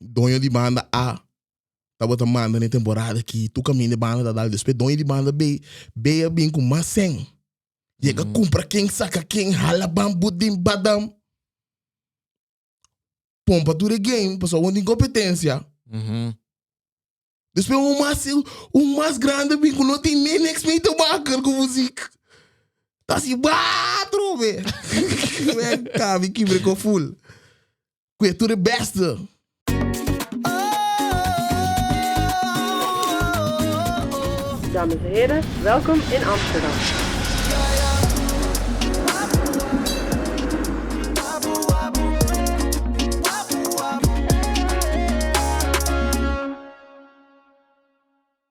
Doño di banda A tabata manda na e temporada aki, tur kaminda e banda ta dal. Despues doño di banda B, B a bin ku mas sèn. Yega kumpra ken, saka ken, hala ban, budin, badam. Pompa tur e game, pasobra awor tin kompetensia. Despues un mas, un mas grande bin ku no tin ni niks mee te maken ku muziek. Ta si ba trobe. Wen kabi kibre ko full. Ku e tur e beste. Dames en heren, welkom in Amsterdam.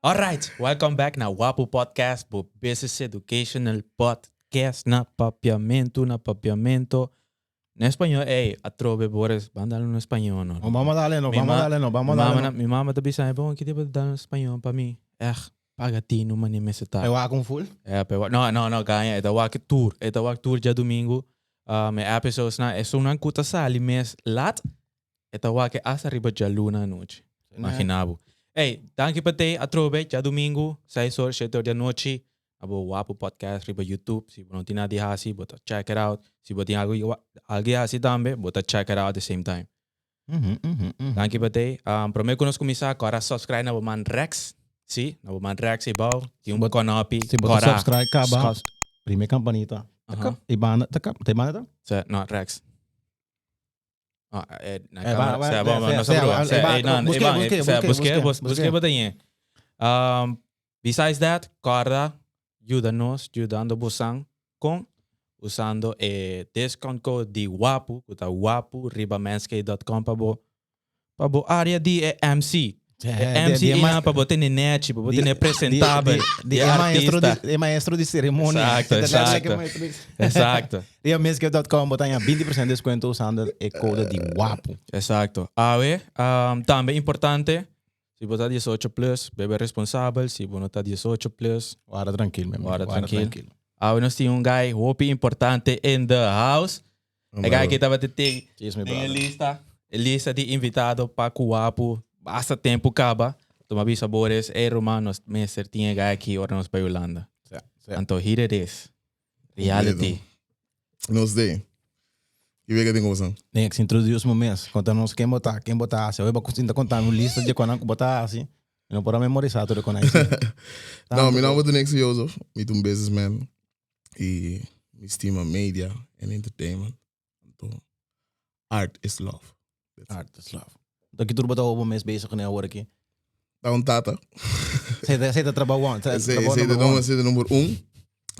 Alright, welcome back na Wapu Podcast, bo business educational podcast na papiamento, na papiamento. Na español, ey, atrobe Boris, ban dal un español no. No, vamos a darle, no, Mi vamos a ma- darle, no, vamos a mi darle. mama No. na- Mi mama ta bisa, bon, ki tipo dal un español pa mi? Echt, paga tinu mane mester ta. E wak un full? Ja, pero no, no, no, gaña, e ta wak tur, e ta wak tur djadumingu. E episodes nan, esunnan ku ta sali mes lat, e ta wak e hasta riba djaluna anochi. Imagina bo. Ey, danki pa tei atrobe djadumingu, seis or, shete or di anochi, na bo Wapu Podcast riba YouTube. Si bo no tin nada di hasi, bo ta check it out. Si bo tin algu algu di hasi tambe, bo ta check it out the same time. Danki pa tei. Prome ku nos kuminsá, kòrda subscribe na bo man Rex. Sí, na bo man Rex eibou. Tin un kònòpi Si bo ta kòrá. subscribe kaba, primi kampanita. Takap, e banda, takap, ta e banda ta? Se, no, Rex. No, na Eh, kamera, ba, se, ba, bon, se, no sa se, brua. ba, Se, ba, ey, no, busque, ey, ban, busque, se, busque, busque, busque, bus- busque busque. bo ta yen. Besides that, kòrda yuda nos yudando bosan kon usando e discount code di Wapu, ku ta Wapu riba manscaped.com pa bo pa bo área di e MC. E MC di e ina pa bo tene nechi, pa bo tene presentabel, di di e maestro artista. di e maestro di ceremonia. Exacto, exacto. Exacto. Riba manscaped.com bo ta haña 20% descuento usando e code di Wapu. Exacto. Awe, tambe importante, Si bo ta 18 plus, bebe responsabel. Si bo no ta 18 plus, Warda trankil, mi amigo. Warda trankil. Awe nos tin un guy hopi importante in the house. E guy aki tabata tin Cheers, mi den e brother. lista, e lista di invitado pa ku Wapu basta tempu kaba. Tuma bisa Boris, ey ruman, nos mester tin e guy aki ora nos bai Hulanda. Sa, sa. Anto here it is. Reality. Nos de. Ki wega tin kosa? Next, introduce mo mes. Konta nos ken bo ta, ken bo ta hasi. Oye, bo kusinta konta mi un lista di konan ku bo ta hasi. Mi no por a memorisá tur e konan ei. No, mi nomber ta Nexo Joseph. Mi ta un businessman i mi stima media en entertainment. Anto, art is love. Art is love. Anto ki tur bo ta hopi bo mes bezig kuné awor aki? Ta un tata. Esei ta, esei ta trabou one. Esei Esei, trabou esei ta number one. esei ta number un.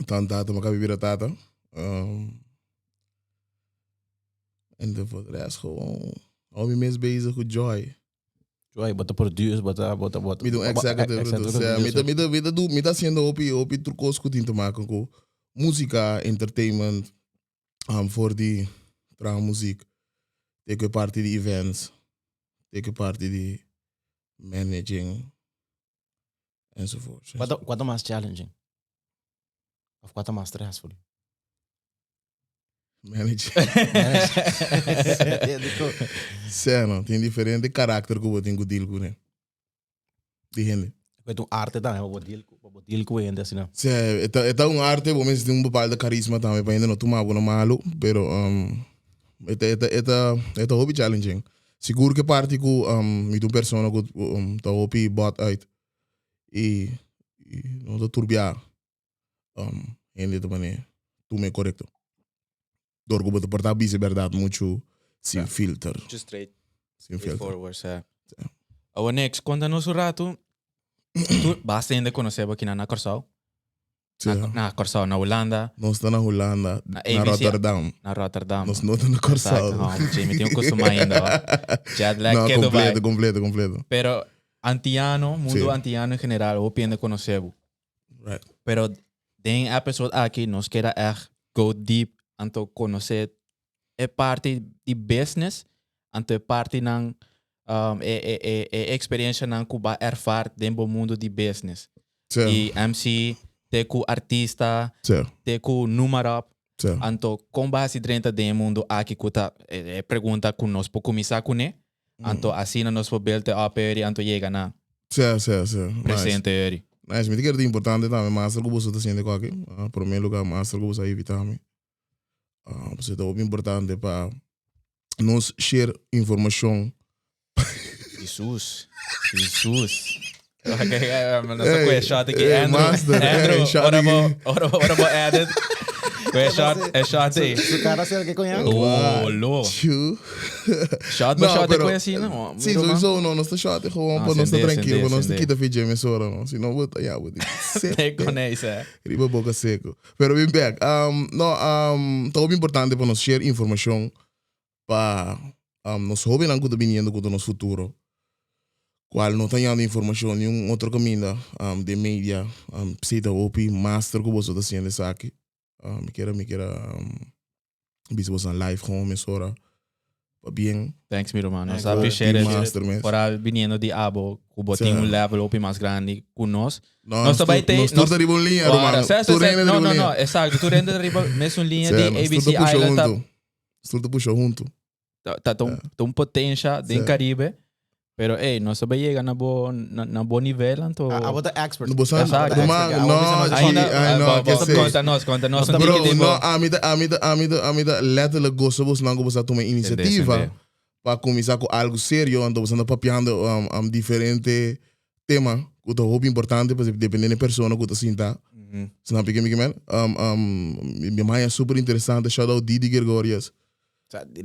Ta un tata, mi a kaba bira tata. Um, en de voor de rest gewoon hou mi mes bezig ku joy. Joy, bo ta produce, bo ta, bo ta, bo ta. Mi ta un executive producer. Mi ta, mi ta, mi ta, mi ta haciendo hopi, hopi tur kos ku tin te maken ku músika, entertainment, um, voor di traha muziek, te ku e parti di events, te ku e parti di managing, enzovoort. Kua ta, kua ta mas challenging? Of kua ta mas stressful? Managing. Sea, no, tin diferente karakter ku bo tin ku deal kuné. Di hende. E ta un arte tambe pa bo deal ku, pa bo deal ku hende asina. Sí, e ta, e ta un arte, bo mester tin un bepaalde karisma tambe pa hende no tuma bo na malu, pero um, e ta, e ta, e ta, e ta hopi challenging. Sigur ke parti ku um, mi ta un persona ku um, ta hopi bot uit i, i no ta turbia um, hende ta manera tuma e korekto. Dor ku bo ta por ta bisa e bèrdat muchu sin filter. Muchu straight. Sin filter. Straightforward, sa. Awor Nex, konta nos un ratu. Tu basta hende konosé bo kinan na Kòrsou? Sí. Na, na Kòrsou, na Hulanda. Nos ta na Hulanda, Na na ABC. Rotterdam. Na Rotterdam. Nos no ta na Kòrsou. Exacto, no, Jimmy tin un kustum ainda, wa. Jet lag No, ke Dubai. kompleto, kompleto, kompleto. Pero antiano, mundu Sí. antiano en general, hopi hende konosé bo. Right. Pero den e episode aki nos keda echt go deep anto conoce e parti di business, anto e partinan um, e, e, e, e experiencianan cu ba ervaar den bo mundo di business. Sí. Di MC, te cu artista, Sí. te cu noem maar op. Sí. Anto, con ba haci drenta den e mundo aki cu ta e, e pregunta cu nos por cuminsa cune. Anto asina nos por build up eri anto yega na Sí, sí, sí. Nice. presente eri. Nice, mi ta kere ta importante tambe master ku boso ta siente ku aki. Ah, prome lugar master ku boso a invita mi. Ah, pasobra ta hopi importante pa nos share informacion. Jesus, Jesus. Nos a koe shot aki, Ey, Andrew. master, ey, Andrew, shot ora bo, aki. ora bo, ora bo edit. Koe shot, e shot ei. Su cara se que coña. Oh, lo. Chu. Shot bo No, shot pero- koe asina, no. Sí, mira, man. sowieso no, nos ta shot gewoon Ah, pa nos ta sende, tranquilo, sende, pa nos ta sende. kita fi emisora, no. Si no, bo ta, ya, bo ta Te seco. con ese. Riba boca seco. Pero bin back. No, ta hopi importante pa nos share informacion pa um, nos hobennan ku ta biniendo ku ta nos futuro. Cual no ta hallando informacion ni un otro caminda um, den media. Um, p'esei ta hopi master ku boso ta haciendo esaki. Um, mi kier, mi kier um, bisa boso live gewoon mesora. Pa bien. Thanks, mi hermano. Nos Thanks, appreciate it. Master mes. Ora viniendo di abo, ku bo tin Sí. un level hopi mas grandi ku nos. No, Nos ta bai te- nos tur nos- ta riba un liña, Ora, hermano. se, se, Tur se. hende No, riba un no, liña. no, exacto. Tur hende riba mesun liña Sí, di nos tur ABC ta pusha Island ta, hunto. Nos tur ta pusha hunto. ta, ta, un, ta un potencia den Sí. Caribe. Pero ey, nos sabe llega na bo na, na bo nivel anto. A bota expert. No, bo sa- Exacto. Ruman, Expert, no, a sí, Ainda, ay, no, bo- que bo- sei. conta nos, conta nos un Bro, tiki tipo. no, ami ta, ami ta, ami ta, ami ta letterlijk gosto bos nan ku bos a tuma iniciativa Sende, sende. pa kuminsá ku algo serio, anto bos anda papiando um, um, diferente tema ku ta hopi importante, pues depende di persona ku ta sinta. Snap je ke men? Um, um, mi maya super interesante, shout out Didi Gregorius.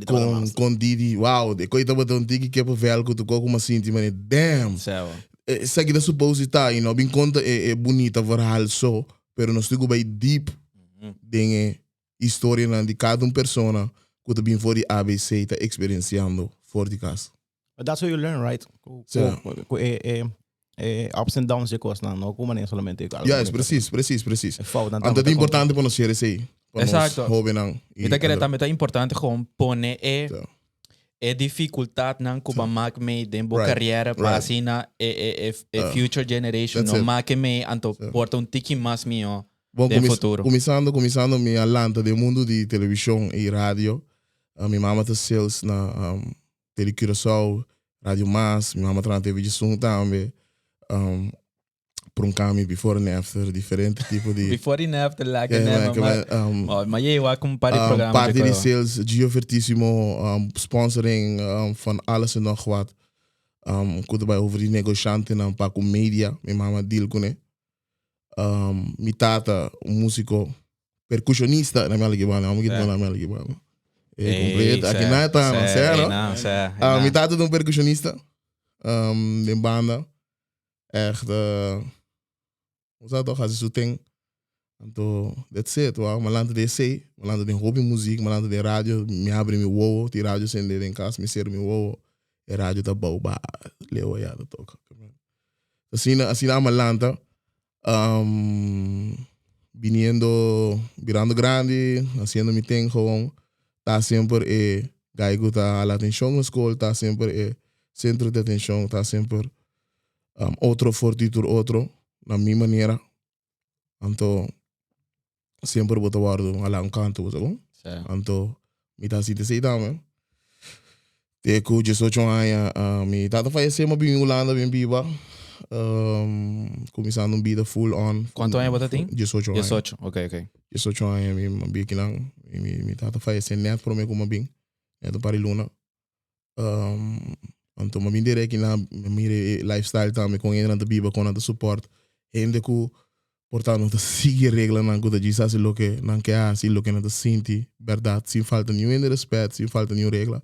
Con, con Didi, wow, de koi tabata un tiki kepo vel ku tu koko ma sinti, mane, damn. Céu. Esaki ta supposed ta, you know, bin konta e, e bunita verhaal so, pero nos tuku bai deep den e historianan di kada un persona ku ta bin for di ABC ta experienciando for di kas. But that's how you learn, right? Ku, Sí. ku, ku e, e, e ups and downs de cosnan, no ku manera solamente algo Juist, bonito. precies, precies, precies. E foutnan Anto tambe ta ta importante pa nos share esei, pa nos Exacto. hobennan. Mi ta kere tambe ta importante gewoon pone e Ja. e dificultadnan ku ba maak mee den bo carrière pa asina e e e e Ja. future generation That's no it. maak mee anto Ja. por ta un tiki mas mihó Bon, den kumis- futuro. kuminsando, kuminsando mi a lanta den mundu di televishon i radio. Uh, mi mama ta sales na um, Tele Curaçao, Radio Mas, mi mama traha na TV Djisun tambe. Um, pronkami before and after, diferente tipo di... Before and after, lekker Ja, nee, maar, maar, maar, um, maar, maar je wou een paar um, programma's. party di sales, Gio Vertissimo, um, sponsoring um, van alles en nog wat. Um, ku ta bai over di negoshantenan pa ku media, mi mama deal kuné. Um, mi tata, un músiko, perkushonista, na mi algi banda, amo kita na mi algi banda. E completo, aki na ta, no, sero. Ah, mi tata ta un perkushonista, um, den banda. Echt, uh, hoe sa toch, hasi su ting. Anto, that's it, wow. Mi lanta den esei, mi lanta den hopi muziek, mi lanta den radio, mi habri mi wowo, tin radio sende den kas, mi sera mi wowo, e radio ta bou ba, leu aya ta toka. Asina, asina mi a lanta, um, biniendo, birando grandi, haciendo mi ting gewoon, ta semper e guy ku ta hala atencion na skol, ta semper e centro di atencion, ta semper um, otro for di tur otro, na mi manera. Anto, semper bo ta wòrdu hala un kantu, bo sa kon? Sí. Anto, mi ta sinti esei tambe. Te ku 18 aña, uh, mi tata fallecé, mi a bini Hulanda, bin biba. Um, kuminsando un bida full on. Kuantu aña bo ta tin? 18 aña. 18, ok, ok. 18 aña mi a bin kinan. Mi, mi, mi tata fallecé net promé ku mi a bin. Net un par di luna. Um, anto mi a bin direct kinan, mi a mira e lifestyle tambe, kon hendenan ta biba, kon nan ta support. Hende ku Por ta no ta sigui reglanan ku ta djis hasi loke nan ke hasi, loke nan ta sinti, bèrdat, sin falta niun hende rèspèt, sin falta niun regla,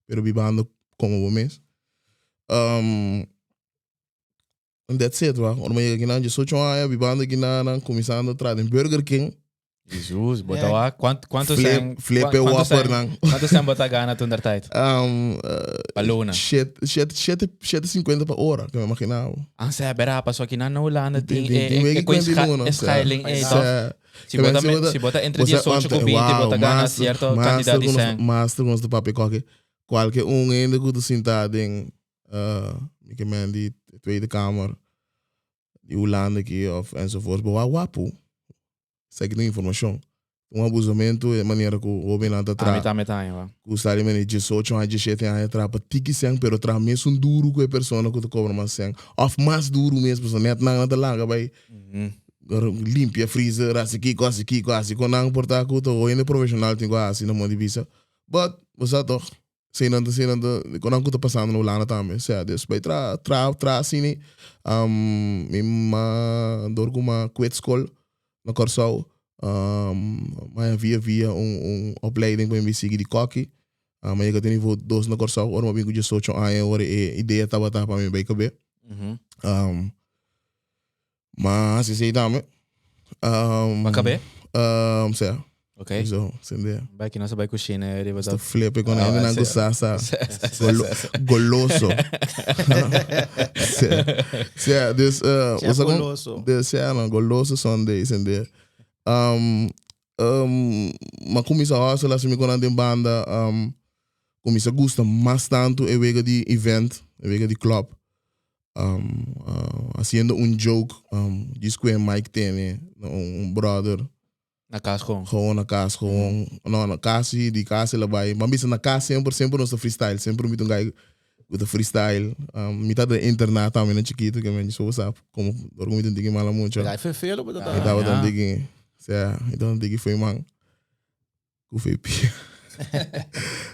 pero bibando komo bo mes. Um, and that's it, wa. Ora mi a yega akinan 18 aña, bibando akinan, kuminsando traha den Burger King. Jesus, bo ta wak. Kuantu, kuantu Flip, sen, flip kuantu e Whopper sen, nan. kuantu sen bo ta gana toen der tijd? Um, eh, Pa luna. Shet, shet, shete, shete 50 pa ora, ke mi imaginá bo. Ah, se, bera, paso aki nan na Hulanda Tin, tin tin, e, tin e, weki e koe 20 scha, luna, e se. schuiling, e, toch? Se, Si bo ta, si bo ta, si bo ta entre bo sa, 18 ku want, 20, bo wow, ta gana master, cierto master cantidad di ku nos, sen. master ku nos ta papia koke. Kualke un hende ku ta sinta den, uh, mi ke men di Tweede Kamer di Hulanda aki of enzovoorts, bo wak wapu. Esaki ta un informashon. Un abusamentu e manera ku hobennan ta Ami traha. tambe ta haña, wa. Ku sa di manera 18 aña, 17 aña traha pa tiki sèn, pero traha mesun duru ku e persona ku ta kobra mas sèn. Òf mas duru mes, pasobra nèt nan nan ta laga bai limpia freezer, hasi kiko, hasi kiko, hasi kon nan por ta ku ta hende profeshonal tin ku hasi na modo di bisa. But, bo sa tòg, Eseinan ta, eseinan ta, konan ku ta pasando na Hulanda tambe. Sea, dus bai traha, traha, traha asina. Mi ma dor ku ma quit skol na Kòrsou. Ma via via un un opleiding pa mi bai sigui di kòki. Mi a yega te nivo dos na Kòrsou ora mi a bin ku diesocho aña ora e idea tabata pa mi bai kab'é. Ma hasi esei tambe. Um, Ma kabé? Sea. Ok. So, sende. Bai ki nos a bai kushina e riba Ta flipe con hende nan ku sa sa. Goloso. Sea. Sea, dus Sea goloso. Dus sea no, goloso Sunday sende. Ma kuminsa hustle asi mi kon nan den banda. Kuminsa gusta mas tantu e wega di event, e wega di club. Haciendo un joke djis cu e mic tene un brother. Na cas gewoon. Gewoon na cas gewoon. No, na cas si, di cas el a bay. Ban bisa na cas semper, semper nos ta freestyle. Semper mi ta un guy cu ta freestyle. Mi ta den internat tambe na chikito, ke men so sa como dor cu mi ta un tiki mala mucha. Guy fefelo bo ta Mi tabata un tiki, sea, mi tabata un tiki foei man. Ku fe pia.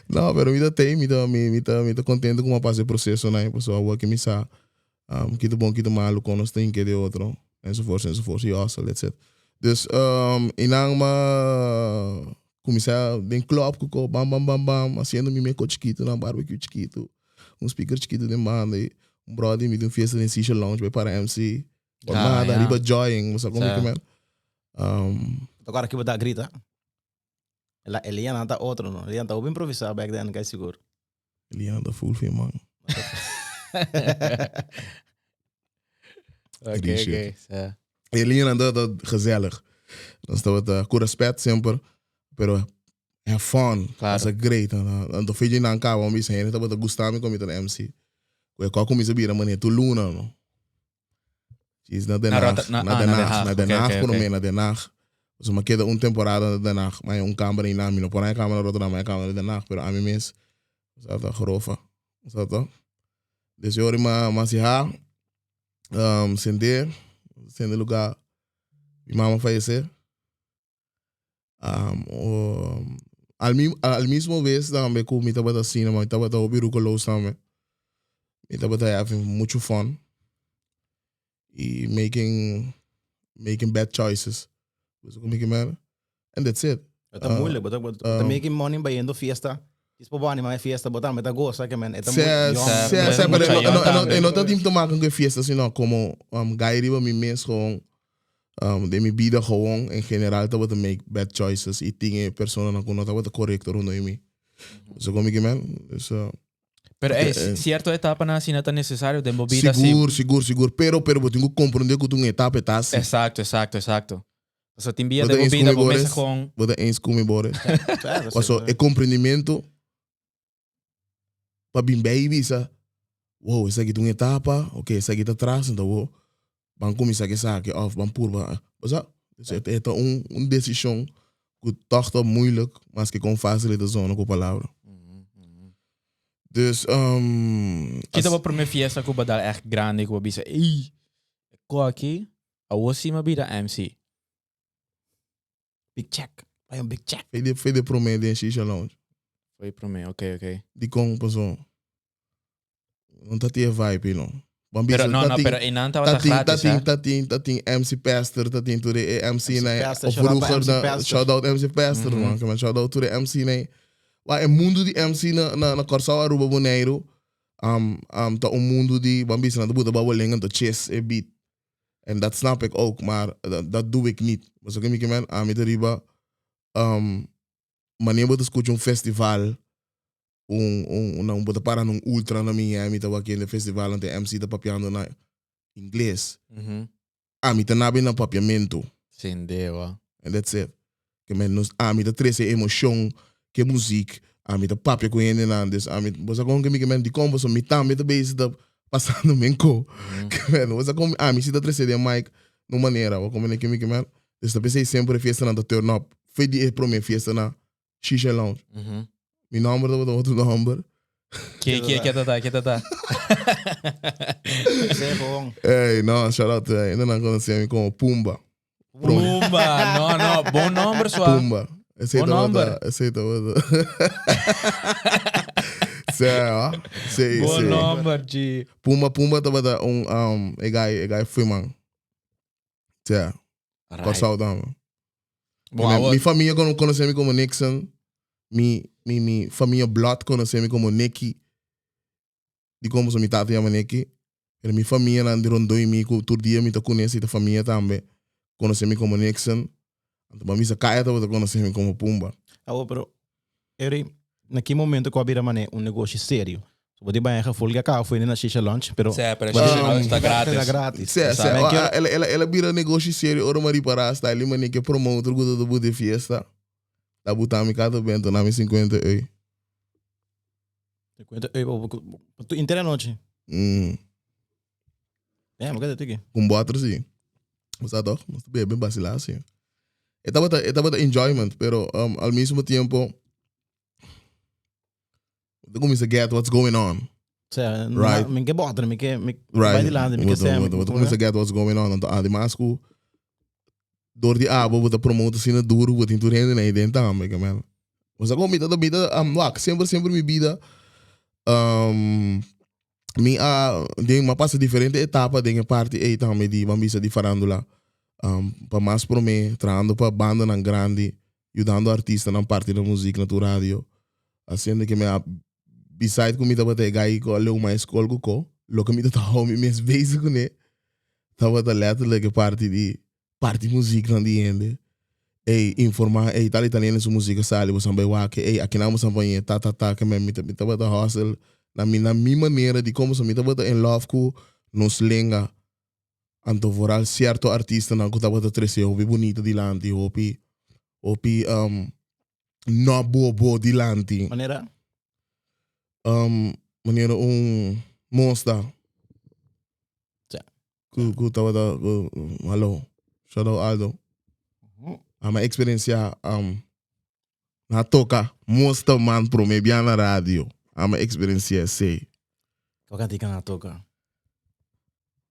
No, pero mi ta tei, mi ta, mi, mi ta, mi ta contento ku mi a pasa e procesonan, pasobra awor ke mi sa um, ki ta bon, ki ta malu, kon nos tin ke de otro, enzovoorts, enzovoorts, i hustle, that's it. Dus, um, i nan m'a kuminsá den club ku ko, bam, bam, bam, bam, hasiendo mi meko chikitu nan, barbecue chikitu, un speaker chikitu den banda, i un brother di mi tin un fiesta den Sisha Lounge, bai para MC, por Ah, nada, ja. riba joying, bo sa kon mi Sa. ke men. Um, Agora ki bo ta grita. La Eliana ta otro no. Eliana ta hopi improvisá back then, kai sigur. Eliana ta full fin man. Oké, Die shit. oké. Sa. Eliana ta ta gezellig. Nos tabata ku respet semper, pero have fun. Claro. That's a great. Anto feji nan kaba mi bisa hende tabata gusta mi komo mi ta MC. Ku e kò kuminsa bira manera tur luna no. Is na Den Na Haag. Rotter- na- Na ah, Den na Den Haag. Haag. Na Den Oké, Haag oké, promé, oké. na Den Haag. So mi a keda un temporada na Den Haag. Ma un kamer einan. Mi no por haña kamer na Rotterdam, mi a haña kamer na Den Haag. Pero ami mes sa ta grofa. Sa ta. Dus e ora mi a mi a hasi ha, sende, sende lugá mi mama a fayesé. Al mi al mismo vez tambe ku mi tabata asina, mi tabata hopi rukeloos tambe. Mi tabata having mucho fun y making making bad choices. Bo sa ku mi ke mera? And that's it. E ta moeilijk, bo ta bo ta making money bayendo fiesta. Is por bo anima e fiesta, bo tambe ta gosa ke men. E ta Sea, muy jong. sea, sea, pero Mucha e no, jong e no, tambe. e no ta tin te maken ku e fiesta, sino komo gai riba mi mes gewoon Den mi bida gewoon en general tabata make bad choices y tin e personanan cu no tabata corecto rondom di mi. So como ki men? Dus, Pero Oké, ey, cierto etapanan asina ta necesario den bo bida si. Sigur, sigur, sigur. Pero, pero bo tin cu comprende cu ta un etapa e ta asi. Exacto, exacto, exacto. Pasobra tin bia Bo ta den bo eens cu bida mi, bo mester Boris? gewoon. Bo ta eens cu mi, Boris? Claro, Paso e comprendimento pa bin bij bisa, wow, esaki ta un etapa, ok, esaki ta tras, anto bo ban kuminsá ku esaki òf ban purba. Bo sa? Dus e ta un un desishon ku tòg ta moeilijk, maske kon fásil e ta zona ku palabra. Dus, Ki ta bo promé fiesta ku bo dal ègt grandi ku bo bisa, ey, e ko aki, awor sí mi a bira MC? Big check. Bai un big check. Foi de, foi de promé den Shisha Lounge. Foi promé, ok, ok. Dikon paso no ta tin e vibe no. Ban Pero bisa no, ta no, tin pero einan ta tabata tin ta gratis, tin hè? ta tin ta tin MC Pastor, ta tin tur e MC MC na Pastor, of shout out pa vroeger MC na Pastor. shout out MC Pastor man, man shout out tur e MC na Wa e mundo di MC na na na Kòrsou, Aruba, Boneiru ta un mundo di ban bisa nan ta buta babolenga anto chase e beat. En dat snap ik ook, maar dat, dat doe ik niet. Bo sa ke mi ke men? Ami ta riba wanneer bo ta skucha un festival, un, un, un, bo ta para na un ultra na Miami ta wak hende festival ante MC ta papiando na ingles. Ami ta nabi na papiamento. Sin dewa. And that's it. Ke men nos, ami ta trese emocion ke muziek, ami ta papia ku hendenan, dus ami, bo sa kon ke mi ke men dikon pasobra mi tambe ta bezig ta pasando men ko. Ke men, bo sa kon ami si ta trese den mic na un manera, bo komprende ke mi ke men? Dus ta p'esei semper e fiestanan ta turn up. Fe di e prome fiesta na Shisha Lounge. Mi nomber tabata otro nomber. Ke, ke, ke tata, ke tata? Sé gewoon. Ey, no, shout out to ainda nan conoce mi como Pumba. Pumba, no, no, bon nomber swa. Pumba. Ese Bon tabata, nomber. ese tabata. Sí, ah. Sí, Bon sí. nomber, G. Pumba, Pumba tabata un, um, e guy, e guy fui man. Sí, Right. Kòrsou tambe. Bon, Mi, awor- mi famia kono, konosé mi komo Nixon. Mi, mi, mi famia blood konosé mi komo Nicky. Di komo so mi tata yama Nicky. Pero mi famianan di rondó mi ku tur dia mi ta kuné si ta famia tambe konosé mi komo Nixon. Anto pa mi sa kaya tabata konosé mi komo Pumba. Awor, pero, Eri, na ki momento ku a bira manera un negoshi serio? So bo tin baña gevoel ke a kaba fuende na Shisha Lounge, pero Sè, pero But, Shisha Lounge ta ta gratis. gratis. Sè, sè, Men o, el, el, el a bira negoshi serio ora mi a ripará hasta el manera ke promotor ku ta ta buta e fiesta ta buta mi kada bento na mi 50 ey. 50 ey pa tu inter anochi. Damn, keda tiki. Ku un bòter si. Bo sa tòg? Nos ta bebe, basilá si. E tabata, e tabata enjoyment, pero um, al mismo tiempo bo ta kuminsá get what's going on. Sea, Right. mi ke bòter, mi ke mi Right. bai dilanti, mi Bo ke ta- sea. bo ta- bo ta kuminsá get what's going on. Anto ademas ku dor di abo bo ta promote asina duru, bo tin tur hende na den tambe, ke men. Bo sa kon mi ta mi ta um, wak, semper semper mi bida um, mi a den mi a pasa diferente etapa den e parti ei tambe di ban bisa di farandula. Um, pa mas prome trahando pa bandanan grandi, yudando artistanan parti nan muzik na tur radio. Haciendo ke mi a beside ku mi tabata e guy ku a leu mas skol ku ko, loke mi ta hou mi mes bezig kuné tabata letterlijk e parti di parti muziknan di hende. Ey, informá, ey, tal i tal hende su muzik a sali, boso a bai wak, ey, akinan boso a bañ'é, ta ta ta, ke men mi mi tabata hustle na mi na mi manera di komo mi tabata in love ku nos lenga. Anto vooral sierto artistanan ku tabata trese hopi bunita dilanti, hopi hopi no bobo dilanti. Manera? Manera un mosta. Ja. Ku ku tabata ku hallo, shout out Aldo. A mi experiencia na toka mosta man prome bia na radio. A mi experiencia esei. Kua kantika na toka?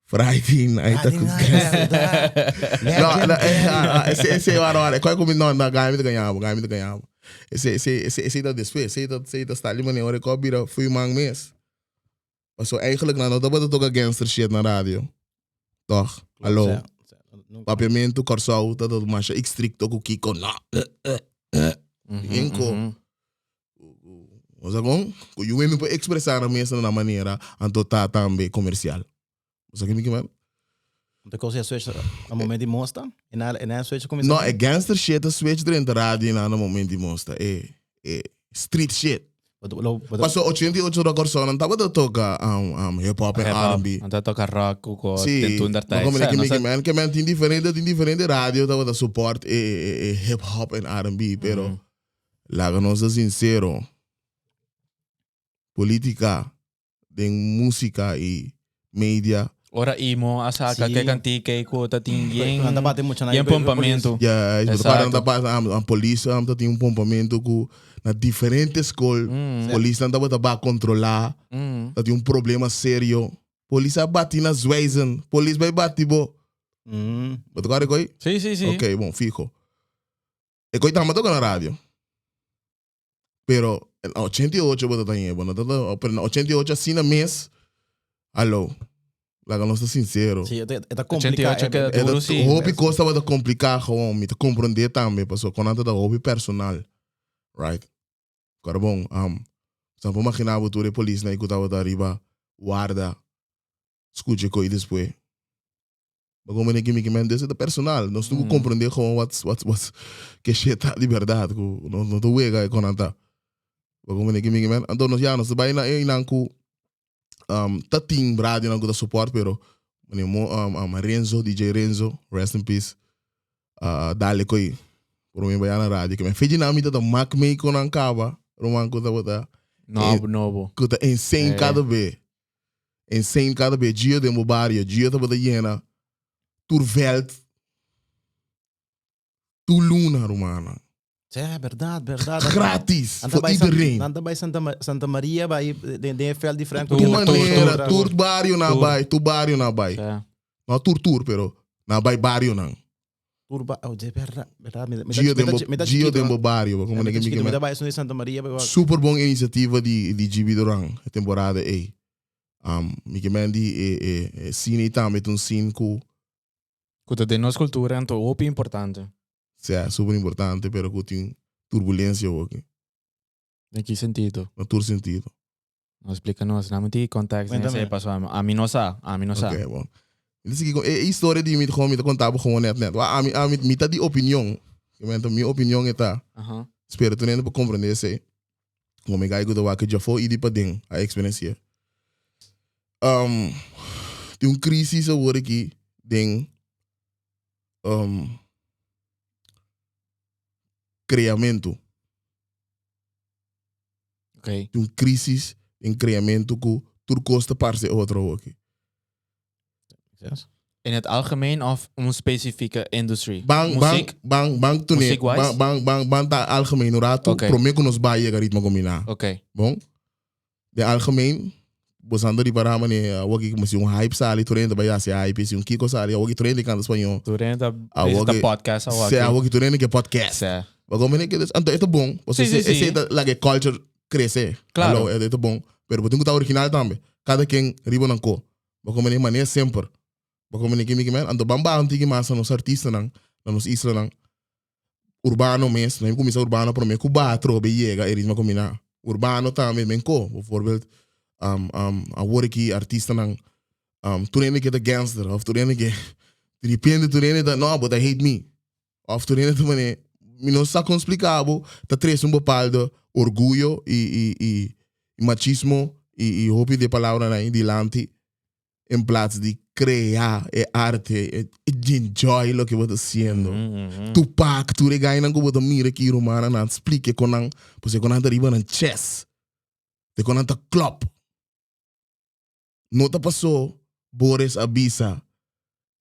Friday night Friday night, No, no, ese ese wara wara. Koi kumi no, no, gai mi ta ganhabo, gai mi ta ganhabo. Ese ese ese ese ta despues, ese ta ese ta sta li manera ora ko bira fui man mes. Paso eigenlijk nan no tabata toka gangster shit na radio. Toch? Hallo. Papiamentu Kòrsou ta ta masha estricto ku kiko no. Inko. Bo sa kon? Ku yu mi por ekspresá nan mes na nan manera, anto ta tambe komersial. Bo sa ke mi ke men? Anto kos e switch na moment di mosta? E na e na switch kuminsá? No, e gangster shit a switch drenta radio na na moment di mosta. E e street shit. Paso 88 na Kòrsou nan tabata toka um, hip hop en R&B. Nan tabata toka rock ku ko Sí, den toen der maar tijd. kom Sa, ik nos mi man, ke men tin diferente, tin diferente radio tabata support e, e, e hip hop en R&B, pero laga nos ta sincero. Politica den musica y media. Ora Imo a saca Sí. ke cantica y cu ta tin bien Nan ta bate mucha na bien e- e- pompamento. Ja, is Exacto. para ta pa am polis am ta tin un pompamento cu na diferente school. Polis nan tabata ba controla. Ta tin un problema serio. Polis a bati na zwijzen. Polis bay bati bo. Bo ta kore koi? Sí, sí, sí. Ok, bon, fijo. E koi tamba toca na radio. Pero na 88 bo ta tañe, bo no ta ta, pero na 88 asina mes, hallo, laga nos ta sincero. Sí, e ta complica. 88 keda E ta duro, sí. hopi cos tabata complica gewoon, mi ta comprende tambe, pasobra con nan ta ta hopi personal, right? Kora bon, um, sa por imagina bo tur e polisnan cu tabata riba warda, scucha e coi despues. Bo comprende ki mi ki men, dus e ta personal. Nos tin ku comprende gewoon wat, wat, wat, ke shit ta di berdad, ku nos no ta wega e kon nan ta. Bo comprende ki mi ki men? Anto nos ya, nos ta bai na einan ku um, ta tin radionan ku ta support, pero meneer Mo, um, um, Renzo, DJ Renzo, rest in peace, uh, dale koi, por mi bai na radio. Ke men feji na mi ta ta mak mei kon nan kaba, ruman ku tabata, Nobo, nobo. ku ta insane Eh. kada be. Insane kada be Gio den bo bario, Gio tabata yena tur veld, tur luna, rumannan. Sí, berdad, berdad. Gratis, Nan ta voor bai San- iedereen. Nan ta bai Santa, Ma- Santa Maria, bai den, den e veld di Frank. Tur, Tur tur, manera, tur. tur barrio na Tur. bai, tur barrio na bai. Ja. No tur tur, pero na bai barrio nan. Tur ba, oh, de verdad, verdad. Mi, mi, ta- Gio mi, den ta- bo, mi ta Gio chiquito, den no? bo barrio, como Mi ne ta que chiquito, mi mi ta bai esun di Santa Maria, bai- Super bon iniciativa di di GB Duran, e temporada ei. Um, mi ke men di e e e cine tambe ta un scene ku Ku ta den nos kultura anto hopi importante. Sea, super importante, pero ku tin turbulencia hoki. Den ki sentido? Na tur sentido. No splika nos, na mi tin context den Cuéntame. esei paso ami no sa, ami no sa. Ok, bon. Mi ta sigui kon e historia di mi gewoon mi ta konta bo gewoon net net. Wa ami ami mi ta di opinion. Kemento mi opinion e ta. Aha. Spero tur hende por comprende esei. Como mi gai ku ta wak djafó i di paden a experiencia. Um, tin un crisis awor aki den um, creamento. Ok. Tin un crisis den creamento ku tur kos ta parse otro awor aki. Yes. In het algemeen of un specifieke industry? Ban, ban, Muziek? ban, ban tune, Muziek-wise? ban, ban, ban, ban ta algemeen un rato, Ok. prome ku nos bai yega ritmo kombiná. Ok. Bon? Den algemeen, bo santa ripará mane awor ki si un hype sali tur hende ta bai hasi hype, si un kiko sali awor ki tur hende kanta spañó. Tur hende ta Awor bezig ta ki- podcast awor Se ki. awor ki tur hende ke podcast. Se. Maar como ke anto e ta bon, pasobra Sí, sí, esei sí. esei ta laga e culture krese. Claro. Aló, e ta bon, pero bo tin ku ta original tambe. Kada ken riba nan ko. Bo como ne manera semper. Bo como ne kimi kimen, anto ban baha un tiki mas na nos artistanan, na nos islanan. Urbano mes, nan kuminsa urbano prome ku baha atrobe yega e ritmo kombiná. Urbano tambe men ko, bijvoorbeeld um, um, awor aki artistanan um, tur hende ke ta gangster of tur hende ke di repente tur hende ta no bo ta hate me of tur hende ta mane mi no sa kon splika bo ta trese un bepaalde orguyo i i i machismo i i hopi di e palabranan ei dilanti en plaats di crea e arte, e enjoy loke bo ta haciendo. Tupac, tur e gainan cu bo ta mira aki rumannan nan splica con nan, pasobra con nan ta riba nan chest, de con nan ta klop. No ta paso Boris a bisa,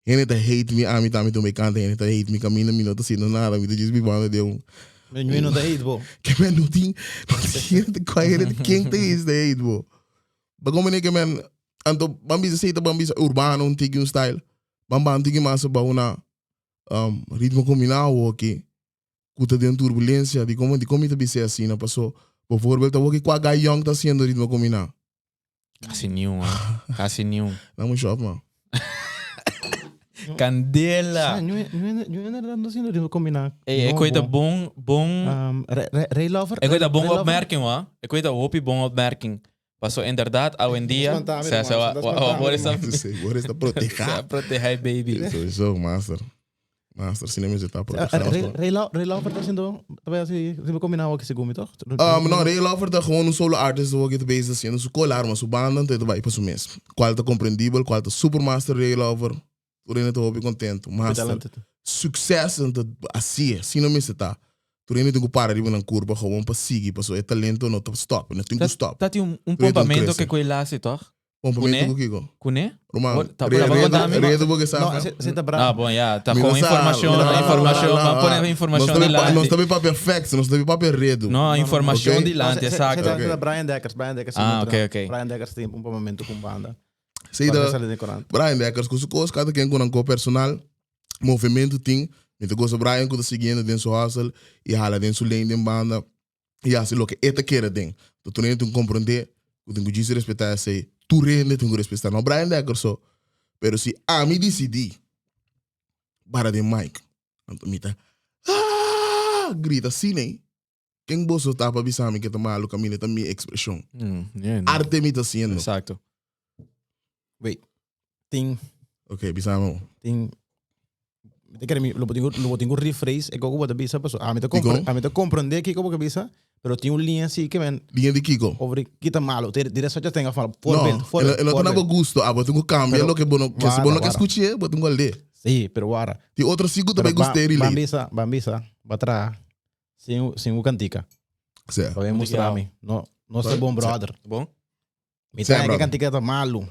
hende ta hate mi, ami tambe ta un canta, hende ta hate mi, caminda mi no ta haciendo nada, mi ta djis bibando den un. Men no ta hate bo. Ke men no tin, no tin hende, cual hende, ken ta hate hate bo? Ba como ke men Anto ban bisa si ta ban bisa urbano un tiki un style. Ban ban tiki mas ba una um, ritmo combinado aki. Ku ta den turbulencia di como di como ta bisa asina paso. Bijvoorbeeld awo ki kwa guy young ta haciendo ritmo combinado. Casi ni un, ah. Casi ni un. Dame un shot man. Candela. Ah, nu, nu, nu inderdaad no haciendo ritmo combinado. Ey, ik weet dat bon, bon. Um, Ray, Ray, Ray Lover. Ik weet dat bon Ray Lover? opmerking, hoor. Ik weet dat hopi bon opmerking. Paso inderdaad, hoy en dia. Espantame, Se, se, hermano, wa, espantame, wa, wa, hermano. Sí, Boris está protegado. Proteja, baby. Sowieso, master. Master, si no me está Ah, protegado. Ray, Ray, Lo- Ray Lover está haciendo, está así, ritmo combinado que se come, toch? Um, no, Ray Lover ta gewoon un solo artist ook het bezig haciendo su colar, maar su banda te bai pa su mes. Cual ta comprendibel, cual ta super master Ray Lover. Tur hende ta hopi contento. Master. Talented. Succes en dat así, así no mester ta. Tur hende tin cu para riba nan curpa gewoon pa sigui, paso e talento no ta stop, no tin cu stop. Dat un, un Weet hoe pompamento crece. que coi laatste, toch? Pompamento Kuné? cu kiko? Kuné? Roman, Wat? Ta- re- ta- redo, ta- redo porque No, sabe. se, se está Ah, bravo. bom, ja. Tá Mi com no sa, informação, no, no, informação. no, no, Maar pone Nos informação tambe pa- Nos dilante. tambe papia facts, nos tambe papia redo. No, informação Ok. dilante, Se, se, exacto. se, Ok. se, Brian Deckers, Brian Deckers. Ah, sí, ok, ok. Brian Deckers tem un momento com banda. Sei Para da salir de corante. Brian Deckers com su cos, cada quien com un personal, movimento tem. Mi ta gosta Brian ku ta siguiendo den su hustle y hala den su lane den banda y hace loke e ta kere den. To tur hende tin ku comprende ku tin ku djis respeta esei. Tur hende tin ku respeta. No Brian Deckers so. Pero si ami disidí para den mic, anto mi ta ah grita asina ei. Ken boso ta pa bisa mi ke ta malu kaminda ta mi ekspreshon? Mm, yeah, no. Arte mi ta hasiendo. Exacto. Wait. Tin Ok, bisa mi. tin mi ta kere mi lo bo tin ku lo bo tin ku rephrase e koko bo ta bisa paso ami ta Dikon? compre ami ta comprende kiko bo ke bisa pero tin un liña si ke men Liña di kiko? over kita malo te dire socha tenga van No, voorbeeld e voorbeeld no ta na bo voorbeeld. gusto, abo tin ku kambia Pero loke bo no ke si bo wara no ke wara. skuch'é, bo tin ku a lé. Sí, pero wara. Tin otro si ku ta Pero bai gust'é ban relate. bisa ban bisa ba traha sin sin un cantica. Sea. Pa ben mustra mi. No no ta bon brother. Bon? Mi Sea, ta ke brother. cantica ta malo.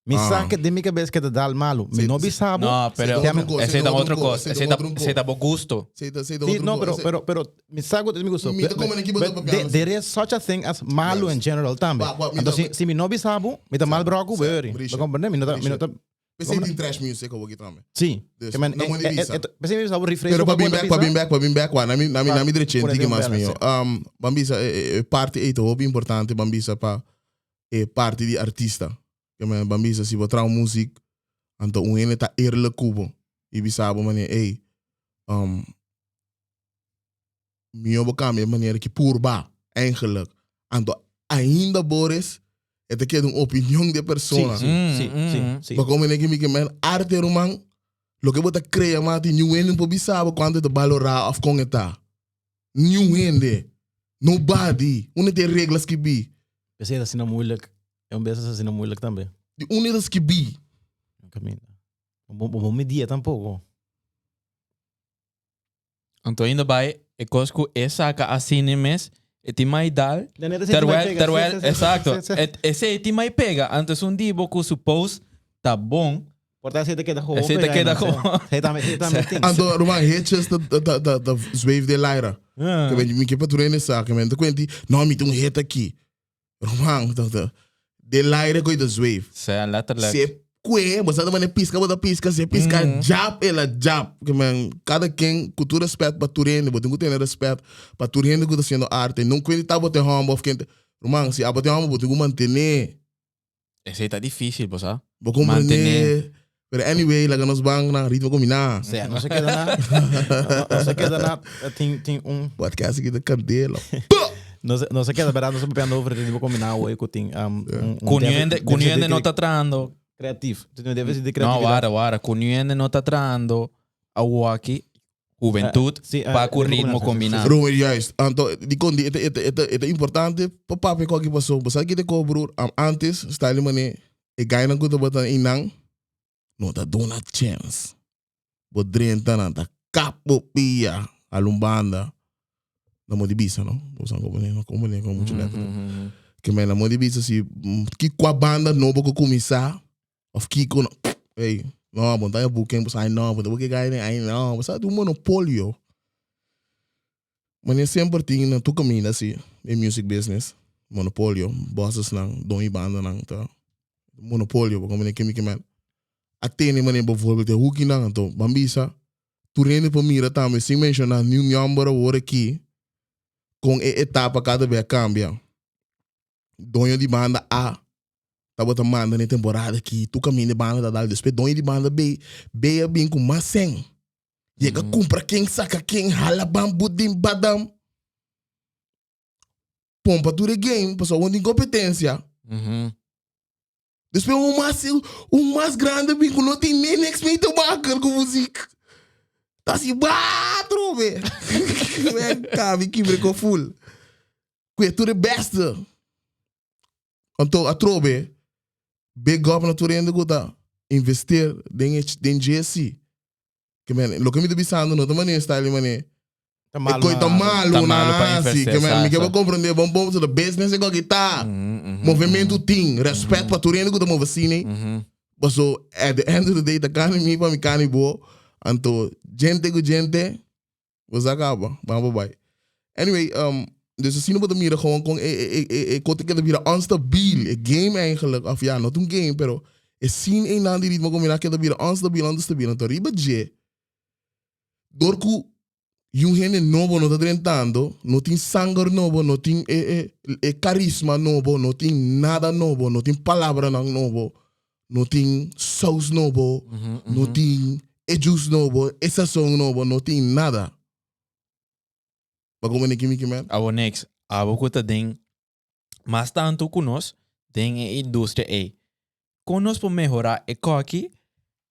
Mi sa ke den mi kabes ke ta dal malu. Mi no bisa bo. No, pero esei ta otro kos. Esei ta esei ta bo gusto. Sí, no, pero pero pero mi sa ku ta mi gusto. But there is such a thing as malu in general tambe. Anto si si mi no bisa bo, mi ta mal bròk ku bo yori. Bo komprende? Mi no ta mi no ta P'esei tin trash music awoki tambe. Sí. Dus, na mondi bisa. P'esei mi bisa bo refresh Pero pa bin bek, pa bin bek, pa bin bek, wa, na mi, na mi, na mi drechi tiki mas miho. Ban bisa e parti ei ta hopi importante, ban bisa pa e parti di artista. Ke men ban bisa si bo traha un muzik, anto un hende ta eerlijk ku bo i bisa bo manera ey, mihó bo kambia e manera ki purba eigenlijk. Anto ainda Boris e ta keda un opinion di e persona. Sí, sí, sí, sí. Bo komo ke mi ke men arte ruman, loke bo ta krea mati niun hende no por bisa bo kuantu e ta balorá òf kon e ta. Niun hende. Nobody. Unda ta e regla skibí? P'esei ta asina moeilijk. E un bes ta asina moeilijk tambe. Di unda ta skibí? No caminda. Bo bo midié tampoco. Anto ainda bai e kos ku e saka asina mes, e tin mai dal. Terwijl, terwijl, exacto. Esei tin mai pega. Anto esun di bo ku su post ta bon. Por ta esei ta keda gewoon. Esei ta keda gewoon. Esei tambe, esei tambe tin. Anto, ruman, hitjes ta, ta, ta, ta, ta zweef den laira. Ke men, mi ke pa tur hende sa, ke men ta kuenti, no, mi tin un hit aki. Ruman, ta, ta, den laira ku ta zweef. Sea, letterlijk. Se kue, bo sa ta mane piska, bo ta piska, se piska jap, el a jap. Ke men, kada ken, ku tur respet pa tur hende, bo tin ku tene respet pa tur hende ku ta hasiendo arte. No kuenti ta bo te homber of ken te, ruman, si abo te homber, bo tin ku mantene. Esei ta difícil, bo sa. Bo comprende. Pero anyway, laga nos ban na ritmo combiná. Sea, no se keda na. No se keda na. Tin, tin un. Podcast aki ta candela. No se, no se keda, verdad, nos ta papiando over ritmo combiná hoy ku tin um, un, un Ku niun ku niun hende no ta trahando. Creatief. Tin un déficit di creatividad. No, wara, wara. Ku niun hende no ta trahando awaki Juventud pa ku ritmo kombiná. Romer, juist. Anto, dikon di e ta, e ta, e ta, e ta importante pa papia ku aki pasó. Bo sa kiko ta broer? Antes, style mané, e gainan ku tabata einan no ta duna chèns. Bo drenta nan ta kap bo pia alun banda. Na mo di bisa, no? Bo sa komo ne, komo ne, komo muchu letter. Ke men na mo di bisa si ki kua banda nobo ku kuminsá Of kiko no. Hey, no, bo ta booking, bo sa, no, bo ta booking guy, ay no, bo sa un monopolio. Mane semper tin na tu caminda si, den music business, monopolio, bosses nan, don y banda nan ta monopolio, bo comprende ke mi ke men. A tene mane bijvoorbeeld e hoekie nan, anto ban bisa, tur hende por mira tambe sin menciona niun nomber awor aki, con e etapa cada be a cambia. Doño di banda A tabata manda na e temporada aki, tur kaminda e banda ta dal. Despues doño di banda B, B a bin ku mas sèn. Yega kumpra ken, saka ken, hala bambu den badam. Pompa tur e game, pasobra awor tin kompetensia. Despues un mas, un mas grande bin ku no tin ni niks mee te maken ku muziek. Ta si batrobe. Men kabi kibre ko full. Ku e tur e beste. Anto atrobe big up na tur hende ku ta investeer den e den djesi. Ke men loke mi ta bisando no ta manera style di manera Ta e malu koi ta na malu Ta na malu pa hasi. investeer, Ke men mi sa, ke sa. bo komprende bon bon pasobra business e koki ta. Movementu tin, respet pa tur hende ku ta move asina. Paso at the end of the day ta kani mi pa mi kani bo. Anto djente ku djente bo sa kaba, ban bo bai. Anyway, dus asina bo ta mira gewoon kon e e e e kote ke ta bira onstabiel, e game eigenlijk, of ja, no ta un game, pero e scene einan di ritmo kombiná ke ta bira onstabiel, onstabiel. Anto riba dje, dor ku Yu hende nobo no ta drentando, no tin sanger nobo, no tin e, e, e karisma nobo, no tin nada nobo, no tin palabranan nobo, no tin saus nobo, no tin e juice nobo, e sazon nobo, no tin nada. Bo comprende ki mi ki men? Abo niks, abo ku ta den mas tantu ku nos den e industria ei. Kon nos por mehorá e koki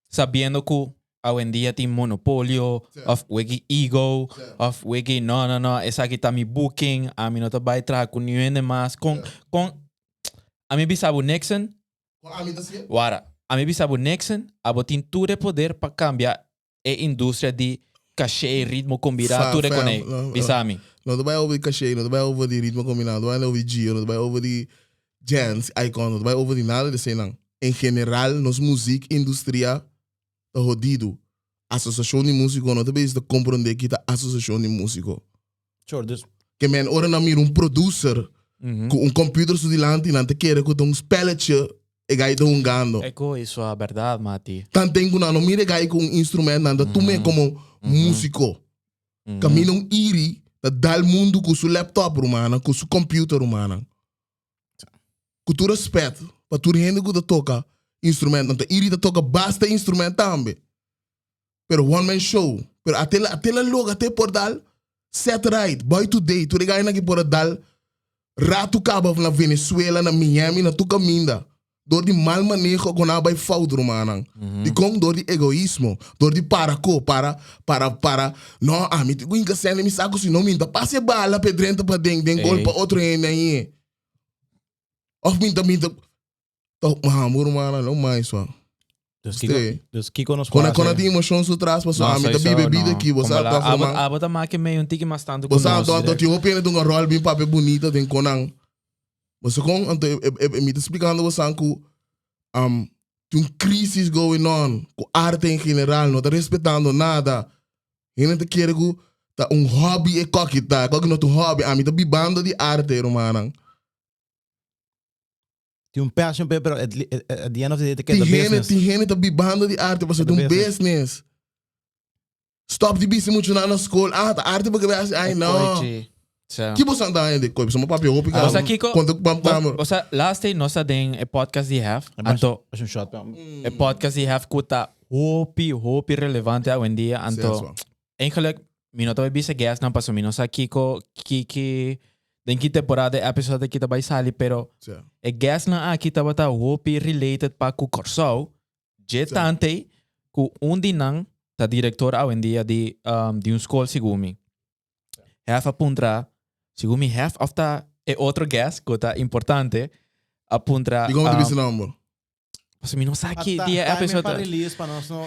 sabiendo ku awendia tin monopolio of weki ego of weki no no no esaki ta mi booking ami no ta bai traha ku niun hende mas. Kon kon ami bisa bo Nixon wara ami bisa bo Nixon abo tin tur e poder pa kambia e industria di caché, ritmo combina, tur e con ei. Bisa mi. No ta bai over di caché, no ta bai over di ritmo combina, no ta bai over di Gio, no ta bai over di Jens, Icon, no ta bai over di nada di eseinan. En general nos muziek industria ta hodido. Asosiashon di musiko no ta bezig ta komprondé ki ta asosiashon di musiko. Sure, dus. Ke men ora nan mira un producer ku un computer su dilanti nan ta kere ku ta un spelletje e gai ta hungando. Eko iso a berdad, Mati. Tanten ku nan no mira e gai ku un instrument nan ta tum'é komo musiko. Kaminda un iri ta dal mundu ku su laptop rumannan, ku su computer rumannan. Ku tur respet pa tur hende ku ta toka instrument, nan ta iri ta toka basta instrument tambe. Pero one man show. Pero ate la ate la loga te por dal set right, boy today, tur e gainan ki por a dal ratu kaba na Venezuela, na Miami, na tur kaminda. Dor di mal maneho ku nan a bai fout rumannan. Dikon? Dor di egoismo, dor di para ko, para, para, para, no ami tin ku hinka sèn den mi saku si no mi ta pasa e bala pa e drenta paden den gol pa otro hende ahi. Of mi ta, mi ta, ta hambo rumannan, no mais wa. Dus kiko, dus kiko nos Kona, kona tin emoshon su tras paso ami ta biba e bida aki, bo sa toch ruman. Abo ta make medio un tiki mas tantu ku Bo sa nos. anto tin hopi hende ta un ròl bin papia bunita den konan. Bo sa kon? Anto e, e, e, mi ta splikando bosan ku um, tin un crisis going on ku arte en general no ta respetando nada. Hende ta kere ku ta un hobby e koki ta. E koki no ta un hobby. Ami ta bibando di arte, rumannan. Tin un passion p'e, pero at, at the end of the day te keda Tin hende, business. tin hende ta bibando di arte pasobra ta un business. business. Stop di bisa muchanan na skol, ah, ta arte porque bai hasi, ay no. Oye, sa. Ki bosan ta hende? Koe, pasobra mi papia hopi Bo sa kaba. kiko? Konta ku pam tamer. Bo sa, last day nos ta den e podcast di Hef, anto Haci un shot pa. e podcast di Hef ku ta hopi, hopi relevante awendia, anto Seswa. eigenlijk mi no ta bai bisa guestnan pasobra mi no sa kiko, ki, den ki temporada e episode aki ta bai sali, pero Sa. e guestnan aki tabata hopi related pa ku Kòrsou, dje tante ku un di nan ta director awendia di, di un skol segun mi. Hef a puntra, segun mi hef of ta e otro guest ku ta importante, a puntra. Di kon ta bisa nomber? Pasobra mi no sa ki dia e episode ta. release pa nos no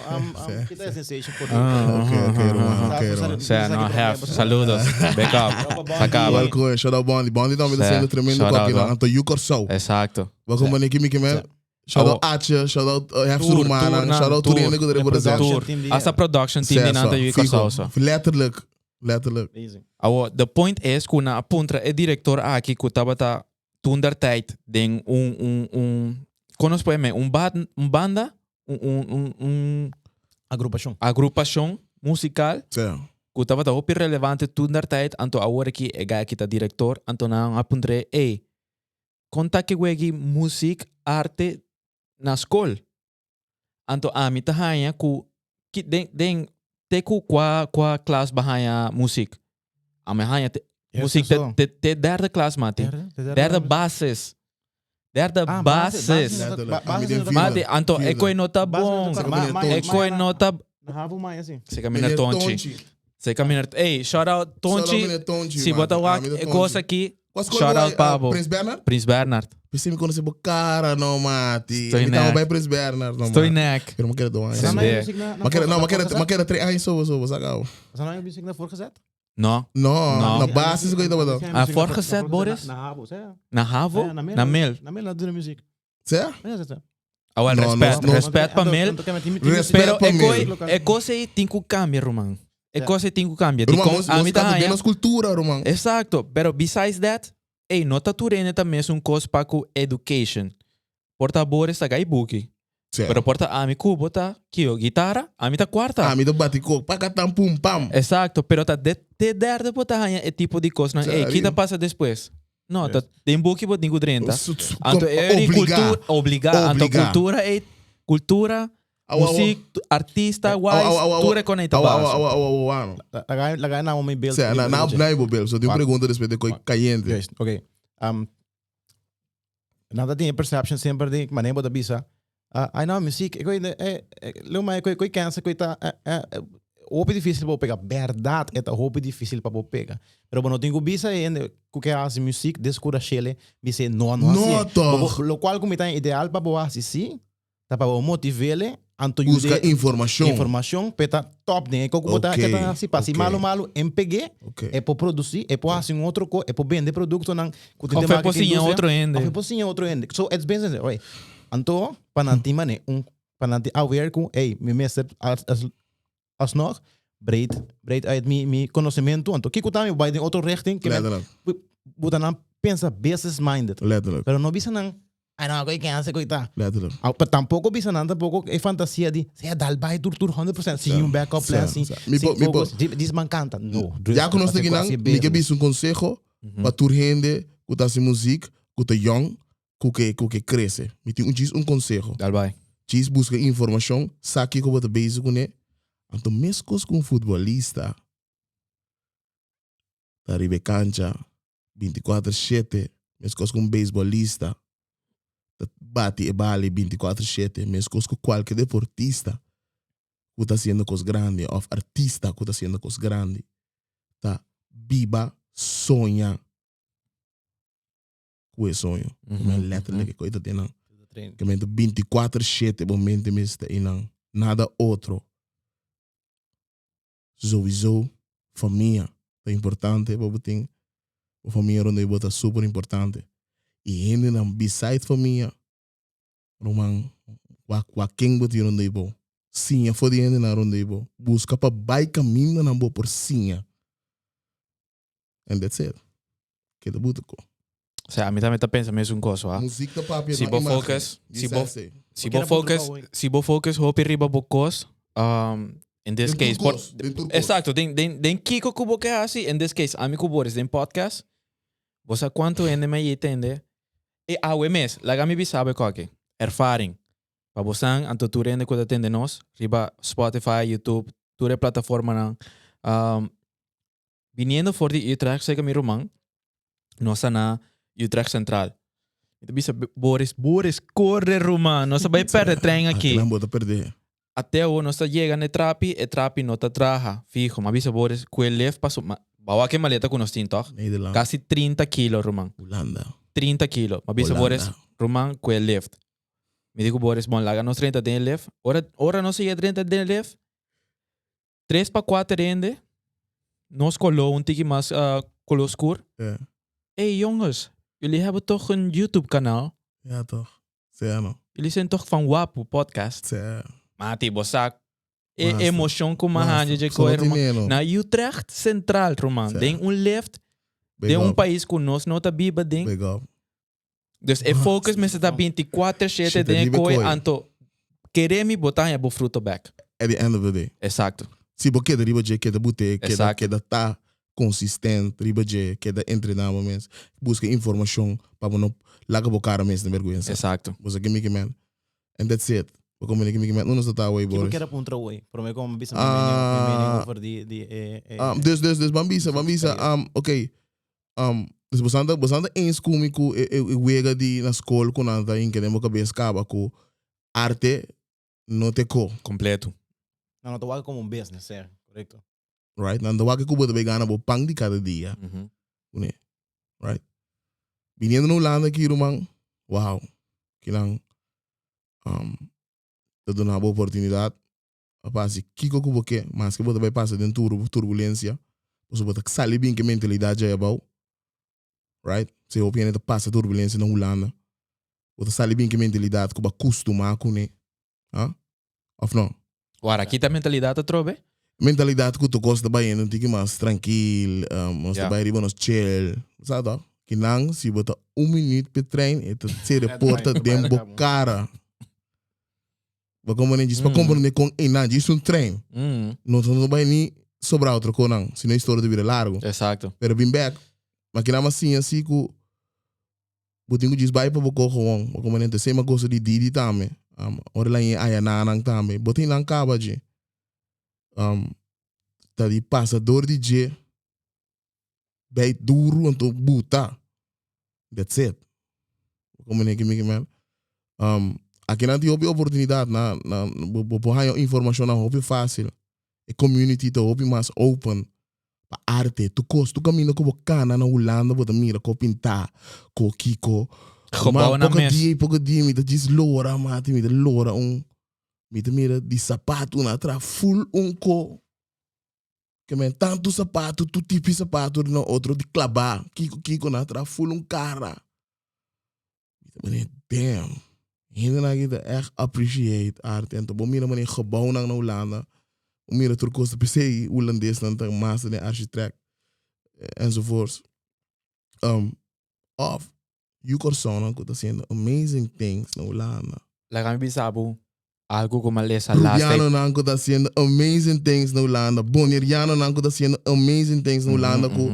kita e sensation por Ah, Ok, ok, ruman, ok, ruman. Sea, no, hef, saludos, big up, sa caba. Welkom, shout out Bondi. Bondi tambe ta Sea, siendo tremendo shout out, koki hoor. Anto yu Kòrsou. Exacto. Welkom wanneer kimi kimen. Shout out Atje, shout out Hef Tur, Rumanan, tur, nan, shout out tur tur. hende ku ta represent. Tur. Team di Hasta production team di nan ta yu Kòrsou so. Letterlijk, letterlijk. Amazing. Awo, the point is ku nan a puntra e director aki ku tabata toen der tijd den un, un, un, kon nos por yam'é? Un ba, un banda? Un, un, un, un Agrupashon. agrupashon musical Sí. ku tabata hopi relevante toen der tijd, anto awor aki e guy aki ta director, anto nan a puntr'é, ey, kon ta ke wegi muziek, arte na skol? Anto ami ta haña ku ki den den te ku kua kua klas bo haña muzik? Ami a haña te muzik te te te derde klas mati. Derde basis. Derde basis. Mati anto e koe no ta bon. E koe no ta Seka meneer Tonchi. Seka meneer Ey, shout out Tonchi. Si bo ta wak e kos aki, shout out pa bo. Prins Bernhard? Prins Bernhard. Pensei mi conoce bo cara no mati. Estoy Mi tava nek. bij Prins Bernhard no Estoy mati. nek. Pero me queda doan. Sende. Maar queda no, maar queda maar queda 3 años so so saca. voorgezet? No. No, No. na basis ko ito ba Ah, voorgezet, Boris? Na Havo, ja. Na Havo? Na Mil. Na Mil, na doen de muziek. Zeg? Ja, zet. Ah, wel, No, respect, no, no. respect pa Mil. Respect Pero pa e Mil. koi, e kos ei tin ku kambia, ruman. E Ja. kos ei tin ku kambia. Ruman, Dikon nos, ami nos ta kanta den haña. nos cultura, ruman. Exacto. Pero besides that, ey, no ta tur hende ta mesun kos pa ku education. Por ta Boris ta gai buki. Zeg. Pero por ta ami ku bo ta kio gitara, ami ta kuarta. Ami ta bati kok, pakatam pum pam. Exacto, pero ta de te derde bo ta haña e tipo di kosnan. Ey, Serio? ki ta pasa despues? No, ta den buki bo tin ku drenta. Su- su- Anto kom- e eri obliga. cultura, obliga. Anto Obliga. cultura e cultura, Awa, awa. muziek, artista, Awa, awa, wise, awa, tur e conecta awa, awa, base. awa, awa, awa, awa. Laga laga na mijn beeld. Sea, na, na, na ibo bel. So, die pregunta después de koi caliente. Juist, oké. Nada tin perception semper di mané bo ta bisa. Ah, ai no, muziek, ik weet, leu maar, ik weet cancer, ik weet ta, hopi difícil pa bo pega. Berdad, e ta hopi difícil pa bo pega. Pero bo no tin ku bisa e hende ku ke hasi muziek, deskurashele, bis'é no, no hasié. No, toch. Bo, bo, lokual ku mi ta ideal pa bo hasi sí, ta pa bo motivele, anto Buska yude informashon. informashon p'e ta top den e kos ku bo ta Oké, ke ta hasi. Pa si oké. malu malu en peg'é, Oké. e por produsí, e por hasi un otro kos, e por bende produktonan ku tin Of te e make por ku siña industria. otro hende. Of e por siña otro hende. So, it's business. Oye. Anto, pa nan tin mane un, pa nan tin aware ku, ey, mi mester as, as, alsnog breed, breed uit mi, mi konosementu. Anto, kiko ta mi bai den otro richting? Ke men, Letterlijk. buta nan pensa business minded. Letterlijk. Pero no bisa nan, ay no, koe kense, koe ta. Letterlijk. Ah, pero tampoco bisa nan tampoco e fantasia di, sea dal bai tur tur 100%, sin un backup plan, Sa, sin, sa. Mi sin po- mi po- focus. Di, dis man canta. No. Dus, Ja ku nos hasi- te hasi kinan, mi ke business. bisa un conseho pa tur hende ku ta hasi muziek, ku ta young, ku ke ku ke krese. Mi tin un djis un konseho. Dal bai. Djis buska informashon, sa kiko bo ta bezig kuné. Anto meskos ku un futbolista ta riba e kancha bintikuater shete, meskos ku un beisbolista ta bati e bali bintikuater shete, meskos ku kualke deportista ku ta hasiendo kos grandi òf artista ku ta hasiendo kos grandi ta biba, soña. Ku e soño. Men letterlijk e koe ta den nan. Ke men ta 24/7 bo mente mes ta einan. Nada otro. Sowieso famia ta importante pa bo tin. Bo famia rond di bo ta super importante. I hendenan beside famia, ruman, wak wak ken bo tin rond di bo. Siña for di hendenan rond di bo. Buska pa bai kamindanan bo por siña. And that's it. Keda buta ko. Sea, ami tambe ta pensa mesun kos, wa. Muziek ta papia Si no bo imagen. focus, Di si bo, sese. si bo Porque era focus, puto kau, si bo focus hopi riba bo kos, um, in this Den case, tur por, kos, den tur kos. exacto, den, den, den kiko ku bo ke hasi, in this case, ami ku Boris den podcast, bo sa kuantu hende me yi tende, e awe mes, laga mi bisa bo koke, ervaring, pa bo san, anto tur hende ku ta tende nos, riba Spotify, YouTube, tur e plataformanan, um, Biniendo for di Utrecht seka mi ruman, nos ta na Utrecht Centraal. Mi ta bisa Boris, Boris, corre ruman, nos ta bai perde trein aki. Akinan bo ta perde. Ate awo nos ta yega na e trapi, e trapi no ta traha, fiho. Mi a bisa Boris, cu e lift paso, ma bo wak e maleta cu nos tin toch? Nederland. Casi 30 kilo ruman. Hulanda. 30 kilo. Mi a bisa Holanda. Boris, ruman, cu e lift. Mi di cu Boris, bon laga nos drenta den e lift. Ora, ora nos a yega drenta den e lift, Tres pa kuater hende, nos koló un tiki mas koló skur. Ja. Ey jongens, jullie hebben toch een YouTube kanaal? Ja toch. Sea no. Jullie zijn toch van Wapu podcast? Sea. Mati, bo sa e Master. emocion ku m'a hanja dje Master. koe, Solo tin ruman. meno. Na Utrecht Centraal, ruman. Sea. Den un lift, Big den un up. pais ku nos no ta biba den. Big up. Dus e focus mester ta 24/7 Shit, den e riba koe, koe. anto kere mi bo ta haña bo fruto bek. At the end of the day. Exacto. Si bo keda riba dje, keda bute, keda, Exacto. keda ta consistent riba dje, keda entrena bo mes, buska informacion pa bo no laga bo cara mes na berguensa. Exacto. Bo sa ke mi ke men. And that's it. Bo komende ke mi ke men. Uno sa ta away, Kiko Boris. kera puntra hoy? Prome kom bisa mi mening, mi mening over di, di e, e, Ah, dus, dus, dus, ban bisa, ban bisa, oké. Dus bo santa, bo santa eens ku mi ku e, e, e wega di na skol ku nan ta inke den bo kabes kaba ku arte no te ko. Completo. No, no te wak como un business, eh, correcto. Right? Nan ta wak ku bo ta bay gana bo pan di kada dia. Kune. Right? Viniendo na Hulanda aki ruman, wow. Kinan ta duna bo oportunidad pa hasi kiko ku bo ke, maske bo ta bay pasa den turbulencia, pasobra bo ta sali bin ke mentalidad djay abou. Right? Si hopi hende ta pasa turbulencia na Hulanda, bo ta sali bin ke mentalidad ku bo a kustumá kuné. Ha? Of no? Wara, kita mentalidad atrobe? Mentalidad ku tur kos ta bai un tiki mas trankil, nos ta Ja. bai riba nos chill. Sa toch? Kinan, si bo ta un minuut pe trein, e ta sere porta den bo kara. Bo komprende? Djis pa komprende kon einan, djis un trein. Nos no ta bai ni sobra otro konan, si no e historia ta bira largo. Exacto. Pero bin bek, ma kinan mas siña si ku Bo tin ku djis bai pa bo koho won. Bo komo nente sema goso di Didi tambe. Ora el a yin ayananan tambe. Bo tin nan kaba dje. Ta di pasa dor di dje bij duru anto buta. That's it. Bo komo neke miki man. Akinan tin hopi oportunidat na na bo por haña informashonnan hopi fásil. E community ta hopi mas open pa arte. Tur kos, tur kaminda ku bo kana na Hulanda bo ta mira ko pintá, ko kiko. Gebouw na Poko mes. dia i poko dia mi ta djis lora mati, mi ta lora un, mi ta mira di sapatu na atrás full un ko. Ke men tantu sapatu, tur tipi sapatu na otro di klabá, kiko kiko na atrás full un kara. Mi ta mira, damn. Hendenan aki ta echt appreciate arte. Anto bo mira manera gebouwnan na Hulanda, bo mira tur kos ta p'esei Hulandesnan ta master den architect enzovoorts. Um, of yu Kòrsounan ku ta hasiendo amazing things na Hulanda. Laga mi bisa bo algu ku mi a lesa laatst tijd. Rubianonan ku ta hasiendo amazing things na Hulanda, Bonerianonan ku ta hasiendo amazing things na Hulanda ku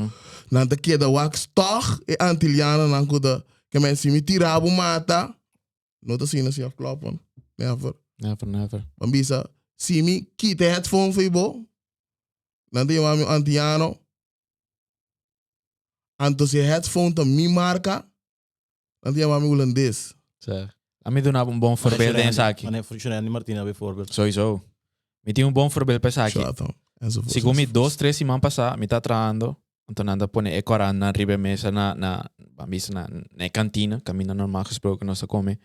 nan ta keda wak tòg e Antilianonan ku ta ke men si mi tira bo mata no ta asina si afkloppen, never. Never, never. Ban bisa si mi kita e headphone for bo nan ta yama mi un Antiano anto si e headphone ta mi marka Nan ta yama mi Hulandes. Sa. A mi duna bo un bon voorbeeld den esaki. Manera Shurandy Martina bijvoorbeeld. Sowieso. Mi tin un bon voorbeeld pa esaki. Shata, enzovoorts, Segun mi enzovoorts. dos, tres siman pasá mi ta trahando, anto nan ta pone e korantnan riba e mesa na, na, ban bisa na, na e kantina, kaminda normal gesproken nos ta kome.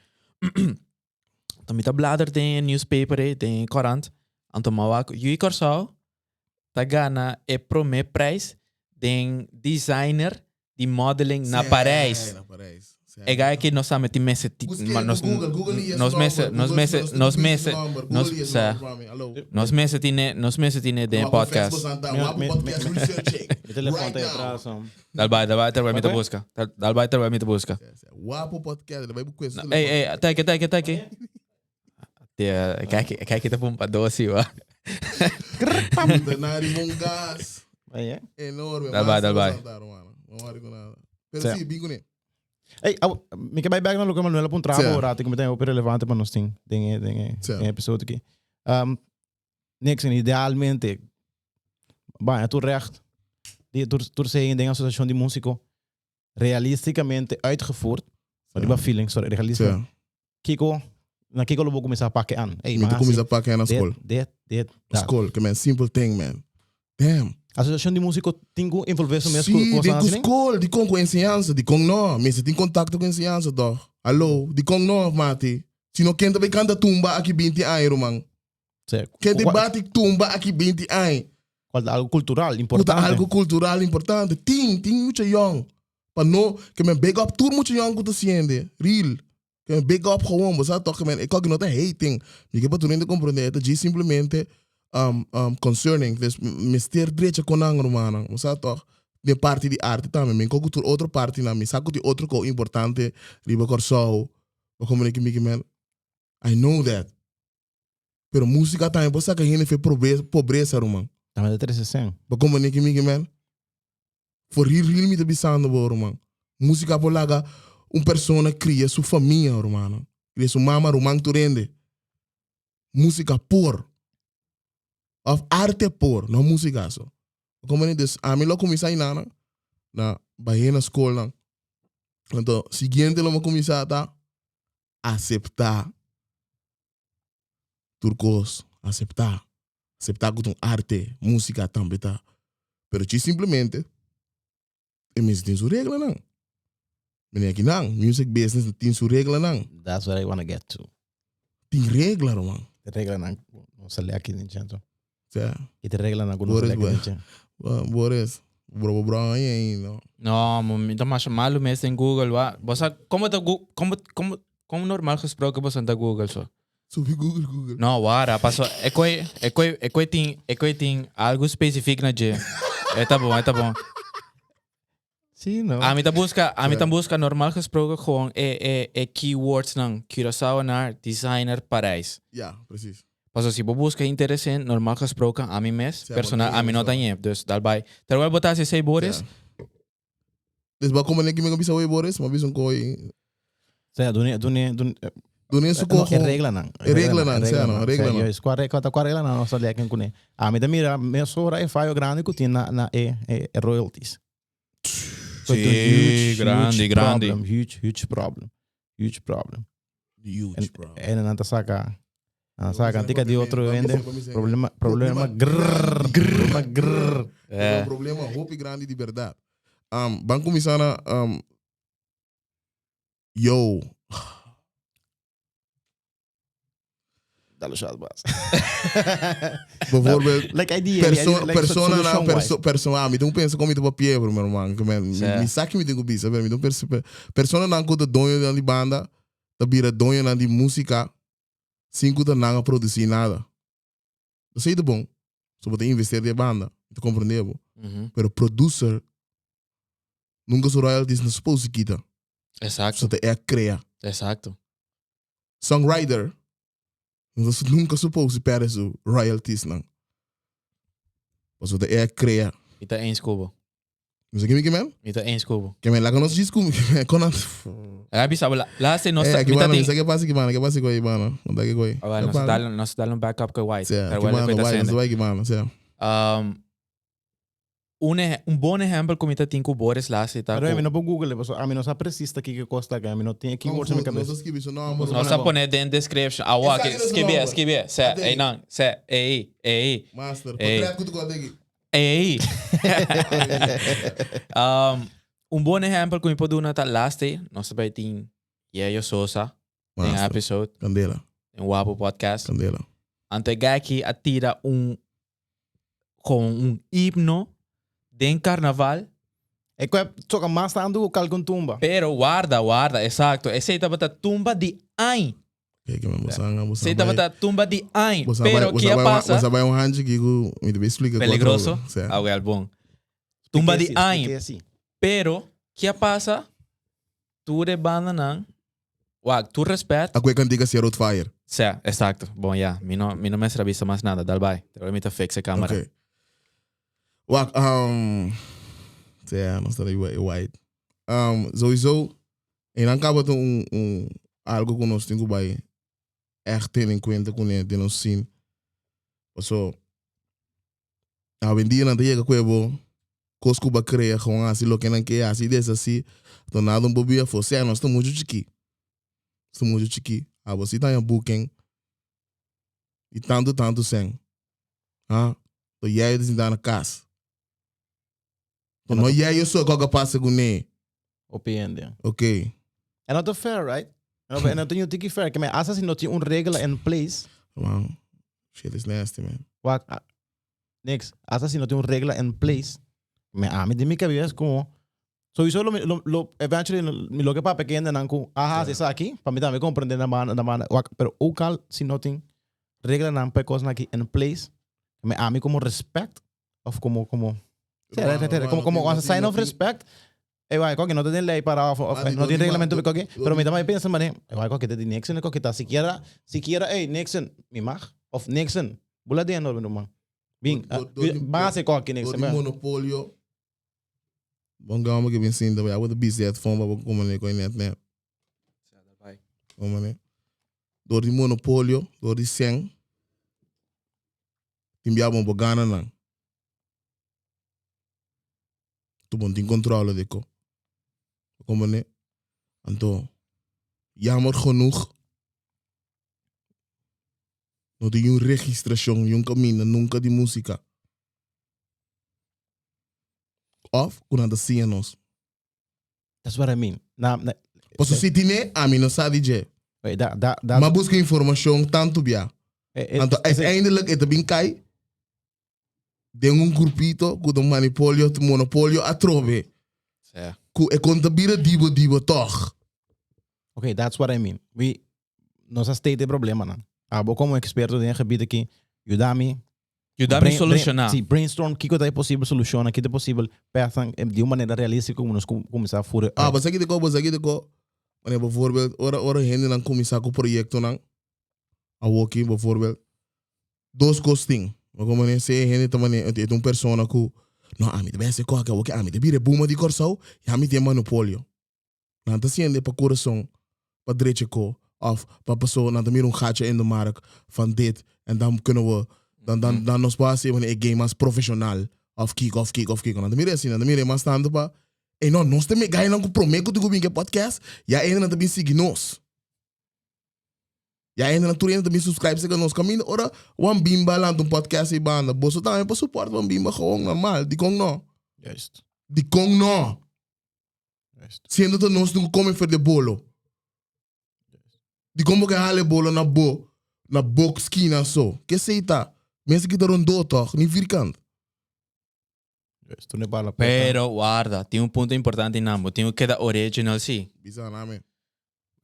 Anto mi ta blader den e newspaper ei, den e korant, anto mi a wak Yui Kòrsou ta gana e promé prijs den designer di modeling na Sí, Parijs. na Parijs. Sí. E guy aki nos sa meti mester ti- Busqué ma nos Google, Google y nos mester nos mester nos mester nos sa nos mester tine nos mester tine den e podcast. Mi telefon ta atrás. um. Dal bai, dal bai terwijl mi ta Oké. busca. Dal dal bai terwijl mi ta busca. Wapo podcast, bai busca su Ey, ey, teki, teki, teki. Tia, kijk, kijk ta pumpa dosi wa. Denari bon gas. Bai, eh? Enorme. Dal bai, dal bai. No worry con nada. Pero Sí. sí, bin con él. Hey, au, mi ke bai back na loke Manuel a puntra Sí. bo rato ku mi ta hopi relevante pa nos tin den e den e Sí. den e episode aki. Um, Nixon, idealmente, baña tur recht, di tur tur seen den asosiashon di músiko, realisticamente uitgevoerd, maar riba feeling, sorry, realisme. Sí. Kiko, na kiko lo bo kuminsá pake an? Hey, Mi maar ta hasi kuminsá pake an na dit, skol. dit, dit, dat. Skol, ke man, simple thing, man. Damn. Asosiashon di músiko tin ku envolvé su mes ku Sí, kosanan den ku asina? skol, dikon ku enseñansa, dikon no. Mester tin kontakto ku enseñansa tòg. Hallo, dikon no, mati. Si no ken ta bai kanta tumba aki binti aña, ruman? Sí. Ken ta Kual- bati tumba aki binti aña? Kual ta algu kultural Ku ta importante. algu kultural importante. Tin, tin mucha yòn. Pa no, ke men big up tur mucha yòn ku ta siende. Real. Ke men big up gewoon, bo sa tòg ke men, e kòki no ta hating. Mi ke pa tur hende komprondé, e ta djis simplemente um, um, concerning. Dus mester drecha kon nan, rumannan. Bo sa tòg? Den parti di arte tambe. Men kòki tur otro partinan. Mi sa ku tin otro kos importante riba Kòrsou. Bo komprondé ki mi ke men? I know that. Pero música tambe por saca hende fe pobreza, ruman. Tambe ta trece sen. Bo comprende ki mi ke men? For real, real mi ta bisando bo, ruman. Música por laga un persona cria su famia, rumannan. Cria su mama, ruman, tur hende. Música por. Of arte por, no música so. Bo comprende? Dus ami lo cuminsa ayina na bahe na scolnan. Anto, siguiente lo mi cuminsa ta acepta. Tur kos, aseptá. Aseptá ku ta un arte, músika tambe ta. Pero djis simplemente e mester tin su reglanan. Meneer akinan, music business tin su reglanan. That's what I wanna get to. Tin regla, ruman. E reglanan no sali aki den centro. Sea. E te reglanan ku no sali aki den centro. Boris, bro, bo bro ahí ainda. No, mi ta masha malu mes den Google, wa. Bo sa, como ta Google, como, como, como normal gesproken bo sa ta Google so? Subi Google, Google. No, wara, paso, e koi, e koi, e koi tin, e koi tin algo specifiek na dje. E ta bon, e ta bon. Sí, no. Ami ta busca, ami ta busca normal gesproken gewoon e, e, e keywords nan, Curaçaoenaar, designer, Parijs. Ja, precies. Paso si bo busca interesse, normal gesproken, ami mes, Sí, personal, bo ami no ta ñe. Dus daarbij. Terwijl bo ta haci esey, Boris, Ja. Dus bo como neki mi bisa hoy Boris, ma bisa un kooi. Sea, dune, dune, dune, Dune su No, cojo. e reglanan. E reglanan, sea, no, e reglanan. Juist, qua re- qua qua reglanan nos ta leken kuné. Ami ta mira mesora e fayo grandi ku tin na na e e e royalties. So Sí, it's a huge, grandi, huge grandi. problem, huge, huge problem. Huge problem. Huge, En, bro. en nan ta saka, nan saka tika di otro hende. Problema, Problema, problema grrr, problema grrr. Eh. Un problema hopi grandi di berdad. Um, ban kuminsá na um, yo. Dale shot, bas. Bijvoorbeeld, Like idea, perso like persona na solution wise. perso persona, ah, mi tengo pensa como mi papia, bro, meu irmão, que man, mi, Sí. mi sa que mi tengo bisa, pero mi tengo perso persona nan ku ta doño di banda. ta bira doñonan di músika sin ku ta nan a produsí nada. Esei ta bon, so bo ta investeer den e banda, mi ta komprendé bo. Pero producer nunka su royalties no supose kita. Exacto. So ta e a krea. Exacto. Songwriter nunka supose perde su royalties nan. Pasobra ta e a krea. Mi ta eens ku bo. No sé kimi men? Mi ta eens ku bo. Ke men laga nos djis ku kon nan. Laga bisa bo la se nos Eh, mi ta mi tin. sa ke pasa ki bana, ke pasa ku e bana. Konta ke koi. Ah, nos dal nos dal un backup ku e white. Sea, Pero ki wel bana, ku e ta white, sende. nos bai ki bana, sea. Um, un, un bon ehempel ku mi ta tin ku Boris Lassie ta Pero ku mi no por google, paso ami no sa precies ta kiko kos ta, ami no tin e keywords in mi Nos cabeza. a skibi su nomber. Nos a pone den description. Awa, Esaki ta su skibi, nomber. skibi. Se, Ate. einan, se, ei, ei. Master, Ey. portret ku tu kòrda aki. Ei. Um, un bon ehempel ku mi por duna ta laatste, nos ta bai tin Yeyo Sosa den Master. episode, Candela, den Wapo Podcast. candela. Anto e guy aki a tira un con un himno den carnaval. E ku toka mas tantu ku kalkun tumba. Pero warda, warda, exacto. Esei tabata tumba di añ. Kijk, man, bosa nga, bosa Esei tabata tumba di añ. Bosa Pero bai, kia bosa bai, pasa? bosa bai un handje ki ku mi debe explica. Peligroso? Sea. Ah, wel, bon. Tumba di añ. Pero, kia pasa? Tur e bandanan, wak, tur respet. A kue kantika si road fire. Sea, exacto. Bon, ya. Mi no, mi no mester a bisa mas nada. Dal bai. Te mi ta fix e camera. Ok. Wak, um, sea, nos ta riba e white. Um, sowieso, en dan kaba un, un, algo ku nos tin ku bai echt tene en cuenta kuné den nos scene. Paso, awendia nan ta yega ku e bo kos ku bo a krea gewoon hasi loke nan ke hasi deshasi, to nada un bo bia afó. Sea, nos ta muchu chikí. Nos ta muchu chikí. Abo si ta haña booking di tantu tantu sèn. Ha? To yei ta sinta na kas. To no yei so kòke a pasa kuné. Opiende. Ok. En no ta fair, right? En no ta un tiki fair. Ke men hasta si no tin un regla in place. Man, shit is nasty, man. Wak, niks. Hasta si no tin un regla in place. Me ami den mi cabeza como sowieso lo, lo, lo eventually mi lo ke papia ke hendenan ku a hasi esaki pa mi tambe comprende na banda na banda wak pero ook al si no tin reglanan pa e kosnan aki in place me ami como respect of como como como como as a sign of respect e bai koke no ta den ley para of of no tin reglamento koke pero mi ta bai pensa mane e bai koke ta di Nixon koke ta sikiera sikiera ey Nixon mi mag of Nixon bula den no man bin base koke Nixon Door di monopolio bon gama ke bin sinta bai abo ta bisa headphone pa bo komane koi net net komane door di monopolio door di seng tin bia bon bo gana nan Tu bon tin controle de ko. Comprende? Anto, jammer genoeg, no tin un registracion, un caminda nunca di musica. Of cu nan ta siña nos. That's what I mean. Na, na, Paso si tine, ami no sa di dje. Wait, da, da, da, Ma busca informacion tanto bia. eh, eh, Anto, uiteindelijk e ta bin cai den un grupito ku ta manipolio, monopolio atrobe. Ja. Ku e kon ta bira dibo dibo toch. Okay, that's what I mean. We, nos a state e problemanan. Abo como experto den e gebied aki, yuda mi. Yuda mi soluciona. Sí, brainstorm kiko ta e posibel solucionnan, kiko ta e posibel pathnan di un manera realistico ku nos kuminsá fura. Ah, bo sa kiko, bo sa kiko. Wanneer bijvoorbeeld, ora, ora hendenan kuminsá ku proyectonan, awoki bijvoorbeeld, dos kos tin. Bo komo ne se hende ta mane, e ta un persona ku, no, ami ta bese koke, awoki ami ta bira e buma di Kòrsou, i ami tin e monopolio. Nan ta siende pa kurason, pa drecha ko, òf pa paso nan ta mira un gaatje in de mark van dit, en dan kunnen we, dan, dan, dan nos por hasi e game mas profesional, òf kiko, òf kiko, òf kiko. Nan ta mira asina, nan ta mira e mas tantu pa, ey no, nos ta e gainan ku promé ku tin ku bin ku e podcast, ya e hendenan ta bin sigui nos. Ya hende na tur hende ta bin subscribe sega nos kaminda ora Wan Bimba lanta un podcast ei banda. Boso tambe por support Wan Bimba gewoon normal. Dikon no? Juist. Dikon no? Juist. Siendo ta nos tin ku kome for de bolo. Dikon bo ke hala e bolo na bo na bo skina so? Kesei ta? Mester kita rondó tòg, ni vierkant. Juist. Tur ne bala peta. Pero warda, tin un punto importante nan, bo tin ku keda original si. Bisa na mi.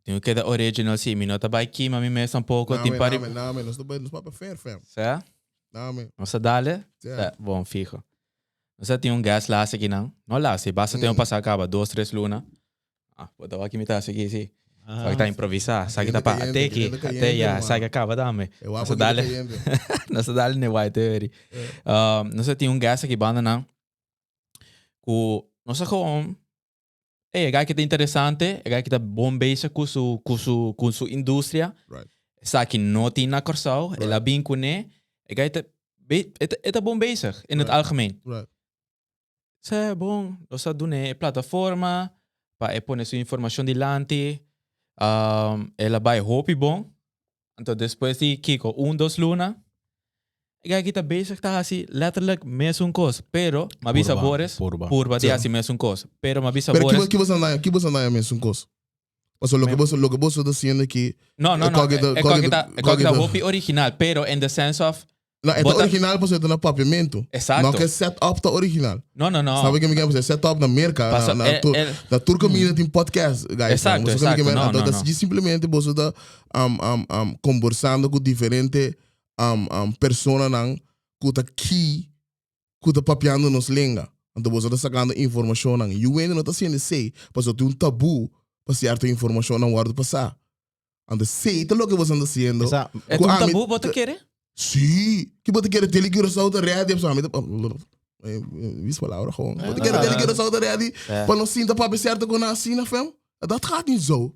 Tin ku keda original si, mi no ta bai kima mi mes tampoco, tin Name, pari. name, name, nos ta bai, nos papia fair fam. Sa? Name. Nos ta dale? Ja. Sa, bon, fijo. Nos a tin un guest laatste kinan. No laatste, basta tempo pasa caba, dos, tres luna. Ah, bo ta wak mi ta haci aki, si. Sa ki ta improvisa, sa ki ta pa Caliente, ate ki, caliente, ate caliente, ya, man. sa ki a caba tambe. E wapo Nos ta ki ta dale, caliente. nos ta dale ne white theory. Nos a tin un guest aki banda nan, cu nos a gewoon, ey, e guy ki ta interesante, e guy ki ta bon bezig cu su, cu su, cu su industria. Right. Esaki no tin na Kòrsou, el a bin kuné, e guy ta, e ta, e ta bon bezig in het Right. algemeen. Right. Sè, bon, nos a dun'é e plataforma pa e pone su informashon dilanti. El a bai hopi bon. Anto despues di kiko, un, dos luna, e guy aki ta bezig ta hasi letterlijk mesun kos. Pero, m'a bisa Purba, Boris, purba. purba di Sí. hasi mesun kos. Pero m'a bisa Pero Boris, kibo, kibo sa naya, kibo sa naya mesun kos? Paso loke boso, loke boso ta haciendo aki, no, no, e no, koki ta- e koki koki ta- ta, e koki ta koki ta- hopi original, pero in the sense of, No, e ta Bo ta- original pasobra e ta na papiamentu. Exacto. No ke set up ta original. No, no, no. Sabe ke mi ke set up na Merka, Paso, na, na, eh, tur, eh. na tur kaminda tin podcast, guys. Exacto, Boso sabe ke exacto. mi- No, anto no, ta no. si simplemente boso ta um, um, um, conversando ku diferente um, um, personanan ku ta key ku ta papiando nos lenga. Anto boso ta sakando informashonnan. Yu hende no ta haciendo esei, pasobra tin un tabú pa sierto informashonnan wòrdu pasá. Anto esei ta loke boso anda haciendo. Esa, E Ku ta un ami- tabú bo ta kere? Sí, ki bo ta kere Tele Curaçao ta ready? Ami ta wis palabra gewoon. Bo ta kere Tele Curaçao ta ready pa nos sinta papia cierto con asina, fam? Dat gaat niet zo.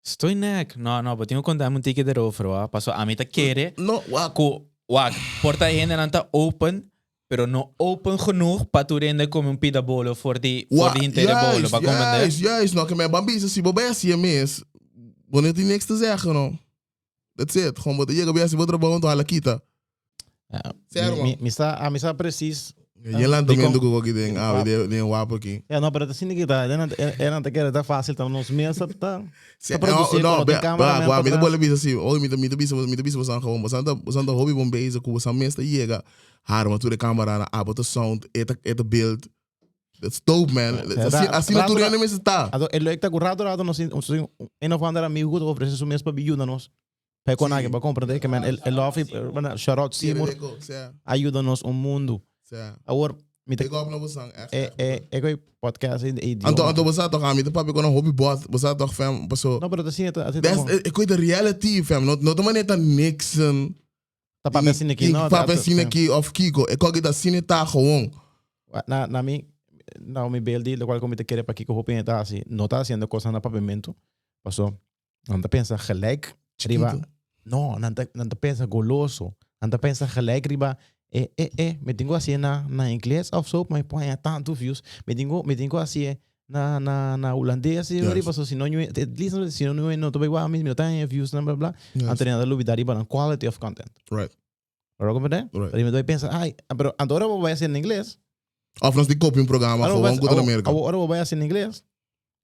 Estoy nek. No, no, bo tin ku konta mi un tiki derover, wa. Paso ami ta kere No, wak. ku, wak, por ta hendenan ta open, pero no open genoeg pa tur hende come un pida bolo for di, for Wa, di hinter e bolo, juist, pa comprende? juist, juist. No, ke men ban bisa, si bo bai hasi e mes, bo no tin niks te zeggen, no. That's it. Gewoon bo ta yega bai hasi bo trabou, anto hala kita. Ja, Ser, man. mi, mi sa, ah, mi sa precies. Je lantamento Dikon? ku koki den, ah, den, den wapo aki. Ja, no, pero ta asina ki ta. E nan ta kere ta fácil, ta nos mes ta, ta Se, produci no, kono be, tin camera ba, men wa, mi ta patras. bole bisa si, oye, mi ta, mi ta bisa, mi ta bisa bosan gewoon, bosan ta, bosan ta hopi bon bezig ku bosan mes ta yega, harma tur e camera na, abo ta sound, e ta, e ta beeld. That's dope, man. Ja, Asina, asina rato tur ra- hende mester ta. Anto, e leuk ta ku rato rato nos tin, nos tin een of ander amigo ku ta ofrece su mes pa bi yuda nos. Pa e kon aki, pa comprende ke men, e, e love, e, shout out Seymour, Sierra, sea, ayuda nos un mundu. sea. Awor, mi ta Big up na bosan, echt, e echt. e e koi podcast in idioma. Anto, anto bosa toch, ami ta papia kon een hobby bot, bosa toch, fam, paso. No, pero asina ta, asina ta That's, bon. e, e koi de reality, fam. No, no ta manera Nixon. Ta papia asina aki, no? Papia ta- asina aki of Kiko. E koki ta asina ta gewoon. Na, na mi, na mi beeld, lo cual como te quiere pa Kiko hopi ta así, no ta haciendo cosas na papiamento. Paso, nan ta pensa gelijk riba. Chiquito. No, nan ta, nan ta pensa goloso. Nan ta pensa gelijk riba. Eh, eh, eh, me tengo así na, na inglés of zo, maar pon tanto views. Me tengo, me tengo así na, na, na holandés, Yes. riba, so si no, at least si no, no, no, to igual, mismo, no views, bla, bla, bla. Yes. Anto nan ta lubida riba nan quality of content. Right. Pero comprende? Right. Riba doy pensa, ai, pero anto ora bo bai haci en inglés. Of nos di copia un programa Ora bo gewoon bai- ku ta na Amerika. Ora bo bai haci en inglés.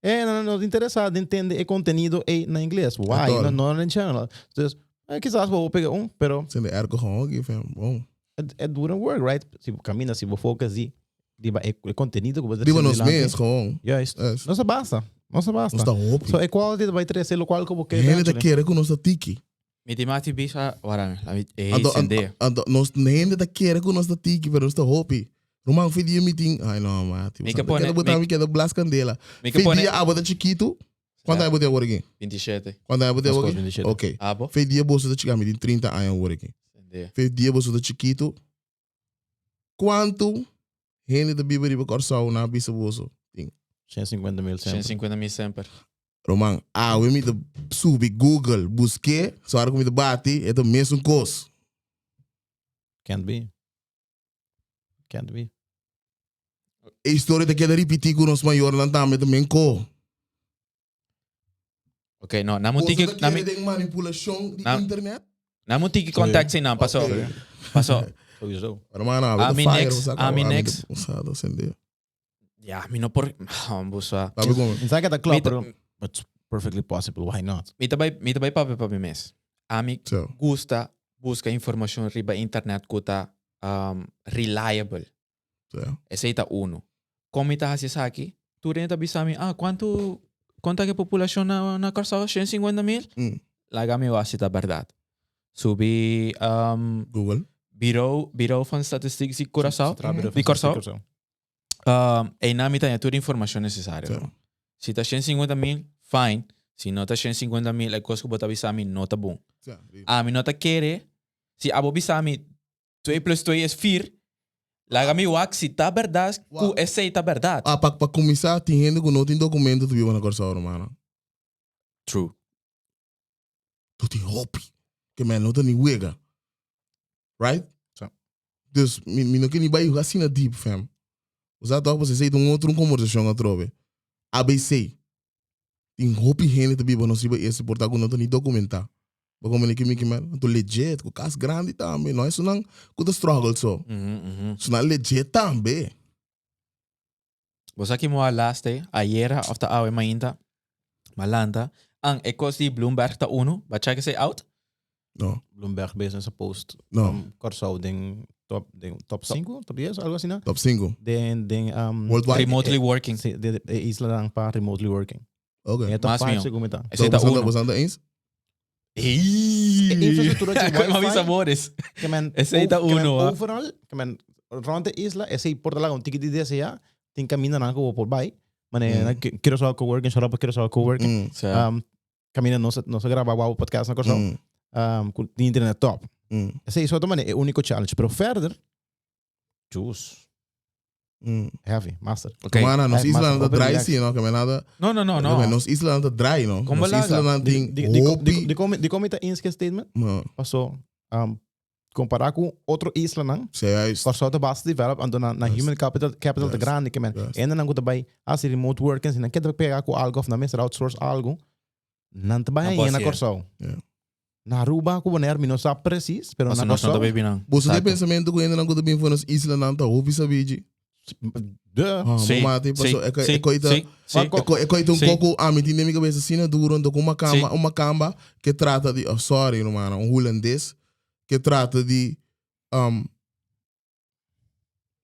Eh, no, no, no te interesa de entende e contenido e na inglés. Why? Total. No, no in general. Dus, quizás bo pega un, pero Zijn de airco gewoon ook fam. Bom. it wouldn't work, right? Si bo camina, si bo focus di riba e, e contenido ku bo Riba nos delante. mes gewoon. Juist. Yes. No se basta. No se basta. Nos ta hopi. So, e quality bai trece lo cual como que Hende ta eventually. kere ku nos ta tiki. Mi ti mati bisa, wara, la mi, eh, Anto, sende. anto, nos hende ta kere ku nos ta tiki, pero nos ta hopi. Ruman, fi dia meeting. Ai no, mati. Mi ke pone- Botar mi- mi keda blas candela. Mi ke Fi pone dia abo ta chiquito. Quanto Ja. abo te awor aqui? 27. Quanto abo te Mas awor kos aqui? 27. Ok. Abo? Fi dia boso ta chiquito, mi tin 30 aña awor aqui. Sende. Fi dia boso ta chiquito. Quanto hende ta biba riba Kòrsou na bisa boso? Tin. 150 mil sempre. 150 mil semper. Roman, awe mi ta subi Google, buské, so ora ku mi ta bati, e ta mesun kos. Can't be. Can't be. E historia ta keda ripití ku nos mayornan tambe ta men ko. Ok, no, na un Boso tiki, ta na kere mi, den manipulashon di Na- internet? na un tiki contact sin nan, paso, Ok. paso. Sowieso. Hermano, awe ta Ami fire, next, bo sa ami ami next. ta usado, sende. Ja, mi no por, busa. Sabi kon? Insa que ta Mi klopt, ta- pero it's perfectly possible. Why not? Mi ta bai, mi ta bai papia pa mi mes. Ami So. gusta busca informacion riba internet cu ta um, reliable. So. Esey ta uno. Con mi ta haci esaki? Tur hende ta bisa mi, ah, cuanto... Konta ku e populashon na na Kòrsou 150 mil? Laga mi wak si ta bèrdat. Subi um, Google. Bureau, Bureau van Statistiek di Curaçao. Centraal Bureau Di van Kòrsou. Statistiek Um, einan mi ta haña tur informashon nesesario. Sí. Si ta 150 mil, fine. Si no ta 150 mil, e kos ku bo ta bisa mi no ta bon. Sí. Ami no ta kere, si abo bisa mi 2 plus 2 es 4, laga mi wak si ta bèrdat ku Wak. esei ta bèrdat. Ah, pa, pa kuminsá, tin hende ku no tin dokumento ta biba na Kòrsou, hermano. True. Tu tin hopi. Ke men no ta ni wega. Right? Sa. Dus mi, mi no ke ni bai asina deep, fam. Osa toch, pasobra esei ta un otro kombersashon atrobe. ABC. Tin hopi hende ta biba nos riba ese por ta ku no ta ni dokumentá. Bo komprende ki mi ke men? Anto legit, ku kas grandi tambe. No esunnan ku ta struggle so. Esunnan legit tambe. Bo sa ki moa laste, ayera of ta awe mainta, malanta, an e kos di Bloomberg ta uno, ba check esei out? No. Bloomberg Business a post No. Kòrsou den top den top 5, top 10, algo asina. Top 5. Den den um, Worldwide. Remotely working. Sí, de, de islanan pa remotely working. Ok. E top Mas 5 mihó. segun mi ta. Esei ta So, uno. bosan ta eens? Ey! E infrastructura di Como wifi. mis amores. Ke men Esei ta ke men uno, ah. Overal, ke men rond de isla, esei por ta laga un tiki di desea, tin caminda nan ku bo por bai. Mane mm. Curaçao coworking, shout out pa Curaçao coworking. Sa. Caminda nos nos a graba wou podcast na Curaçao. Ku tin internet top. Esei so ta mane e único challenge, pero verder, juice. Heavy, master. Ok. Mana, nos Ay, isla mas nan ta open dry relax. sí, no? Que me nada. No, no, no, no. Nos isla nan ta dry, no? Como Nos laga? isla nan tin Di, di, hopi. di, di, di kom ta inske statement? No, Paso, compara cu otro islanan, sí, juist. Kòrsou ta basta develop, anto na, na Juist. human capital, capital ta Juist. grandi, ke men. Juist. En nan ku ta bai hasi remote working, si nan ke ta pega ku algo of nan mester outsource algo, nan ta bai Nan ahí por na hasié. Kòrsou. Ja. Na Aruba ku Bonaire mi no sa precies, pero Paso na nos no ta Kòrsou, baby nan. Boso tin Exacto. pensamento ku hendenan ku ta bin for nos islanan ta hopi sabiji. Duh. Ah, Sí, mate, sí, paso, e sí, e koita sí, sí. E koita un Sí. koko a mi tin den mi cabeza asina duro, anto ku una Sí. una kamba ke trata di, oh, sorry hermano, un hulandes ke trata di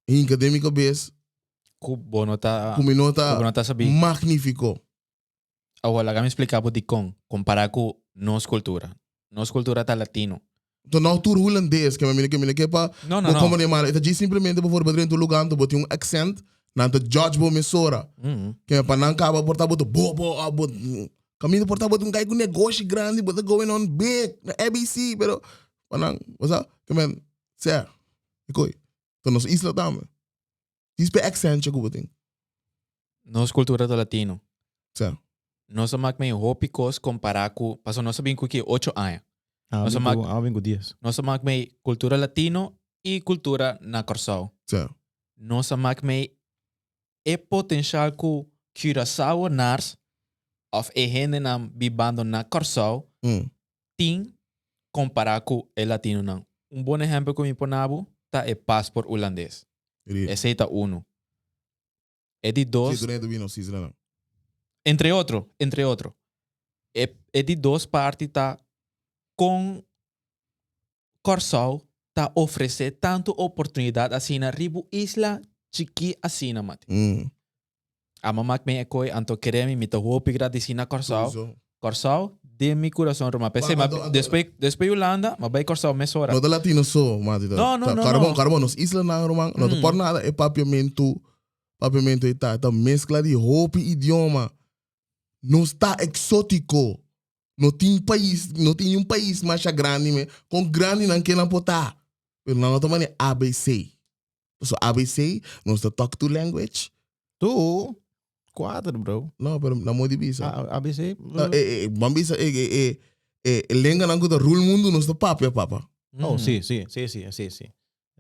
hinka den mi cabeza Ku bo no ta ku mi no ku ta bo no ta sabí. magnífico. Awor laga mi explica bo dikon compara ku nos cultura. Nos cultura ta latino. Enton no tur hulandes ke mi ke mi ke pa No, no, bo no. como de mala. Ita djis simplemente bijvoorbeeld dentro lugar anto bo tin un accent, nan ta judge bo mesora. Ke pa nan kaba por ta bo ta bo bo ah, bo kaminda por ta bo ta un guy ku negoshi grandi, bo ta going on big na ABC, pero pa nan, bo sa, ke men, sea, e koi. Enton nos isla tambe. Djis pa e accentje ku bo tin. Nos cultura ta latino. Sea. Nos a mak mei hopi kos kompará ku, pasobra nos a bin ku ki ocho aña. Ah, Nos a bin mak ku, ah, bin ku dies. nos a mak mei kultura latino i kultura na Kòrsou. Sea. Nos a mak mei e potenshal ku Curaçaoenaars òf e hendenan bibando na Kòrsou tin kompará ku e latinonan. Un bon ehèmpel ku mi por na bo ta e pasport hulandes. Esei ta unu. E di dos. Sí, durante bino isla nan. Entre otro, entre otro. E, e di dos parti ta kon Kòrsou ta ofresé tantu oportunidat asina riba un isla chikí asina, mati. Ama mak mi e koi, anto kere mi, mi ta hopi gradisí na Kòrsou. Kòrsou den mi kurason ruman. P'esei ma despues despues Hulanda ma bai Kòrsou mesora. No ta latino so, mati ta. No, no, no, Karbon, no. karbon, nos islanan ruman, no ta por nada e papiamentu, papiamentu ei ta, ta meskla di hopi idioma. Nos ta eksotiko. No tin pais, no tin niun pais masha grandi me, kon grandi nan ke nan por ta. Pero nan no ta mane ABC. Pasobra ABC nos ta talk to language. Tu Cuater, bro. No, pero na mooi di bisa. A, ABC? No, eh, eh, ban bisa, eh, eh, eh, eh, eh, lenganan ku ta rule mundo nos ta papia, papa. Oh, sí, sí, sí, sí, sí, sí.